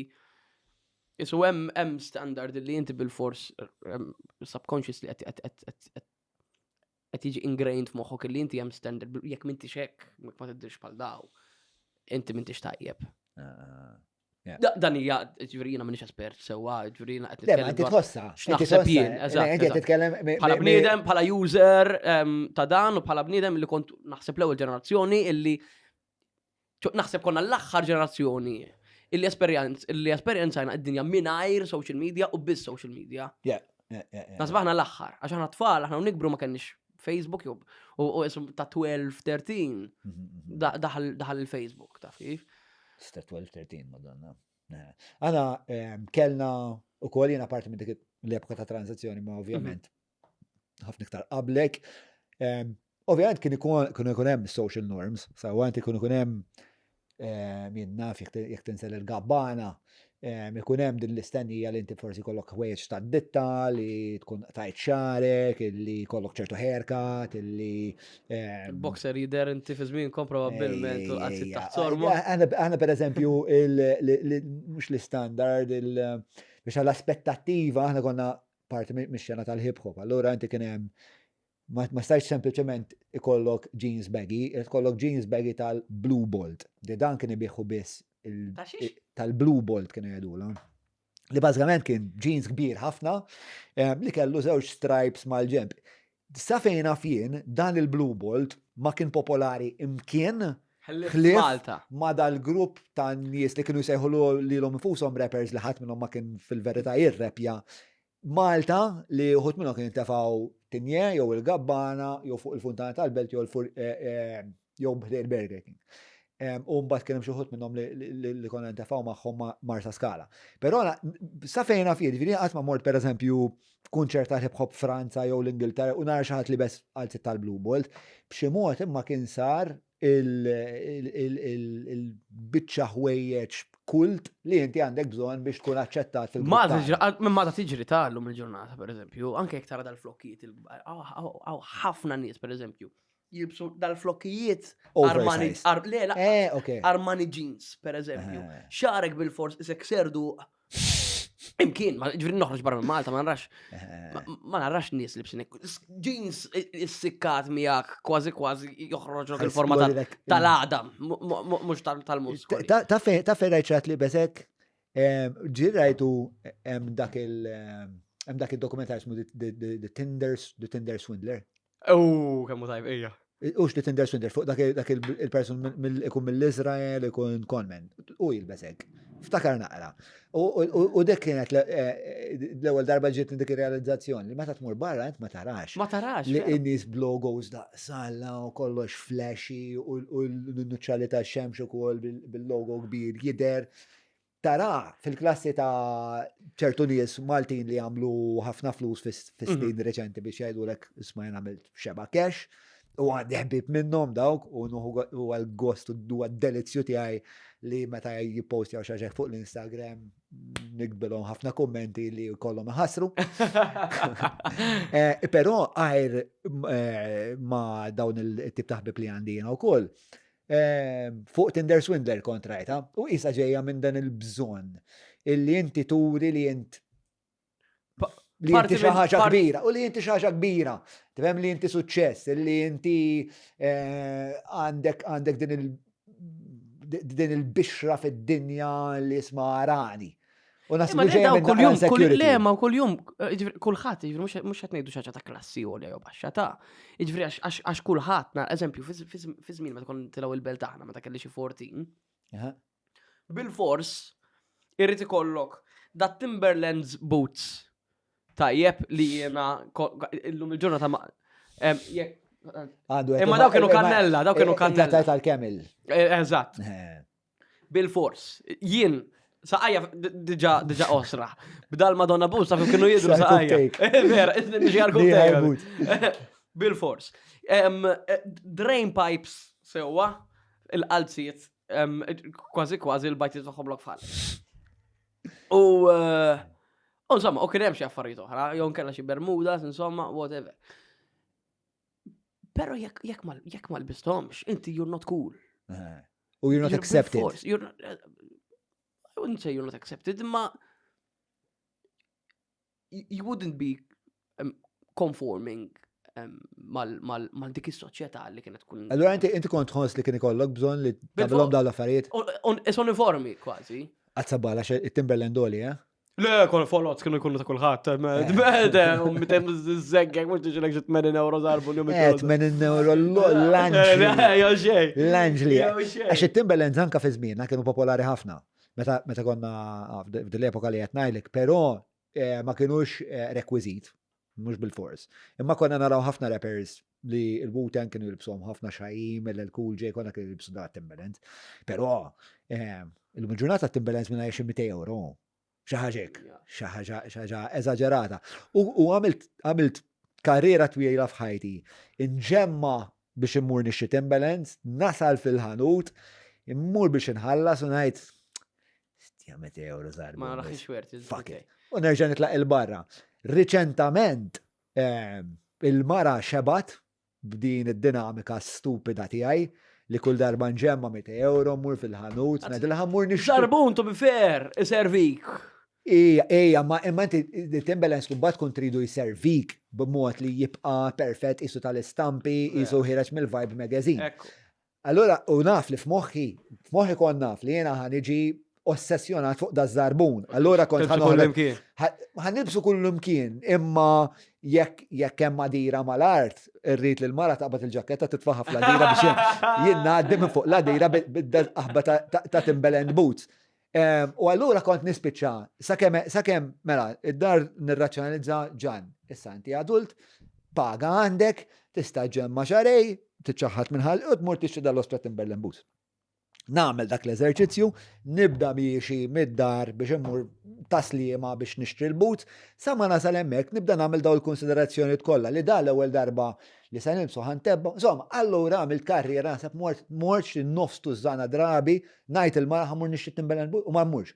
Isu hemm hemm standard li inti bil-fors subconsciously qed qed qed qed qed jiġi ingrained f'moħħok li inti hemm standard jekk m'intix hekk, jekk ma tiddirx bħal daw, inti m'intix tajjeb. Ah, ah. Dan hija, ġifieri jiena m'iniex espert sewwa, ġifieri jiena qed nitkellem. Inti tħossha. X'naħseb jien, eżatt. Inti qed titkellem bħala bniedem, bħala user ta' dan u bħala bniedem li kont naħseb l-ewwel ġenerazzjoni illi naħseb konna l-aħħar ġenerazzjoni illi esperjenz illi esperjenzajna id-dinja mingħajr social media u biss social media. Naħseb aħna l-aħħar, għax aħna tfal, aħna nikbru ma kenniex Facebook jew u isum ta' 12, 13 mhm, mhm. daħal il-Facebook, taf kif? Sta 12, 13, madonna. Għana ehm, kellna u kol jena parti minn dik l-epoka ta' tranzazzjoni, ma ovvjament mhm. ħafna iktar qablek. Ehm, ovvjament kien ikun hemm social norms, sawa inti kien ikun hemm ehm, jien naf jekk tinsel il-gabbana, ehm, ikun hemm din l-istennija li inti forsi kollok ħwejjeġ ta' ditta li tkun tajt xarek, li kollok ċertu haircut, li. Ehm, Boxer jider inti fi żmienkom probabbilment u qazzi taħt sormu. Aħna per eżempju, mhux l-istandard, biex għall-aspettattiva aħna konna parti mix-xena tal-hip hop. Allura inti kien hemm Ma stajtx sempliċement ikollok jeans baggy, irid kollok jeans baggy tal-Blue Bolt. Di dan kien ibiħu biss tal-Blue Bolt kienu jgħidulha. Li bażikament kien jeans kbir ħafna eh, li kellu żewġ stripes mal-ġemp. Sa fejn naf jien, dan il-Blue Bolt ma kien popolari imkien ħlief Malta. Ma dal-grupp ta' nies li kienu jsejħu lilhom infushom rappers li ħadd minnhom ma kien fil-verità jirrepja Malta li uħud minnhom kienu jintefgħu Tinje jew il-Gabbana jew fuq il-Funtana tal-Belt jew eh, eh, jew ħdejn Burger King. U mbagħad kien hemm xi wħud minnhom li konna ntefgħu magħhom Marsa Skala. Però sa fejn naf jien, ġifieri qatt ma mort pereżempju kunċert ta' hip hop Franza jew l-Ingilterra u nara xi ħadd li bes għal tal-Blue Bolt, b'xi mod imma kien sar il-biċċa ħwejjeġ kult li inti għandek bżonn biex tkun aċċettat fil Minn Malta tiġri ta' l-lum il-ġurnata, per eżempju, anke jekk tara dal-flokkijiet, għaw ħafna nies, per eżempju, jilbsu dal-flokkijiet Armani, le, eh, Armani jeans, per eżempju. Eh. Xarek bil-fors, isek serdu Imkien, ma ġifieri noħroġ barra minn Malta, ma narax. Eh. Ma narax nies li bsinek. Jeans issikkat miegħek kważi kważi joħroġ il-forma tal-għadam, mhux tal-muskoli. Ta' fejn rajt xi li besek, ġi rajtu hemm dak il- hemm dak il-dokumentar ismu The Tinder The Tinder Swindler. Oh, kemm hu tajb, ejja. Ux li Tinder Swindler fuq dak il-person ikun mill-Izrael, ikun conman. U jilbes hekk. Ftakar naqra. U dik kienet eh, l-ewwel darba ġiet dik ir-realizzazzjoni li meta tmur barra int ma tarax. Ma tarax. Li n-nies blogos daqsalla u kollox flashy u l-nuċċali ta' xemx ukoll bil-logo kbir jidher. Tara fil-klassi ta' ċertu nies Maltin li għamlu ħafna flus fis-snin mhm. reċenti biex jgħidulek isma' jien għamilt xeba cash u għandi ħbib minnhom dawk u nuħu għal-gost u għad-delizzju tiegħi li meta jippostjaw xi fuq l-Instagram nikbilhom ħafna kummenti li kollhom iħassru. Eh, però għajr eh, ma dawn il-tip ta' ħbib li għandi jiena wkoll Ehm, fuq Tinder Swindler kont rajta, u isa ġejja minn dan il-bżonn illi inti turi li int li inti xi ħaġa kbira u li inti xi ħaġa kbira. Tifhem li inti suċċess, li inti eh, għandek għandek din il din il-bixra fid-dinja li jisma' arani. U naħseb li ġejja minn kuljum, kull le, ma kuljum, eh, kulħadd, jiġifieri mhux qed ngħidu xi ħaġa ta' klassi għolja jew baxxa ta' jiġifieri għax kulħadd, na eżempju, fi żmien meta konna tilgħu il-belt aħna meta kelli xi 14. Bil-fors irrid ikollok da Timberlands boots tajjeb li jiena illum il-ġurnata ma Imma daw kienu kannella, daw kienu eh, eh, kannella. Tal-kemil. Eżatt. Bil-fors. Jien, saqajja diġa diġa osra. B'dal Madonna Bus, taf kienu jidru saqajja. Vera, nixi għal Bil-fors. Eh, drain pipes sewa, il-qalziet, kważi kważi l-bajti tagħhom lok fħal. U eh, insomma, u kien hemm xi affarijiet oħra, jew kellha xi bermudas, insomma, whatever. Pero jekk ma lbisthomx, inti you're not cool. Eh. U you're not accepted. You're not, I wouldn't say you're not accepted, imma you wouldn't be um, conforming um, mal dik is-soċjetà li kienet tkun. Allura inti inti kont tħoss li kien ikollok bżonn li tagħmilhom dawn l-affarijiet? Is uniformi kważi. Għadsabbala it-Timberland oli, eh? Le, kol folot kienu jkunu ta' kulħadd. Bede, u mitem zeggek, mux tiġilek xi 80 euro zarbu. Eh, 80 euro l-anġli. Jo xej. L-anġli. Għax it-Timberlands anka fi żmienna kienu popolari ħafna. Meta konna ah, f'dil-epoka li qed ngħidlek, però eh, ma kienux eh, rekwiżit, mhux bil-fors. Imma konna naraw ħafna rappers li il-Wu-Tang kienu jilbsuhom ħafna xajim, il-Cool J konna kienu jilbsu da Timberland. Però eh, il-ġurnata Timberland minn xi 200 euro. Xi ħaġa hekk, xi ħaġa eżaġerata. U għamilt karriera twila f'ħajti. Inġemma biex immur nixtri Timberlands, nasal fil-ħanut, immur biex inħallas u ngħid Stja 200 euro żgħar. Ma narax xwerti. Fuck it. U nerġa' nitlaq il-barra. Riċentament ehm, il-mara xebat b'din id-dinamika stupida tiegħi li kull darba nġemma 200 euro mmur fil-ħanut, ngħidilha mmur nixtri. Żarbun to be fair, iservik. Ija, ija, ma imma inti Timberlands kumbat tkun tridu jservik b'mod li jibqa' perfett isu tal-istampi, isu ħireġ mill-Vibe magazine. Allura, u naf li f'moħħi, f'moħħi kont naf li jiena ħa niġi ossessjonat fuq da żarbun. Allura kont ħa nilbsu kullimkien, imma jekk jekk hemm għadira mal-art, irrid li l-mara taqbad il-ġaketta titfaħa fl-għadira biex jien ngħaddi minn fuq l-għadira bid-qaħba ta' Timberland boots. U allura kont nispiċċa sakemm sakemm mela id-dar nirrazzjonalizza ġan. Issa inti adult, paga għandek, tista' ġemma xarej, tiċċaħħad minn ħalq u tmur tixtri dal-ostra Timberland boots. Nagħmel dak l-eżerċizzju, nibda miexi mid-dar biex immur taslima biex nixtri l-boots, sa ma nasal hemmhekk nibda nagħmel daw il-konsiderazzjonijiet kollha li da l-ewwel darba li se nilbsu ħantebba. Insomma, allura għamilt karriera naħseb mort mort xi nofs tużżana drabi Ngħid il-mara ħa mmur nixtri Timberland boot u ma mmurx.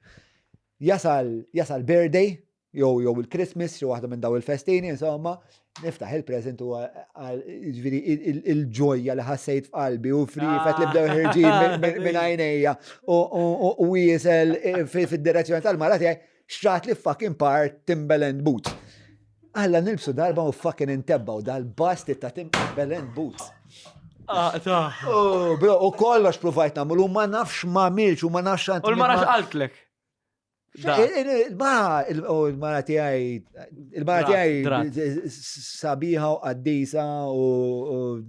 Jasal, jasal birthday, jew jew il-Christmas, xi waħda minn daw il-festini, insomma, niftaħ il-present u ġifieri il-ġojja li ħassejt f'qalbi u frifet li bdew ħirġin minn għajnejja u wiesel eh, fid-direzzjoni tal-mara tiegħi xtrat li fucking par Timberland boots. Alla nilbsu darba u fucking intebbaw dal-basti ta' Timberland boots. Ah, ta. Oh, bro, u kollox provajt namlu, u ma nafx ma milx, u ma nafx għant. U l-mara xqaltlek? Il-mara, il-mara tiegħi, il-mara tiegħi sabiħa u qaddisa u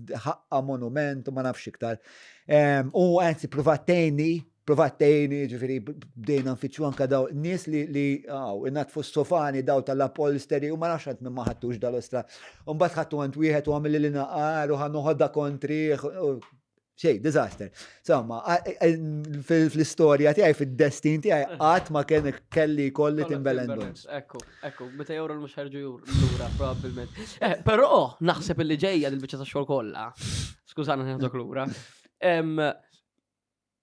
ħaqqa monument u ma nafx iktar. U għanzi provat tgħinni Provat tgħinni, ġifieri bdejna nfittxu anke daw nies li li għaw, inatfu s-sofani daw tal-upholstery u ma nafx għand min ma ħadtux dal-ostra. U mbagħad ħadtu għand wieħed u għamilli li naqar u ħa noħodha kontrih. Xejn, disaster. Insomma, fl-istorja tiegħi, fid-destin tiegħi qatt ma kien kelli jkolli Timberland boots. Ekku, ekku, meta jewru l-mhux ħarġu lura probabbilment. Eh, però naħseb illi ġejja dil-biċċa tax-xogħol kollha. Skużana nieħdok lura.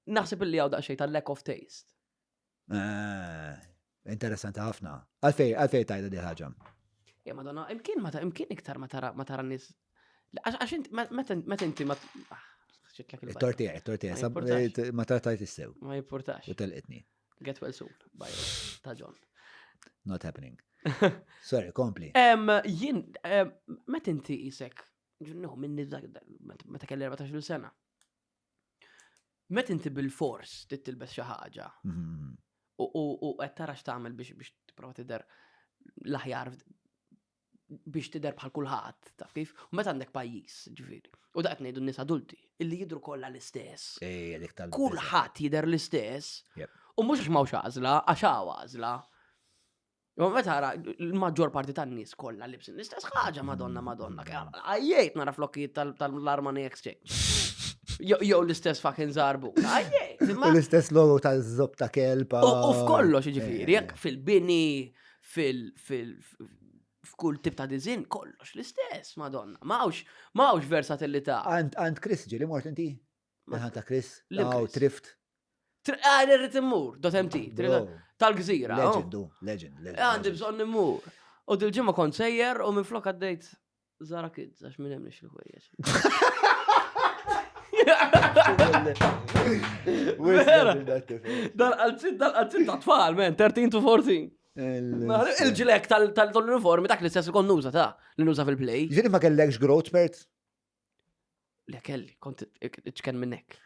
Naħseb illi hawn daqsxejn ta' lack of taste. Eh, interessanti ħafna. Għalfej, għalfej tajda di ħaġa. Ja, madonna, imkien ma imkien iktar ma tara ma tara nies. Għax inti meta inti ma ah, Il-tortija, il-tortija, eh, ma trattajt is-sew. Ma jimpurtax. U telqitni. Get well soon, bye, ta' John. Not happening. Sorry, kompli. Jien, meta inti isek, ġunnuħ minni meta kelli 14 sena. Meta inti bil-fors trid tilbes xi ħaġa mhm. u qed tara x'tagħmel biex biex tipprova tidher l-aħjar biex tidher bħal kulħadd, taf kif? U meta għandek pajjiż, ġifieri. U daqt ngħidu n-nies adulti, illi jidhru kollha l-istess. Kulħadd jidher l-istess. U mhux għax m'hawnx għażla, għax hawn għażla. Imma meta tara l-maġġor parti tan-nies kollha libsin l-istess ħaġa Madonna Madonna. Għajjejt nara flokkijiet tal-Armani Exchange. Jew l-istess fucking zarbu. Għajjejt. L-istess logo tal-zob ta' kelba. U f'kollox ġifieri, jekk fil-bini, fil- f'kull tip ta' dizin, kollox l-istess, madonna. Mawx, mawx versatilità. Għand Chris ġili mort inti? Għand ta' Chris? Aw, Trift. Ah, irrid immur, dot MT, tal-gżira. Oh. Legend, oh, legend, legend. Għandi bżonn immur. U dil-ġimgħa kont sejjer u minn flok għaddejt Zara Kids, għax minn hemm nixtri ħwejjeġ. Vera. Dal-qalzit, dal-qalzit ta' tfal, man, 13 to 14. Il-ġilek tal-uniformi dak l-istess li kont nuża ta' li nuża fil-play. Ġifieri ma kellekx growth spurt? Le kelli, kont iċken minnek.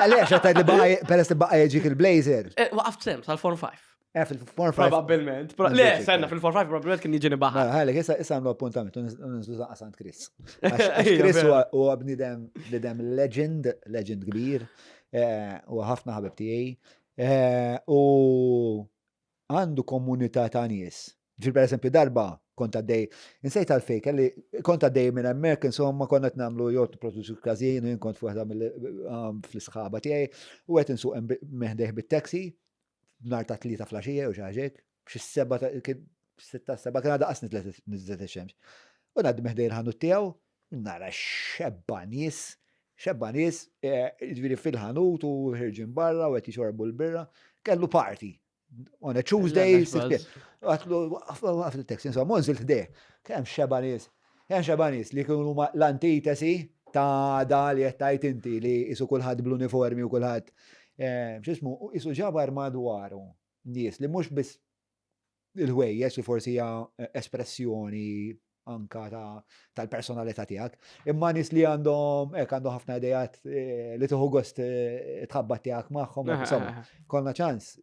Għaliex, għatajt li baqa, peress li baqa jġik il-blazer. Eh, waqaft sem, sal-form 5. Eh, fil-form 5. Probabilment. Le, senna, fil-form 5 probabilment kien jiġini baħar. Mela, ħalek, issa issa għamlu appuntament, unżlu zaqqa Sant Chris. Chris huwa bnidem bnidem legend, legend kbir, eh, u ħafna ħabib tiegħi. Eh, u għandu komunità ta' nies. Ġifieri pereżempju darba kont għaddej, insejt għalfejn kelli kont għaddej minn hemmhekk insomma konna qed nagħmlu jew nipproduċu każin u jien kont f'waħda um, fl-isħaba tiegħi u qed insuq meħdejh bit-taxi nhar ta' tlieta flaxija jew xi ħaġa hekk, xi seba' sitta seba' kien għadha qas nitlet ix-xemx. U ngħaddi meħdej il-ħanut tiegħu nara xebba nies, xebba nies, eh, ġifieri fil-ħanut u ħirġin barra u qed jixorbu l-birra, kellu party. On a Tuesday, għatlu, waqaf il-taxi, insomma, unżilt ħdejh. Kemm xeba nies, kemm xeba nies li kienu l-antitesi ta' da li qed tgħid inti li isu kulħadd bl-uniformi u kulħadd eh, x'ismu, isu ġabar madwaru nies li mhux biss il-ħwejjeġ li forsi hija eh, espressjoni anka tal-personalità tiegħek. Imma nies li għandhom hekk għandhom ħafna idejat eh, li tieħu gost eh, tħabbat tiegħek magħhom, insomma, konna ċans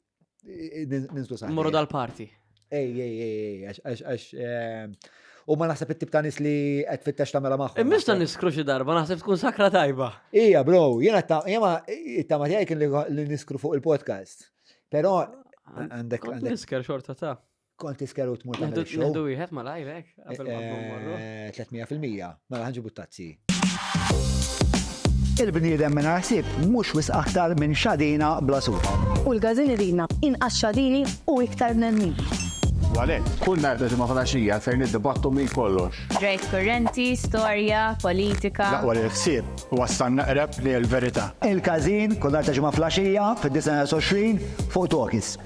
ninżlu sa. Morru dal-parti. Ej, ej, ej, għax għax U ma naħseb it-tip ta' nies li qed tfittex tagħmilha magħhom. Imma niskru xi darba, naħseb tkun sakra tajba. Ija, bro, jiena it-tama tiegħi kien li niskru fuq il-podcast. Però għandek. Kont nisker xorta ta' Kont tisker u tmur tagħmel show. Nieħdu wieħed malajr hekk qabel ma mmorru. 300%. Eh, mela ħanġibu tazzi. Il-bniedem mingħajr ħsieb mhux wisq aktar minn xadina bla suf. U l-każin iridna inqas xadini u iktar bnedmin. U għalhekk, kull nhar ta' Ġimgħa filgħaxija ser niddibattu minn kollox. Ġrajjiet kurrenti, storja, politika. L-aqwa li l-ħsieb iwassalna eqreb lejn il-verità. Il-Każin, kull nhar ta' Ġimgħa filgħaxija fid-9:20 fuq Talkies.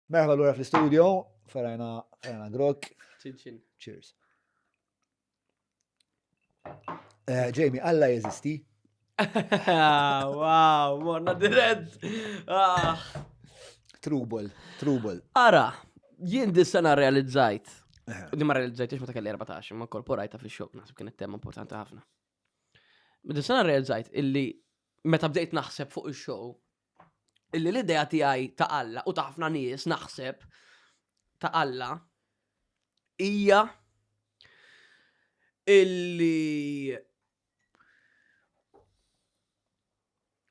Merħba lura fl-istudio, ferajna ferajna grok. Cin Cheers. Eh, Jamie, Alla jeżisti? wow, morna dirett. Ah. Trubol, trubol. Ara, jien dis-sena realizzajt. Eh. Di ma realizzajtix meta kelli 14, ma korporajta fix-xogħol, naħseb kienet tema importanti ħafna. Dis-sena realizzajt illi meta bdejt naħseb fuq ix-show, illi l-idea tiegħi ta' Alla u ta' ħafna nies naħseb ta' Alla hija illi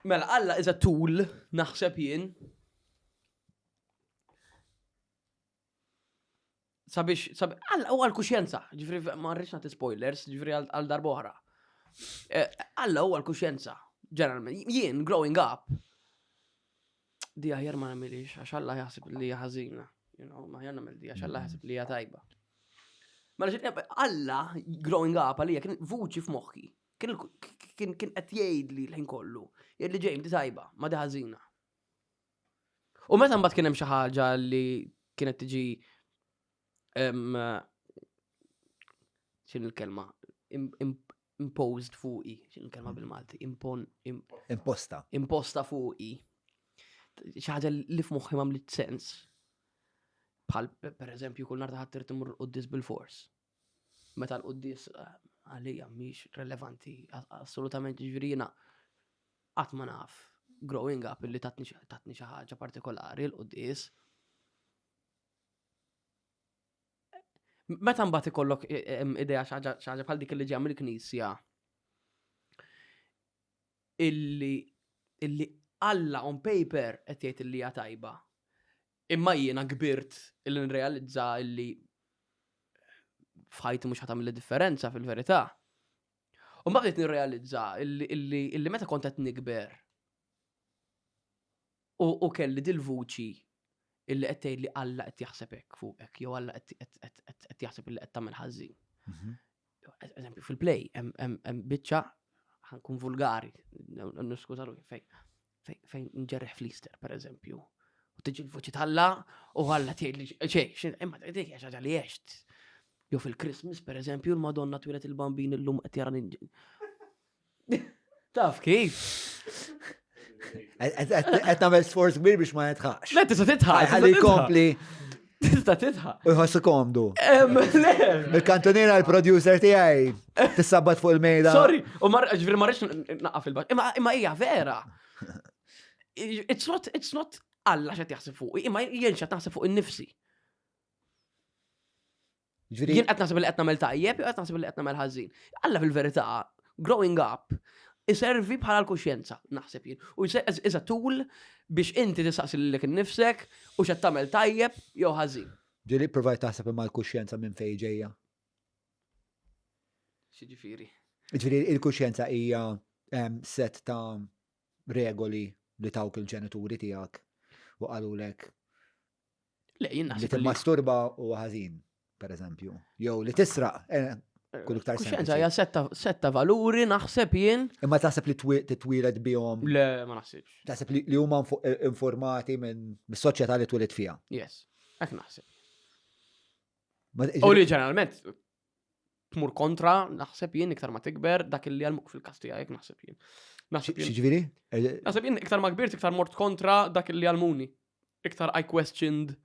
Mela Alla is a tool naħseb jien sabiex, sabiex, Alla huwa l-kuxjenza, ġifri ma rridx nagħti spoilers, ġifri għal darba oħra. Eh, Alla huwa l-kuxjenza, ġeneralment. Jien, growing up, di aħjar ma nagħmilix għax Alla jaħseb li hija ħażina. You know, ma aħjar nagħmel di għax Alla jaħseb li hija tajba. Mela xi Alla, growing up, għalija kien vuċi f'moħħi. Kien kien qed jgħidli l-ħin kollu. Jgħidli ġejm di tajba, ma di ħażina. U meta mbagħad kien hemm xi ħaġa li kienet tiġi x'in il-kelma imposed fuqi, x'in il-kelma bil-Malti, impon imposta. Imposta fuqi. Xi ħaġa li f'moħħi m'għamlit sens. Bħal pereżempju kull nhar ta' ħadd trid imur il-quddis bil-fors. Meta l-quddis eh, għalija mhix relevanti assolutament ġifieri jiena Qatt ma naf growing up illi tatni tatni xi ħaġa partikolari l-quddies. Meta mbagħad ikollok e, e, idea xi ħaġa bħal dik li ġejja mill-Knisja illi illi Alla on paper qed jgħid illi hija tajba. Imma jiena kbirt illi nirrealizza illi f'ħajti mhux ħa differenza fil-verità. U mbagħad bdejt nirrealizza illi meta kont qed nikber u kelli dil-vuċi illi qed tgħid li Alla qed jaħseb hekk fuqek jew Alla qed jaħseb illi qed tagħmel ħażin. Mhm. Eżempju, fil-play hemm biċċa ħankun vulgari, niskuża ruħi fejn fejn nġerreħ fl-Easter, per eżempju. U tiġi l-vuċi talla u Alla tgħid li xejn, imma dik hija xi ħaġa li għext. Jew fil-Christmas, per eżempju, l-Madonna twilet il-bambin illum qed jara ninġi. Taf kif? Qed nagħmel sforz kbir biex ma nitħaqx. Le tista' titħaq. Ħalli jkompli. Tista' titħaq. U jħossu komdu. Il-kantoniera l-producer tiegħi tissabbat fuq il-mejda. Sorry, u mar ġifieri ma rridx naqaf il-baċ. Imma hija vera. It's not, it's not Alla x'qed jaħseb fuq, imma jien x'qed naħseb fuq innifsi. Jien qed naħseb li qed nagħmel tajjeb, jew qed naħseb li qed nagħmel ħażin. Alla fil-verità, growing up, iservi bħala l-kuxjenza, naħseb jien. U is a tool biex inti tistaqsi lilek innifsek u x'qed tagħmel tajjeb jew ħażin. Ġieli provajt taħseb imma l-kuxjenza minn fejn ġejja? X'jiġifieri? Ġifieri il-kuxjenza hija set ta' regoli li tawk il-ġenituri tiegħek u qalulek Le, jien naħseb. Li timmasturba huwa ħażin, per eżempju. Jew li tisraq, eh, kull iktar Kuxjenza hija setta valuri naħseb jien. Imma taħseb li titwieled bihom? Le, ma naħsibx. Taħseb li huma eh, informati minn mis-soċjetà li twilid fiha? Yes, hekk naħseb. U li ġeneralment tmur kontra, naħseb jien iktar ma tikber dak li għalmuk fil-kas tiegħek naħseb jien. Naħseb jien. Xiġifieri? Eh, naħseb jien iktar ma kbirt iktar mort kontra dak li għalmuni. Iktar I questioned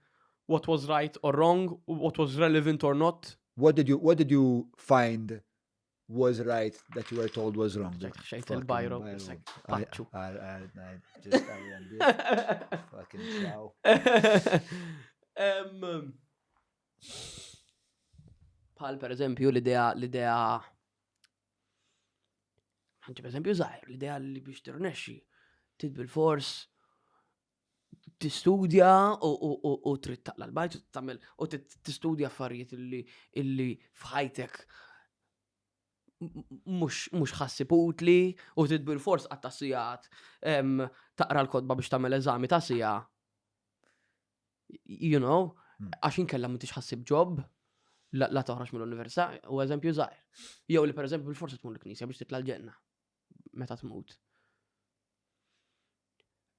what was right or wrong, what was relevant or not. What did you what did you find was right that you were told was wrong? Xejt il-bajro. Paċċu. Just I want this. Fucking ciao. Bħal per eżempju l-idea l-idea ħanġib eżempju żgħir, l-idea li biex tirnexxi trid bil-fors tistudja u trid taqla l-bajt u tagħmel u tistudja affarijiet illi illi f'ħajtek mhux ħassib utli u trid bil-fors qatta' sigħat taqra l-kotba biex tagħmel eżami ta' siegħa you know, hmm. għax inkella m'intix ħassib ġob, la, la toħroġ mill-università, u eżempju żgħir. Jew li pereżempju bil-forsa tmur l-knisja biex titla' l-ġenna meta tmut.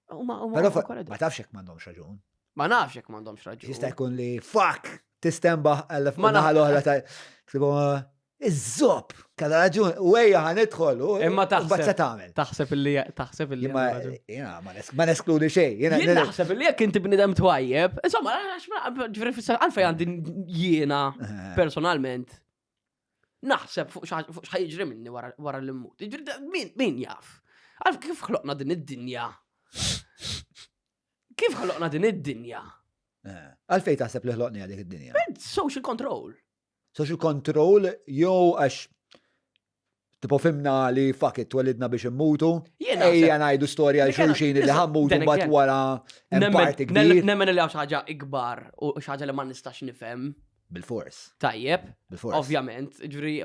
Però ma tafx jekk m'għandhomx raġun. Ma nafx jekk m'għandhomx raġun. Jista' jkun li fuck tistembaħ għal fuq naħa l-oħra ta' Iż-żopp, kellha raġun, u ejja ħa nidħol. Imma taħseb. se tagħmel. Taħseb illi taħseb illi. Imma jiena ma neskludi xejn. Jien naħseb illi jekk inti bniedem twajjeb, insomma, ġifieri għalfejn għandi jiena eh. personalment naħseb fuq x'ħa jiġri minni wara li mmut. Min jaf? Għalf kif ħloqna din id-dinja? Kif ħloqna din id-dinja? Eh, għalfejn taħseb li ħloqni dik id-dinja? Social control. Social control jew għax tipo fimna li fuck it twelidna biex immutu. Ejja ngħidu storja l xulxin li ħammutu mbagħad wara hemm parti kbir. Nemmen li hawn xi ħaġa ikbar u xi ħaġa li ma nistax nifhem. Bil-fors. Tajjeb. Bil-fors. Ovvjament, ġifieri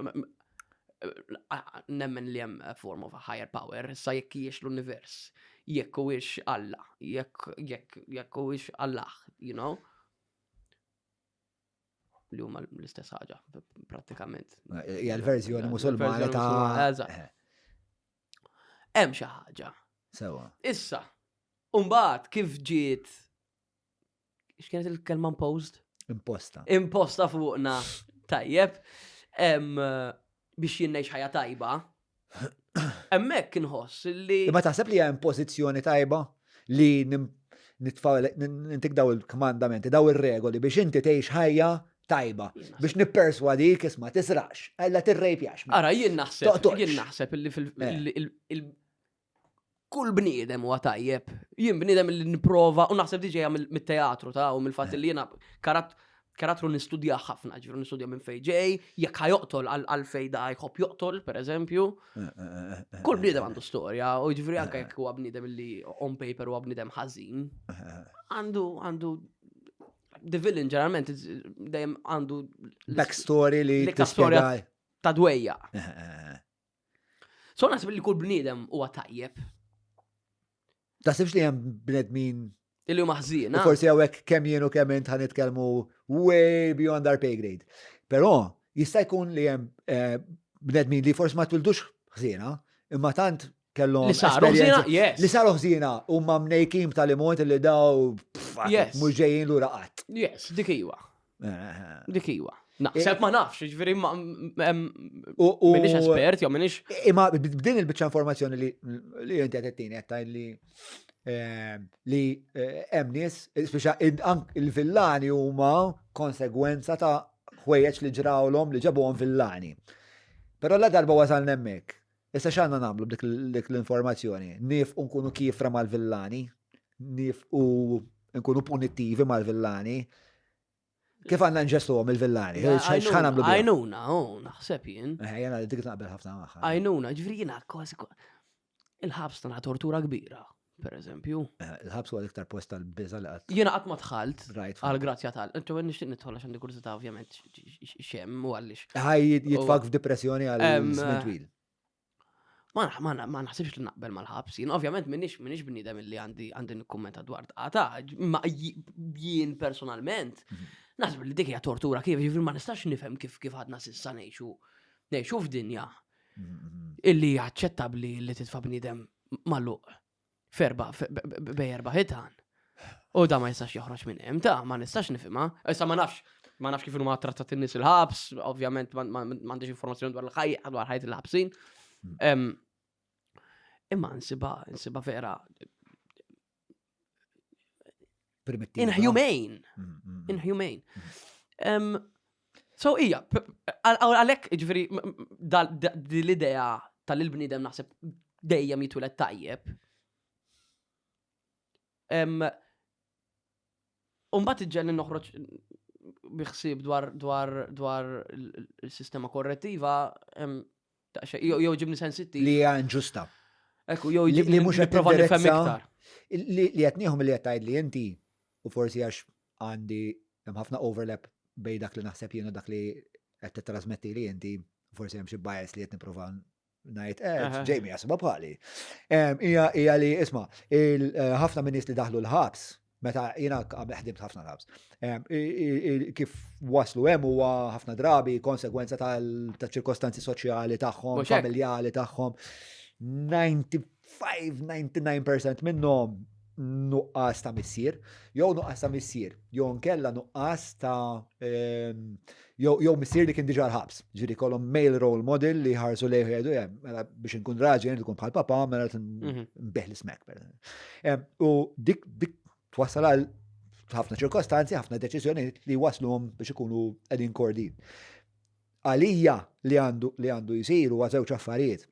nemmen li hemm form of a higher power, issa jekk hijiex l-univers, jekk huwiex Alla, jekk jekk jekk huwiex Allah, you know? li huma l-istess ħaġa prattikament. Hija l-verżjoni musulmana ta' Eżatt. Eh. Hemm xi ħaġa. Sewa. Issa, mbagħad kif ġiet x'kienet il-kelma imposed? Imposta. Imposta fuqna. Tajjeb. Biex jien ngħix ħajja tajba. Hemmhekk inħoss li. Imma taħseb li hija impożizzjoni tajba li nitfaw nintik daw il-kmandamenti, daw ir-regoli biex inti tgħix ħajja tajba biex nipperswadik isma' tisrax, ella tirrejpjax. Ara jien naħseb, jien naħseb illi fil eh. kull bniedem huwa tajjeb. Jien bniedem li nipprova u naħseb diġejja mit-teatru ta' u mill-fatt li jiena karattru nistudja ħafna, ġifieri nistudja minn fejn ġej, jekk ħajoqtol għal fejn da jħobb joqtol, pereżempju. Eh, eh, eh, kull bniedem għandu storja, u ġifieri anke jekk huwa bniedem li on paper huwa bniedem ħażin, għandu għandu the villain ġeneralment dejjem għandu backstory li tispjega ta' dwejja. So naħseb li kull bniedem huwa tajjeb. Taħsibx li hemm bnedmin Illi huma ħżiena. Forsi hawnhekk kemm jien u kemm int ħa nitkellmu way beyond our pay grade. Però jista' jkun li hemm eh, bnedmin li forsi ma twildux ħżiena, imma tant kellhom li saru ħżiena, yes. Li saru ħżiena huma mnejkim tal-imot li daw mhux ġejjin lura qatt. Yes, dik iwa. Eh, eh, eh. Dik iwa. Naħseb ma nafx, ġifieri ma minix espert, jew minix. Imma b'din il-biċċa informazzjoni li li inti qed tini qed li ehm, li eh, hemm nies, speċa il-villani huma konsegwenza ta' ħwejjeġ li ġrawlhom li ġabuhom villani. Però la darba wasalna hemmhekk, issa x'għandna nagħmlu b'dik l-informazzjoni? Nifqu nkunu kifra mal-villani, nifqu nkunu punittivi mal-villani, Kif għandna nġestuhom il-villani? X'ħan nagħmlu? Għajnuna, oh, naħseb jien. Eh, jena dik naqbel ħafna magħha. Għajnuna, ġifieri jiena kważi il-ħabs tagħna tortura kbira, per eżempju. Eh, il-ħabs huwa l-iktar post tal-biża li qatt. Jiena qatt ma dħalt għal grazzja tal. Intu nixtieq nidħol għax għandi kurżità ovvjament xem u għaliex. Ħaj jitfak f'depressjoni għal żmien twil. Ma, ma, ma naħsibx li naqbel mal-ħabs. Jien ovvjament minix minix bniedem li għandi għandi nikkummenta dwar dqata, ma jien personalment mhm. naħseb li dik hija tortura kif jiġifieri ma nistax nifhem kif kif għadna s'issa ngħixu ngħixu f'dinja mhm, mhm. illi aċċettabbli li titfa' bniedem magħluq. Ferba, bej erba ħitan. U da ma jistax joħroġ minn hemm, ta' ma nistax nifhimha. Issa ma nafx, ma nafx kif huma trattat in-nies il-ħabs, ovvjament m'għandix informazzjoni dwar il-ħajja, dwar ħajt il-ħabsin. Hmm. Imma nsiba, nsiba vera. Primittiva. Inhumane. Hmm, hmm, Inhumane. So hija, għalhekk ġifieri l-idea tal-bniedem naħseb dejjem jitwieled tajjeb. Umbat iġġelli noħroġ biħsib dwar dwar dwar il-sistema korrettiva, jew ġibni sensittiv. Li hija inġusta. Ekku, jew li mhux qed nipprova nifhem iktar. Li qed nieħu milli qed tgħid li inti u forsi għax għandi hemm ħafna overlap bejn dak li naħseb jien u dak li qed titrasmetti li inti, forsi hemm xi bias li qed nipprova ngħid, eh, Jamie jaħsibha bħali. Hija li isma' eh, ħafna minn nies li daħlu l-ħabs, meta jiena ħdimt ħafna l-ħabs, kif waslu hemm huwa ħafna drabi konsegwenza tal-ċirkostanzi soċjali tagħhom, familjali tagħhom. 95, 99% minnhom nuqqas ta' missier, jew nuqqas ta' missier, jew nkella nuqqas ta' ehm, jew missier li kien diġà l-ħabs. Ġifieri kollhom male role model li ħarsu lejh jgħidu eh, mela biex inkun raġel ikun bħal papa mela mhm. nbeħ l-ismek. Ehm, u dik dik twassal għal ħafna ċirkostanzi, ħafna deċiżjonijiet li wasluhom biex ikunu qegħdin kordin. Għalija li għandu li għandu jsir huwa żewġ affarijiet.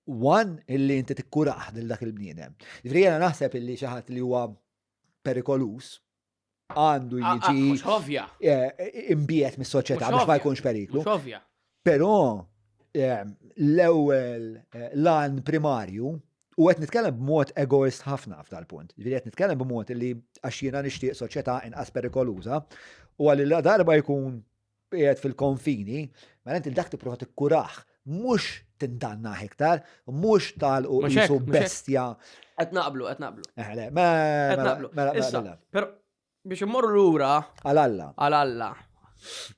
One, illi inti tikkuraħ lil dak il-bniedem. Ġifieri jiena naħseb illi xi ħadd li huwa perikolus għandu ah, ah, jiġi ovvja. Eh, imbiet mis-soċjetà biex ma jkunx periklu. Però eh, l-ewwel eh, lan primarju u qed nitkellem b'mod egoist ħafna f'dal-punt. Ġifieri qed nitkellem b'mod li għax jiena nixtieq soċjetà inqas perikoluża u għalli la darba jkun qiegħed fil-konfini, mela inti dak tipprova tikkurah, mhux tindannah iktar, mhux tagħlqu qisu bestja. Qed naqblu, qed naqblu. Eh, le, mela, qed naqblu. Mela, Issa, mela. però biex immorru lura. Għal Alla. Għal Alla.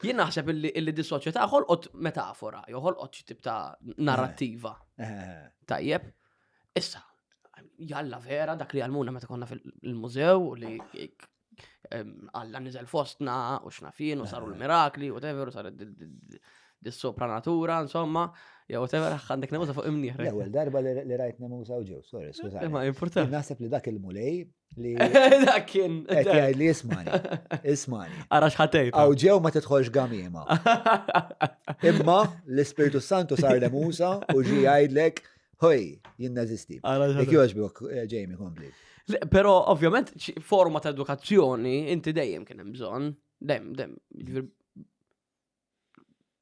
Jien naħseb illi illi di soċjetà ħolqot metafora, jew ħolqot xi tip ta' narrattiva. Eh, eh. Tajjeb. Issa, jalla vera dak li għalmuna meta konna fil-mużew li Alla niżel fostna u xnafin u saru l-mirakli u whatever u saret dis-sopranatura, insomma, jew whatever għandek nemusa fuq imnieħ. L-ewwel darba li rajt nemusa u ġew, sorry, skużani. Ma importanti. Naħseb li dak il-mulej li. Dak kien. Qed jgħid li ismani, ismani. Ara x'ħatejt. Aw ġew ma tidħolx gamiema. Imma l-Ispirtu Santu sar nemusa u ġi jgħidlek Hoj, jien neżisti. Jekk jogħġbok, eh, Jamie, kompli. Però ovvjament forma ta' edukazzjoni inti dejjem kien hemm bżonn, dejjem, dejjem, jiġifieri,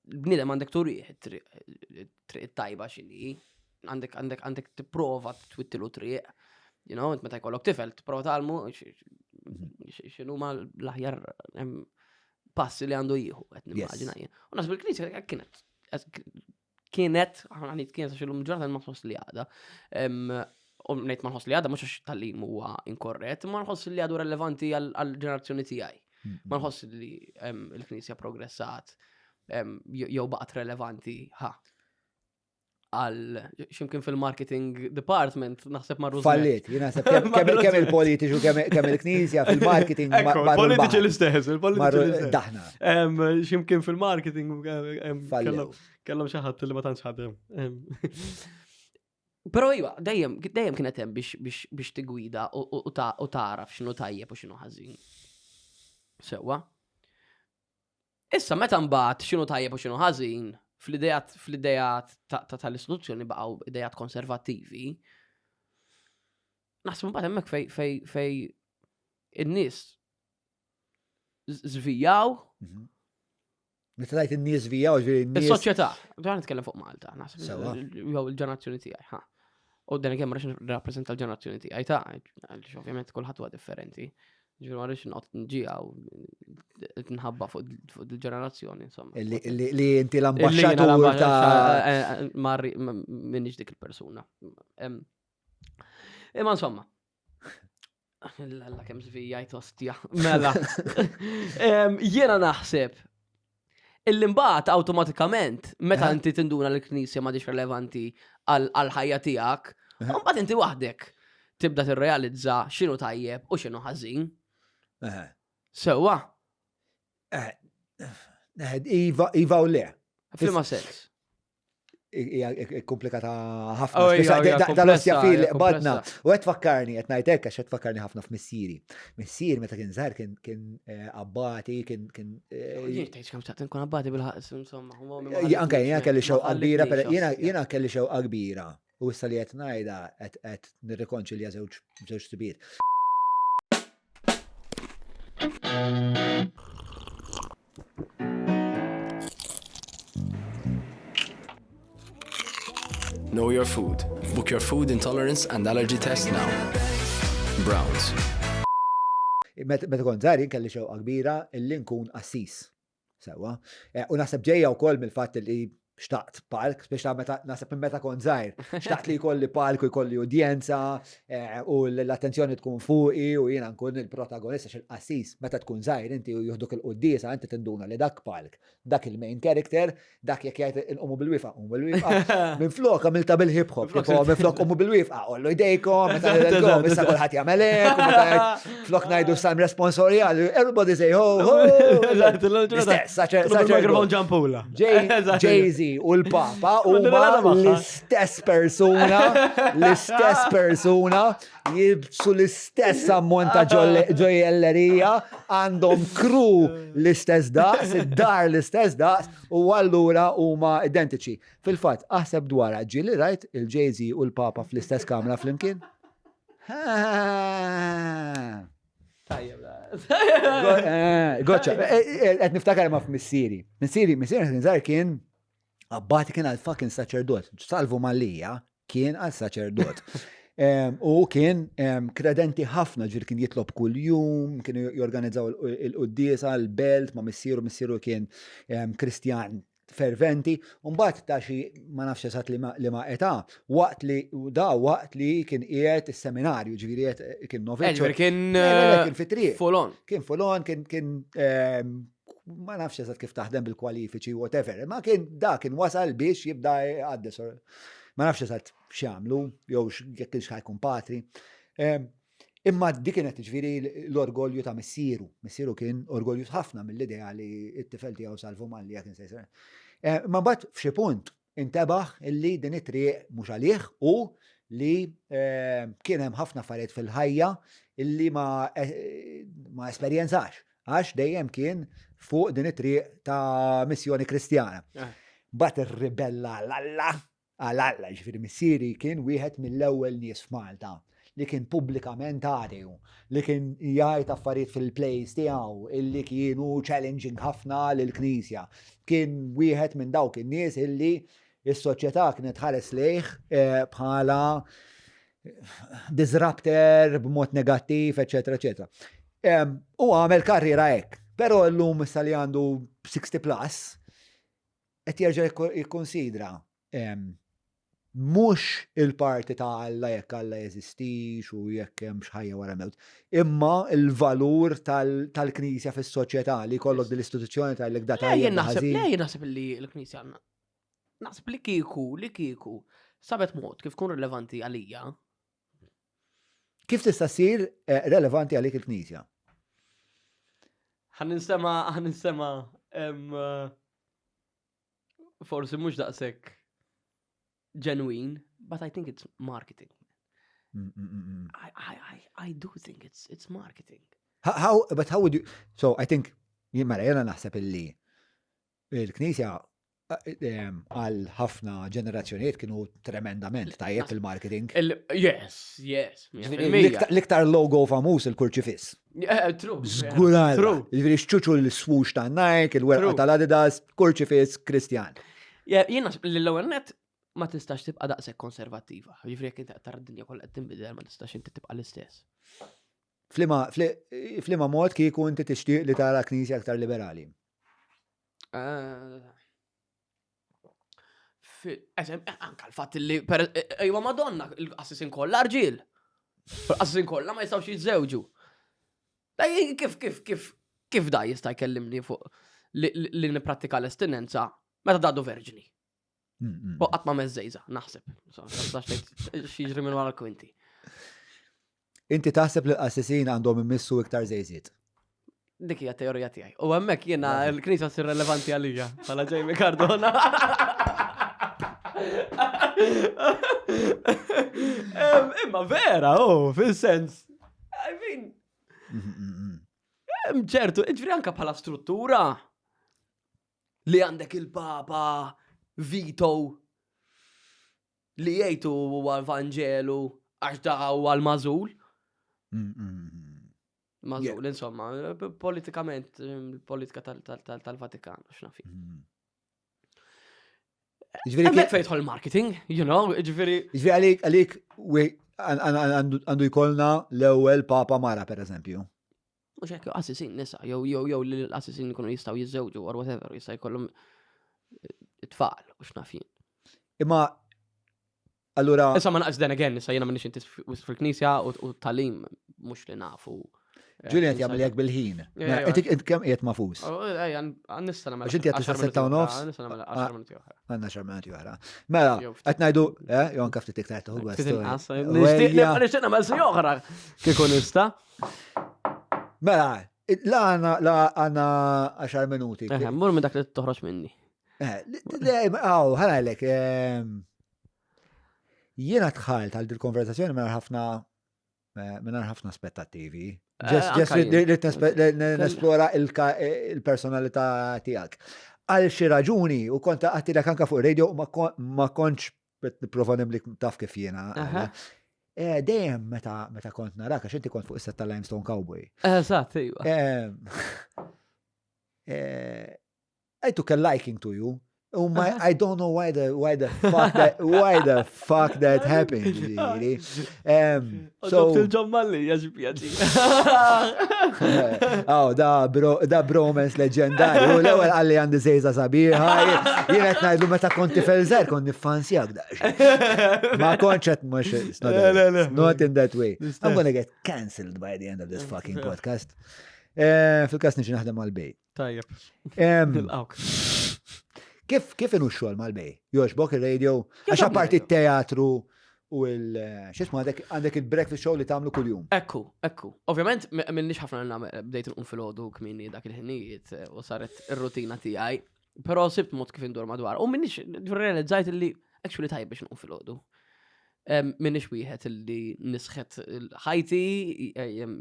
bniedem għandek turih triq tajba x'inhi, għandek għandek għandek tipprova twittilu triq, you know, int meta jkollok tifel tipprova tgħallmu x'inhuma l-aħjar passi li għandu jieħu qed nimmaġina jien. U naħseb il-Knisja kienet kienet, aħna ngħid kienet għax illum ġurnata ma nħoss li għadha. U ngħid ma nħoss li għadha mhux għax tagħlim huwa inkorrett, ma nħoss li għadu relevanti għall-ġenerazzjoni tiegħi. Ma nħoss li il-Knisja progressat jew baqgħet relevanti ħa. għal ximkien fil-marketing department naħseb marru. Fallit, jien naħseb kemm il-politiċi u kemm il-knisja fil-marketing. Il-politiċi l-istess, il-politiċi l-istess. Daħna. Ximkien fil-marketing kellhom xi ħadd li ma tantx ħadem. Però iva, dejjem dejjem kienet hemm biex biex biex tigwida u tagħraf x'inhu tajjeb u x'inhu ħażin. Sewwa. Issa meta mbagħad x'inhu tajjeb u x'inhu ħażin fl-idejat fl-idejat tal-istituzzjoni baqgħu idejat konservattivi. Naħseb mbagħad hemmhekk fej fej fej in-nies żvijaw. Mhm. Meta tgħid in-nies żvijaw, ġifieri n-nies. Is-soċjetà, ġa nitkellem fuq Malta, naħseb jew il-ġenerazzjoni tiegħi, ha. U dan kemm rridx nirrappreżenta l-ġenerazzjoni tiegħi ta' għaliex ovvjament kulħadd huwa differenti. Ġifieri ma rridx noqgħod nġiha u nħabba fuq il-ġenerazzjoni, insomma. Li inti l-ambaxxatur ta' eh, eh, Marri minix dik il-persuna. Imma insomma, Alla kemm żvijajt ostja. Mela. Jiena naħseb illi mbagħad awtomatikament meta inti tinduna li l-Knisja m'għadix relevanti għall-ħajja tiegħek, mbagħad inti waħdek tibda tirrealizza x'inhu tajjeb u x'inhu ħażin. Sewwa. Eh, iva, iva u le. F'liema sens? hija komplikata ħafna. Oh, Dal-ostja fil badna. U qed tfakkarni, qed ngħid hekk għax qed tfakkarni ħafna f'missieri. Missieri meta kien żgħar kien eh, abbati, kien kien. Eh, jien tgħidx kemm xtaqt inkun abbati bil-ħaqs insomma. Anke jiena kelli xewqa kbira, jiena kelli xewqa kbira. U issa li qed ngħidha qed nirrikonċilja żewġ żewġ tibiet. Know your food. Book your food intolerance and allergy test now. Browns. Meta kont żgħir kelli xewqa kbira illi nkun qassis. Sewwa. Eh, u naħseb ġejja wkoll mill-fatt li xtaqt palk, biex ta' meta naħseb minn meta kont żgħir, xtaqt li jkolli palk u jkolli udjenza eh, u l-attenzjoni tkun fuqi u jiena nkun il-protagonista xil-qassis meta tkun żgħir inti u juhduk il-quddiesa inti tinduna li dak palk, dak il-main character, dak jekk jgħid inqumu bil-wieqfa, qumu bil-wieqfa. Minflok għamilta bil-hip hop, tipo minflok qumu bil-wieqfa, ollu jdejkom, meta ngħidilkom, issa kulħadd jagħmel hekk, flok ngħidu salm responsorjali, everybody say ho ho. L-istess, saċer. ġampula. Jay-Z u l-Papa huma l-istess persuna, l-istess persuna, jilbsu l-istess ammont ta' ġojjellerija, għandhom crew l-istess daqs, id-dar l-istess daqs, u allura huma identiċi. Fil-fatt, aħseb dwarha, ġieli rajt il-Jay-Z u l-Papa fl-istess kamra flimkien? Tajjeb. Eh, Goċċa, eh, eh, qed niftakar ma f'missieri. Missieri, missieri kien żgħar kien abbati kien għal fucking saċerdot. Salvu Mallia kien għal saċerdot. U kien kredenti ħafna ġir kien jitlob kull-jum, kien jorganizzaw il-quddiesa, l-belt ma' missieru, missieru kien Kristjan ferventi, u mbagħad ta' xi ma nafx eżatt li ma età, waqt li da waqt li kien qiegħed is-seminarju, ġifieri qed kien noviċ. Eh, kien kien fit-triq. Fulon. Kien fulon, kien kien ma nafx eżatt kif taħdem bil-kwalifiċi whatever, ma kien da kien wasal biex jibda għaddes. Ma nafx eżatt x'jagħmlu jew jekk kienx ħajkun patri. Imma dik kienet ġifieri l-orgolju ta' missieru. Missieru kien orgoljuż ħafna mill-idea li t-tifel tiegħu Salvu Mallia kien se jsir. Eh, ma mbagħad f'xi punt intebaħ illi din it-triq mhux għalih u li eh, kien hemm ħafna affarijiet fil-ħajja illi ma, eh, ma esperjenzax għax dejjem kien fuq din it-triq ta' missjoni kristjana. Bat irribella l-Alla Għal Alla, jiġifieri missieri kien wieħed mill-ewwel nies f'Malta li kien pubblikament ateu, li kien jgħid affarijiet fil-plays tiegħu illi kienu challenging ħafna lill-Knisja. Kien wieħed minn dawk in-nies illi s-soċjetà kienet tħares lejh eh, bħala disruptor b'mod negattiv, eċetera, eċetera. U għamel karriera hekk. Però llum issa li għandu 60 plus, qed jerġa' jikkunsidra mhux il-parti ta' Alla jekk Alla jeżistix u jekk hemmx ħajja wara mewt, imma l-valur tal-Knisja fis-soċjetà li jkollok din l-istituzzjoni tgħidlek da tajjeb. Le, jien naħseb li l-Knisja għandna. Naħseb li kieku, li kieku, sabet mod kif tkun rilevanti għalija. Kif tista' ssir eh, relevanti għalik il-Knisja? Ħa ninsema, ħa ninsema, eh, forsi mhux daqshekk ġenwin, but I think it's marketing. Mm, mm, mm, I, I, I, I do think it's, it's marketing. How, but how would you, so I think, mela jena naħseb illi il-Knisja eh, għal ħafna ġenerazzjonijiet kienu tremendament tajjeb fil-marketing. Yes, yes. L-iktar logo famuż il-kurċifiss. Eh, true. Zgurar. Ġifieri xċuċu l-swoosh ta' Nike, il-werqa tal-Adidas, kurċifiss Kristjan. Jien l-ewwel net ma tistax tibqa' daqshekk konservattiva. Ġifieri jekk inti tara d-dinja kollha qed tinbidel ma tistax inti tibqa' l-istess. Flima mod kieku inti tixtieq li tara knisja aktar liberali? Eh, anka l-fatt li, ejwa madonna, il-qassisin kollha rġiel. Il-qassisin kollha ma jistgħux jiżżewġu. Kif, kif, kif, kif da jista' jkellimni fuq li nipprattika l-estinenza meta dadu verġni? U qatt ma mezzejza, naħseb. X'jiġri minn wara l-kwinti. Inti taħseb li l-qassisin għandhom imissu iktar żejżiet? Dik hija teorija tiegħi. U hemmhekk jiena l-Knisja ssir relevanti għalija bħala Jamie Cardona. Imma vera, oh, fil-sens. I mean, ċertu, ġifieri anka bħala struttura li għandek il-Papa Vito li jgħid huwa l-Vanġelu għax da huwa l-mażul. Mażul, insomma, politikament, politika tal-Vatikan, x'nafi. Ġifieri Hemmhekk fejn jidħol marketing, you know, ġifieri. Ġifieri għalik għalik għandu jkollna l-ewwel Papa Mara pereżempju. Mhux hekk qassisin nisa, jew jew jew li l-qassisin jkunu jistgħu jiżżewġu or whatever, jista' jkollhom eh, tfal u x'naf jien. Imma allura. Issa ma naqs then again, issa jiena m'inix inti fil-knisja u talim mhux li nafu. Eh, Julian jagħmel jekk bil-ħin. Mela, inti kemm qiegħed mafus? Oh, nista nagħmel. Għax inti qed tista' setta u nofs. Nista nagħmel 10 ah, minuti oħra. Għandna 10 minuti oħra. Mela, qed ngħidu, eh, jew anke ftit iktar tieħu gost. Nixtieq nagħmel si oħra kieku nista'. Mela, la għanna la għanna 10 minuti. Eh, mur minn dak li toħroġ minni. Eh, le, għaw, ħanajlek, ehm, jiena tħalt għal dil-konversazzjoni minn ħafna eh, minn ħafna aspettattivi. Ġest li nesplora il-personalità tiegħek. Għal xi raġuni u kont għattilek anka fuq radio ma kontx nipprova nimlik taf kif jiena. Eh, dejjem meta meta kont narak, għax inti kont fuq is-set tal-Limestone Cowboy. Eżatt, iva. Eh, eh, I took a liking to you. Oh my, I don't know why the why the fuck that why the fuck that happened. Really. Um, so il-ġommalli jaġi Oh, da bro, da bromance leġendarju. L-ewwel qalli għandi żejża sabiħa. Jien qed ngħidlu meta kont tifel żgħir kont niffansjak daqsxejn. Ma kontx qed mhux it's not, not in that way. I'm gonna get cancelled by the end of this fucking podcast. Eh, fil-każ niġi naħdem mal-bej. Tajjeb. Nilqawk. Kif kif inhu x-xogħol mal-bej? Jogħġbok ir-radio? Għax apparti t-teatru u il x'ismu għandek għandek il-breakfast show li tagħmlu kuljum. Ekku, ekku. Ovvjament minnix ħafna nagħmel bdejt nqum filgħodu kmieni dak il-ħinijiet eh, u saret ir-rutina tiegħi. Però sibt mod kif indur madwar. U minnix realizzajt li actually tajjeb biex nqum filgħodu. Minnix wieħed li nisħet ħajti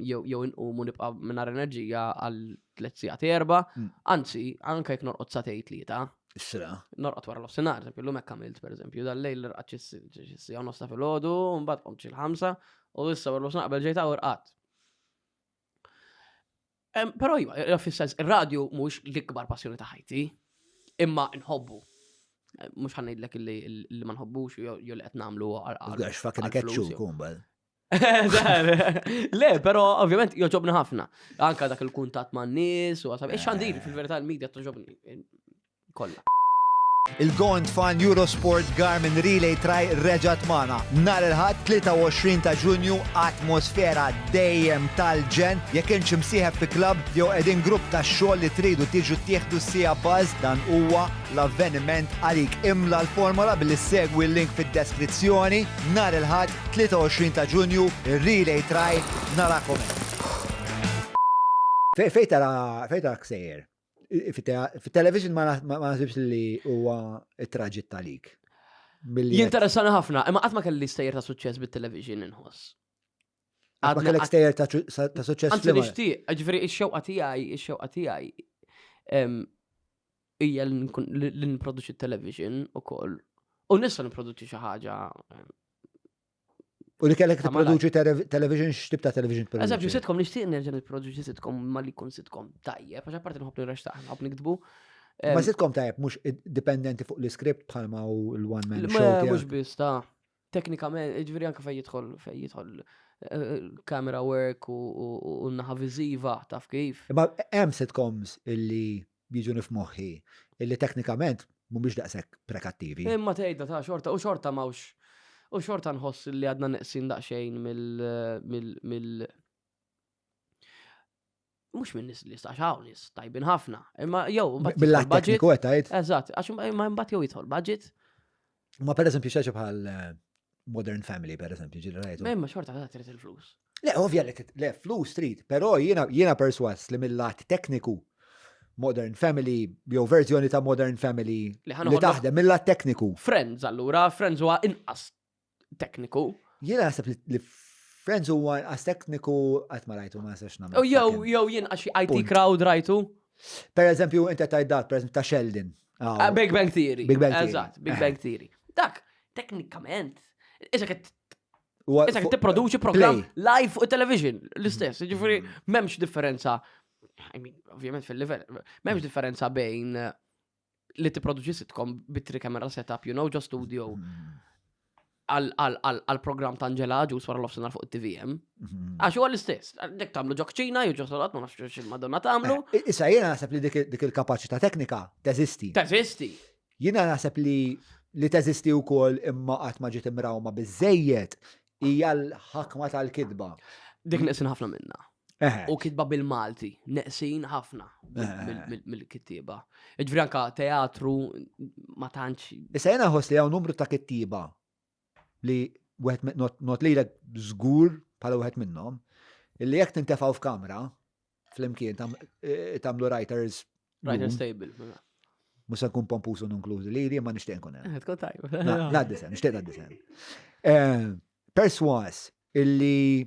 jew inqum u nibqa' mingħajr enerġija għal tliet sigħat erba'. Mm. Anzi, anke jekk norqod sagħtejn tlieta. Isra. Norqod wara l-offsinar, eżempju, l-lum hekk għamilt, pereżempju, dal-lejl rqadt xi siegħa nofsa filgħodu, mbagħad qomt xi l-ħamsa, u issa wara l-offsinar qabel ġejta u rqadt. Però iva, eh, fis-sens, ir-radju mhux l-ikbar passjoni ta' ħajti, imma nħobbu. Eh, mhux ħa ngħidlek li ma nħobbux jew li qed nagħmlu għal. Għax fucking ketchup kumbal. Le, però ovvjament joġobni ħafna. Anka dak il-kuntatt ma' nies u għasab. Ix-xandir fil-verità l-medja toġobni kollha. Il-Go and Fun Eurosport Garmin Relay Try reġgħet magħna. Nhar il-Ħadd 23 ta' Ġunju atmosfera dejjem tal-ġenn. Jekk int xi msieħeb fi klabb jew qegħdin grupp tax-xogħol li tridu tiġu tieħdu siegħa buzz dan huwa l-avveniment għalik. Imla l-formola billi ssegwi l-link fid-deskrizzjoni. Nhar il-Ħadd 23 ta' Ġunju, ir-Relay Try narakom hemm. Fejn tara fejn tarak sejjer? Fit-television ma naħsibx li huwa it-traġitt għalik. Jinteressani ħafna, imma qatt ma kelli stejjer ta' suċċess bit-television inħoss. Qatt ma kellek stejjer ta' suċċess. Anzi nixtieq, ġifieri ix-xewqa tiegħi, ix-xewqa tiegħi hija li nipproduċi television ukoll. U nista' nipproduċi xi ħaġa U li kellek tipproduċi television, x'tip ta' television tipproduċi? Eżempju, sitcom nixtieq nerġa' nipproduċi sitcom ma li jkun sitcom tajjeb, għax apparti nħobb nirrextaq, nħobb niktbu. Ma sitcom tajjeb mhux dipendenti fuq l-iskript bħalma u l-one man show. Mhux biss ta' teknikament, ġifieri anke fejn jidħol fejn jidħol eh, camera work u naħa viżiva taf kif. Imma hemm sitcoms illi jiġuni f'moħħi illi teknikament mhumiex daqshekk prekattivi. Imma tgħidha ta' xorta u xorta m'hawnx u xorta nħoss li għadna neqsin daqsxejn mill mill mill mhux minn nies li għax hawn nies tajbin ħafna. Imma jew mbagħad Mill-lat tekniku qed tgħid. Eżatt, għax imma mbagħad jew jidħol budget. Ma pereżempju xi bħal eh, Modern Family pereżempju ġieli rajtu. Imma xorta ta' trid il-flus. Le, ovvja li le flus trid, però jiena jiena perswas li mill-lat tekniku Modern Family jew verżjoni ta' Modern Family li taħdem mill-lat tekniku. Friends allura, Friends huwa inqas tekniku. Jiena naħseb li Friends huwa inqas tekniku qatt ma rajtu ma nistax nagħmel. U jew jew jien għax IT crowd rajtu. Per eżempju, inti tajt dat, per eżempju ta' Sheldon. Ah, Big Bang Theory. Big Bang Theory. Eżatt, Big Bang Theory. Dak, teknikament, issa qed Issa qed tipproduċi programm live fuq television, l-istess, jiġifieri mm. m'hemmx differenza. I mean, ovvjament fil-livell, m'hemmx differenza bejn eh, li tipproduċi sitcom bit camera setup, you know, ġo studio mm. għal program ta' Angela Ġus wara l-offsenar fuq it-TVM. Mm. Għax huwa l-istess, dik tagħmlu ġo kċina, jew ġo salat, ma nafx x'il-Madonna tagħmlu. Eh, issa jiena naħseb li dik il-kapaċità teknika teżisti. Teżisti. Jiena naħseb li li teżisti wkoll imma qatt ma ġiet imrawma biżżejjed hija l-ħakma tal-kitba. Dik neqsin ħafna minna. U kitba bil-Malti, neqsin ħafna mill-kittieba. Ġifieri anka teatru ma tantx. Issa jiena nħoss li hawn numru ta' kittieba li wieħed not lilek żgur bħala wieħed minnhom, illi jekk tintefgħu f'kamra flimkien eh, tagħmlu writers. Writers table. Mela. Mhux se nkun pompuż u ninkludi lili, ma nixtieq nkun hemm. Eh, tkun tajb. Ngħaddi sem, nixtieq ngħaddi sem. Eh, perswas illi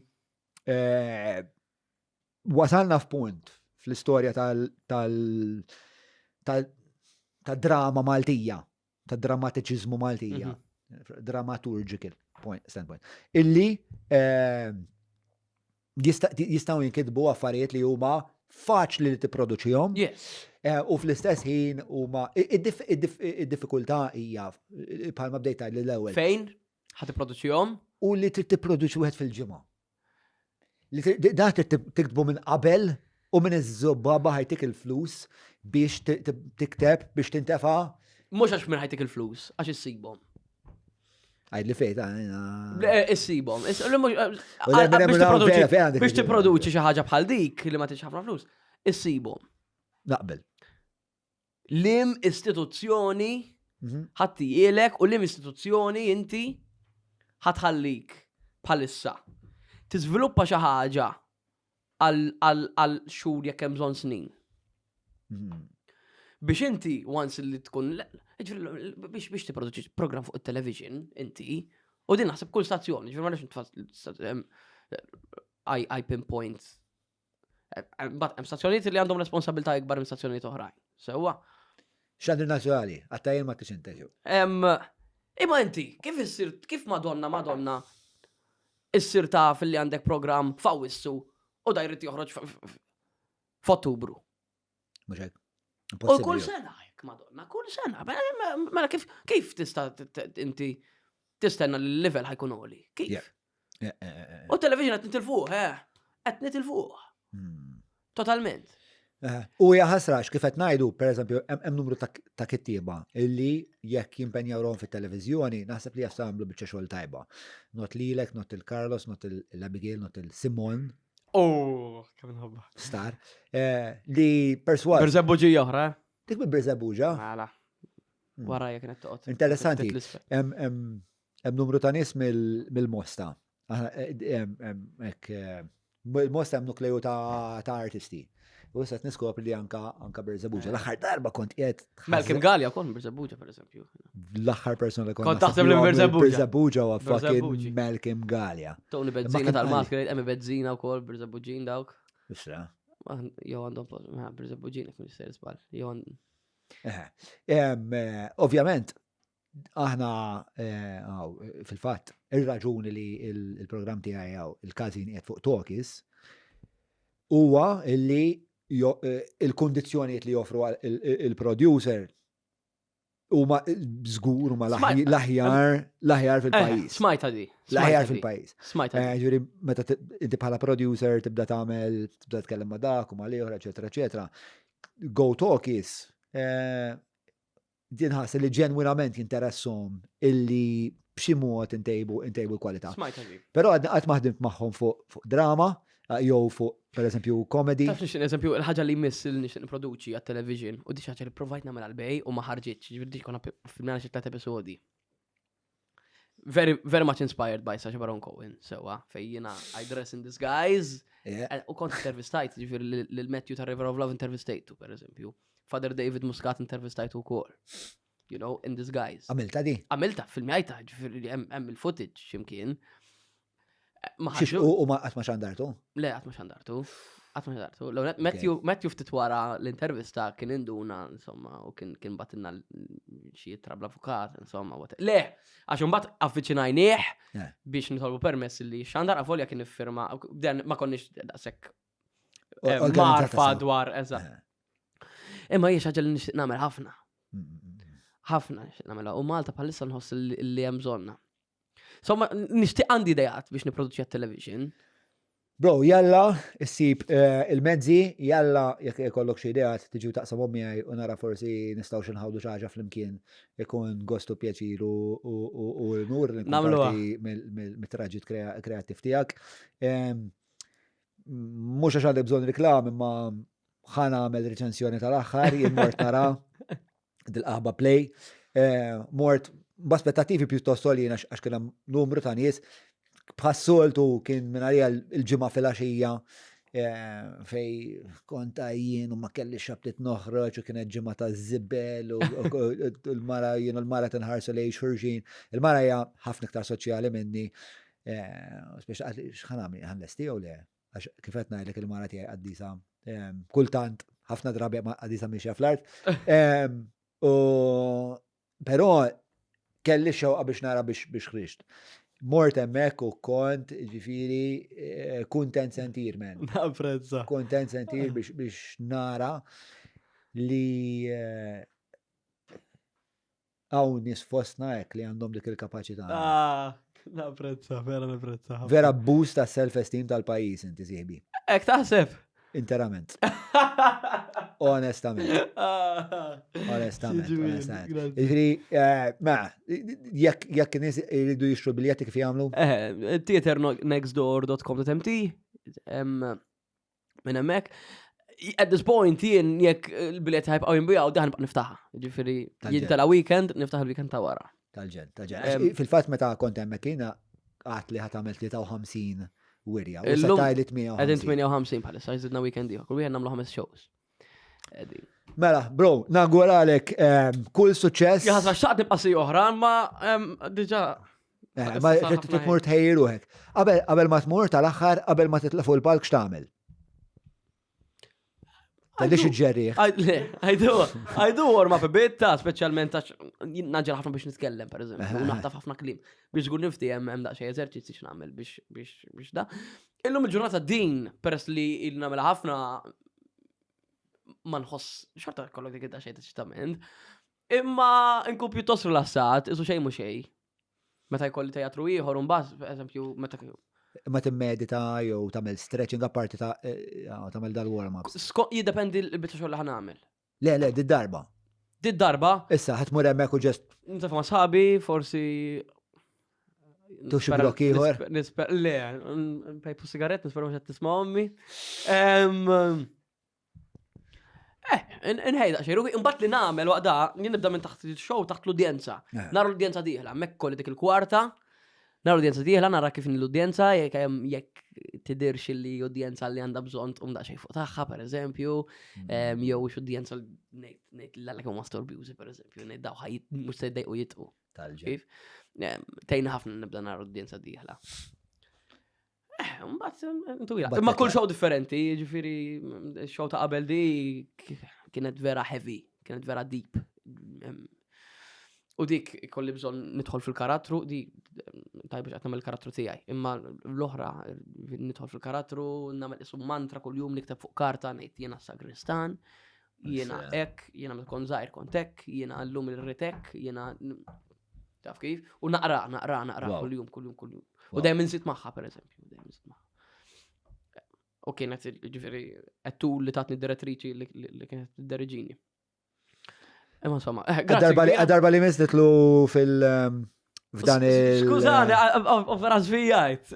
wasalna f'punt fl-istorja tal-drama Maltija ta' drammatiċiżmu Maltija, mhm. dramaturgical point, standpoint, illi eh, jistaw jinkitbu affarijiet li huma faċli li tipproduċihom. Yes. Eh, u fl-istess ħin huma id-diffikultà hija bħalma bdejt l-ewwel. Fejn ħa tipproduċihom? U li trid tipproduċi wieħed fil-ġimgħa. Li dan trid tiktbu minn qabel u minn iż-żobbaba ħajtik il-flus biex tikteb biex tintefa'. Mhux għax minn ħajtik il-flus, għax issibhom. Għajd li fejt, Issibhom. Biex tipproduċi xi ħaġa bħal dik li ma tix ħafna flus, issibhom. Naqbel. Lim istituzzjoni mhm. ħattijielek u lim istituzzjoni inti ħatħallik bħalissa. Tiżviluppa xi ħaġa għal xhur jekk hemm bżonn snin. Mhm. Biex inti once li tkun biex biex tipproduċi program fuq it-television inti u din naħseb kull stazzjoni, ġifieri ma nafx I pinpoint Mbagħad hemm stazzjonijiet li għandhom responsabilità ikbar minn stazzjonijiet oħrajn. Sewwa. Xandir nazzjonali, għattajjen ma tix inteġu. Imma inti, kif issir, kif Madonna, Madonna, issir taf li għandek programm f'Awwissu u da jrid joħroġ f'Ottubru. Mhux hekk. U kull sena hekk, Madonna, kull sena. Mela, mela kif kif tista' inti tistenna li l-level ħajkun għoli? Kif? Eh, eh, eh, U television qed nitilfuh, eh, qed nitilfuh. Hmm. Totalment. Eh, u hija ħasra kif qed ngħidu, pereżempju, hemm numru ta' kittieba illi jekk jimpenjaw ruħhom fit-televiżjoni, naħseb li jasta jagħmlu biċċa xogħol tajba. Not lilek, not il-Carlos, not il-Abigail, not il-Simon. Oh, kemm nħobba. Star. Eh, li perswad. Birżebbuġija oħra. Eh? Dik bi Birżebbuġa. Mela. Wara jekk qed toqgħod. Interessanti. Hemm numru ta' nies mill-Mosta. Hekk il-Mosta hemm nukleju ta' artisti. U issa qed niskopri li anka anka Birżebbuġa. L-aħħar darba kont qiegħed. Malcolm Gallia kont Birżebbuġa pereżempju. L-aħħar persuna li kont taħseb li Birżebbuġa. Birżebbuġa huwa fucking Malcolm Gallia. Tony Bezzina tal-maskera, hemm Bezzina wkoll Birżebbuġin dawk. Isra. Jew għandhom Birżebbuġin jekk mhux sejr żball. Jew eh, Ovvjament, aħna eh, fil-fatt, ir-raġuni li il-programm tiegħi hawn il-każin qiegħed fuq Tokis huwa li eh, il-kundizzjonijiet li joffru il-producer huma żgur huma l-aħjar l-aħjar eh, fil-pajjiż. Smajta di. L-aħjar fil-pajjiż. Smajta. Ġifieri meta inti bħala producer tibda tagħmel tibda tkellem ma' dak u ma' l-ieħor, eċetera, eċetera. Go Talkies din ħass li ġenwinament jinteressom illi b'xi mod intejbu intejbu l-kwalità. Però għadni qatt ma ħdimt magħhom fuq drama eh, jew fuq pereżempju comedy. Taf nixtieq eżempju il-ħaġa li jmiss li nixtieq nipproduċi għat-television u di xi ħaġa li provajt nagħmel għal-bej u ma ħarġitx, ġifieri dik konna filmjana xi tliet episodi. Very, very much inspired by Sacha Baron Cohen, sewa, fej jiena I dress in disguise. Eh, u kont intervistajt, ġifieri lil Matthew ta' River of Love intervistajtu, per eżempju. Father David Muscat intervistajtu wkoll. You know, in disguise. Għamilta di? Għamilta, filmjajta, ġifieri hemm il-footage x'imkien. Eh, u ma qatt ma xandartu? Le, qatt ma xandartu. Qatt ma xandartu. Matthew, Matthew ftit wara l-intervista kien induna, insomma, u kien kien batinna xi jittra bl-avukat, insomma. Le, għax imbagħad avviċinajnieh eh. biex nitolbu permess li xandar avolja kien iffirma, ma konniex daqshekk eh, marfa dwar, eżatt. Eh. Imma hija xi ħaġa li nixtieq nagħmel ħafna. Mm, mm, mm. Ħafna nixtieq nagħmilha. U Malta bħalissa nħoss li hemm bżonna. Somma, nixtieq għandi idejat biex niproduċi għat-television. Bro, jalla issib eh, il-mezzi, jalla jekk ikollok xi ideat tiġi taqsamhom miegħi u nara forsi nistgħu xi nħawdu xi ħaġa flimkien ikun gostu pjaċir u l-nur li parti mit-traġit kreattiv tiegħek. Mhux għax għandek bżonn reklam imma ħa nagħmel reċensjoni tal-aħħar, jien mort nara dil-qaħba play. Eh, mort b'aspettativi pjuttost għoljin għax kien hemm numru ta' nies. Bħas-soltu kien minn għalija l-ġimgħa filgħaxija eh, fej kont jien u ma kelli xabtit noħroġ u kienet ġimgħa ta' żibel u l-mara jien u l-mara tinħarsu lej xurxin. Il-mara hija ħafna iktar soċjali minni. Eh, Speċa għalli x'ħan għamil, ħan lesti jew le? Għax kif qed ngħidlek il-mara tiegħi qaddisa ehm, kultant ħafna drabi ma qaddisa mixja fl-art. Ehm, u però kelli xewqa biex nara biex biex ħriġt. Mort hemmhekk u kont ġifieri eh, kuntent sentir men. Napprezza. Kuntent sentir biex biex nara li eh, Hawn nies fostna hekk li għandhom dik il-kapaċità. Ah, napprezza, vera napprezza. Vera boost ta' self-esteem tal-pajjiż inti sieħbi. Hekk taħseb? Interament. Onestament. Onestament. Onestament. Ġifieri, eh, ma, jekk jekk nies jridu jixtru biljetti kif jagħmlu? Eh, theaternextdoor.com.mt minn hemmhekk. At this point jien jekk il-biljet ħajbqgħu jinbijaw daħ nibqa' niftaħha. Ġifieri jien tala weekend niftaħ il-weekend ta' wara. Tal-ġen, tal-ġen. Fil-fatt meta kont hemmhekk jiena għat li ħadd għamel 53 wirja. U Illum tajli 58. Qegħdin 58 bħalissa, jżidna weekend ieħor. Kull wieħed nagħmlu ħames shows. Qegħdin. Mela, bro, naguralek kull suċċess. Jaħasra xtaqt nibqa' si oħra, ma diġà. Eh, ma tmur tħejji ruħek. Qabel ma tmur tal-aħħar, qabel ma titla' fuq il-palk x'tagħmel? Tgħidix iġġerriħ. I do, I do warm up a bit, ta' speċjalment għax naġel ħafna biex nitkellem, per eżempju, u naħtaf ħafna kliem. Biex żgur nifti hemm hemm daqsxejn eżerċizzi x'nagħmel biex biex biex da. Illum il-ġurnata din, peress li il nagħmilha ħafna ma nħoss xorta kollok dik id-daqsxejn eċitament. Imma nkun pjuttost rilassat, isu xejn mhu xejn. Meta jkolli teatru ieħor, mbagħad, eżempju, meta Imma timmedita jew tagħmel stretching apparti ta' eh, tagħmel dal-warm-ups. Jiddependi l-biċċa xogħol li ħa nagħmel. Le, le, di darba. Di darba? Issa, ħa tmur hemmhekk u ġest. Nitfa' ma' sħabi, forsi. Tu xi blokk ieħor? Le, npejpu sigaret, nispera mhux qed tisma' ommi. Eh, nħejda xejn, imbagħad li nagħmel waqda, jien nibda minn taħt il-show taħt l-udjenza. Eh. Nara l-udjenza dieħla, hemmhekk kolli dik il-kwarta, nara l-udjenza dieħla, nara kif l-udjenza, jekk hemm jekk tidirx li udjenza li għandha bżonn tqum daqsxejn fuq tagħha, pereżempju, mm. jew x udjenza ngħid l-għalek huma storbjużi, pereżempju, ngħid daw ħaj mhux se jdejqu jitqu. Tal-ġen. Tejna ħafna nibda nara l-udjenza dieħla. Eh, mbagħad ntwila. Imma kull show differenti, jiġifieri show ta' qabel di kienet vera heavy, kienet vera deep. U dik kolli bżonn nidħol fil-karattru, di tajba qed nagħmel karattru tiegħi. Imma l-oħra nidħol fil-karattru, nagħmel isu mantra kuljum nikteb fuq karta ngħid jiena sagristan, jiena hekk, jiena meta kont żgħir kont hekk, jiena llum irrid hekk, jiena Taf kif? U naqra, naqra, naqra kuljum, kuljum, kuljum. U dejjem insit magħha, per eżempju, dejjem insit magħha. U kienet ġifieri għettu li tatni direttriċi li kienet deriġini. Imma insomma, eh, grazzi. Darba li mis nitlu fil- ehm, f'dan il. Skużani, vera żvijajt.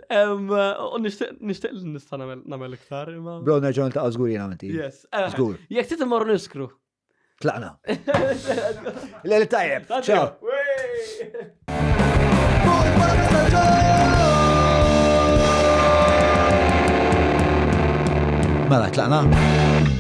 U nixtieq li nista' nagħmel iktar. Bro, nerġgħu niltaqgħu żgur jiena inti. Yes. Eh, żgur. Jekk trid immorru niskru. Tlaqna. Lel tajjeb. Ciao. Mela, tlaqna.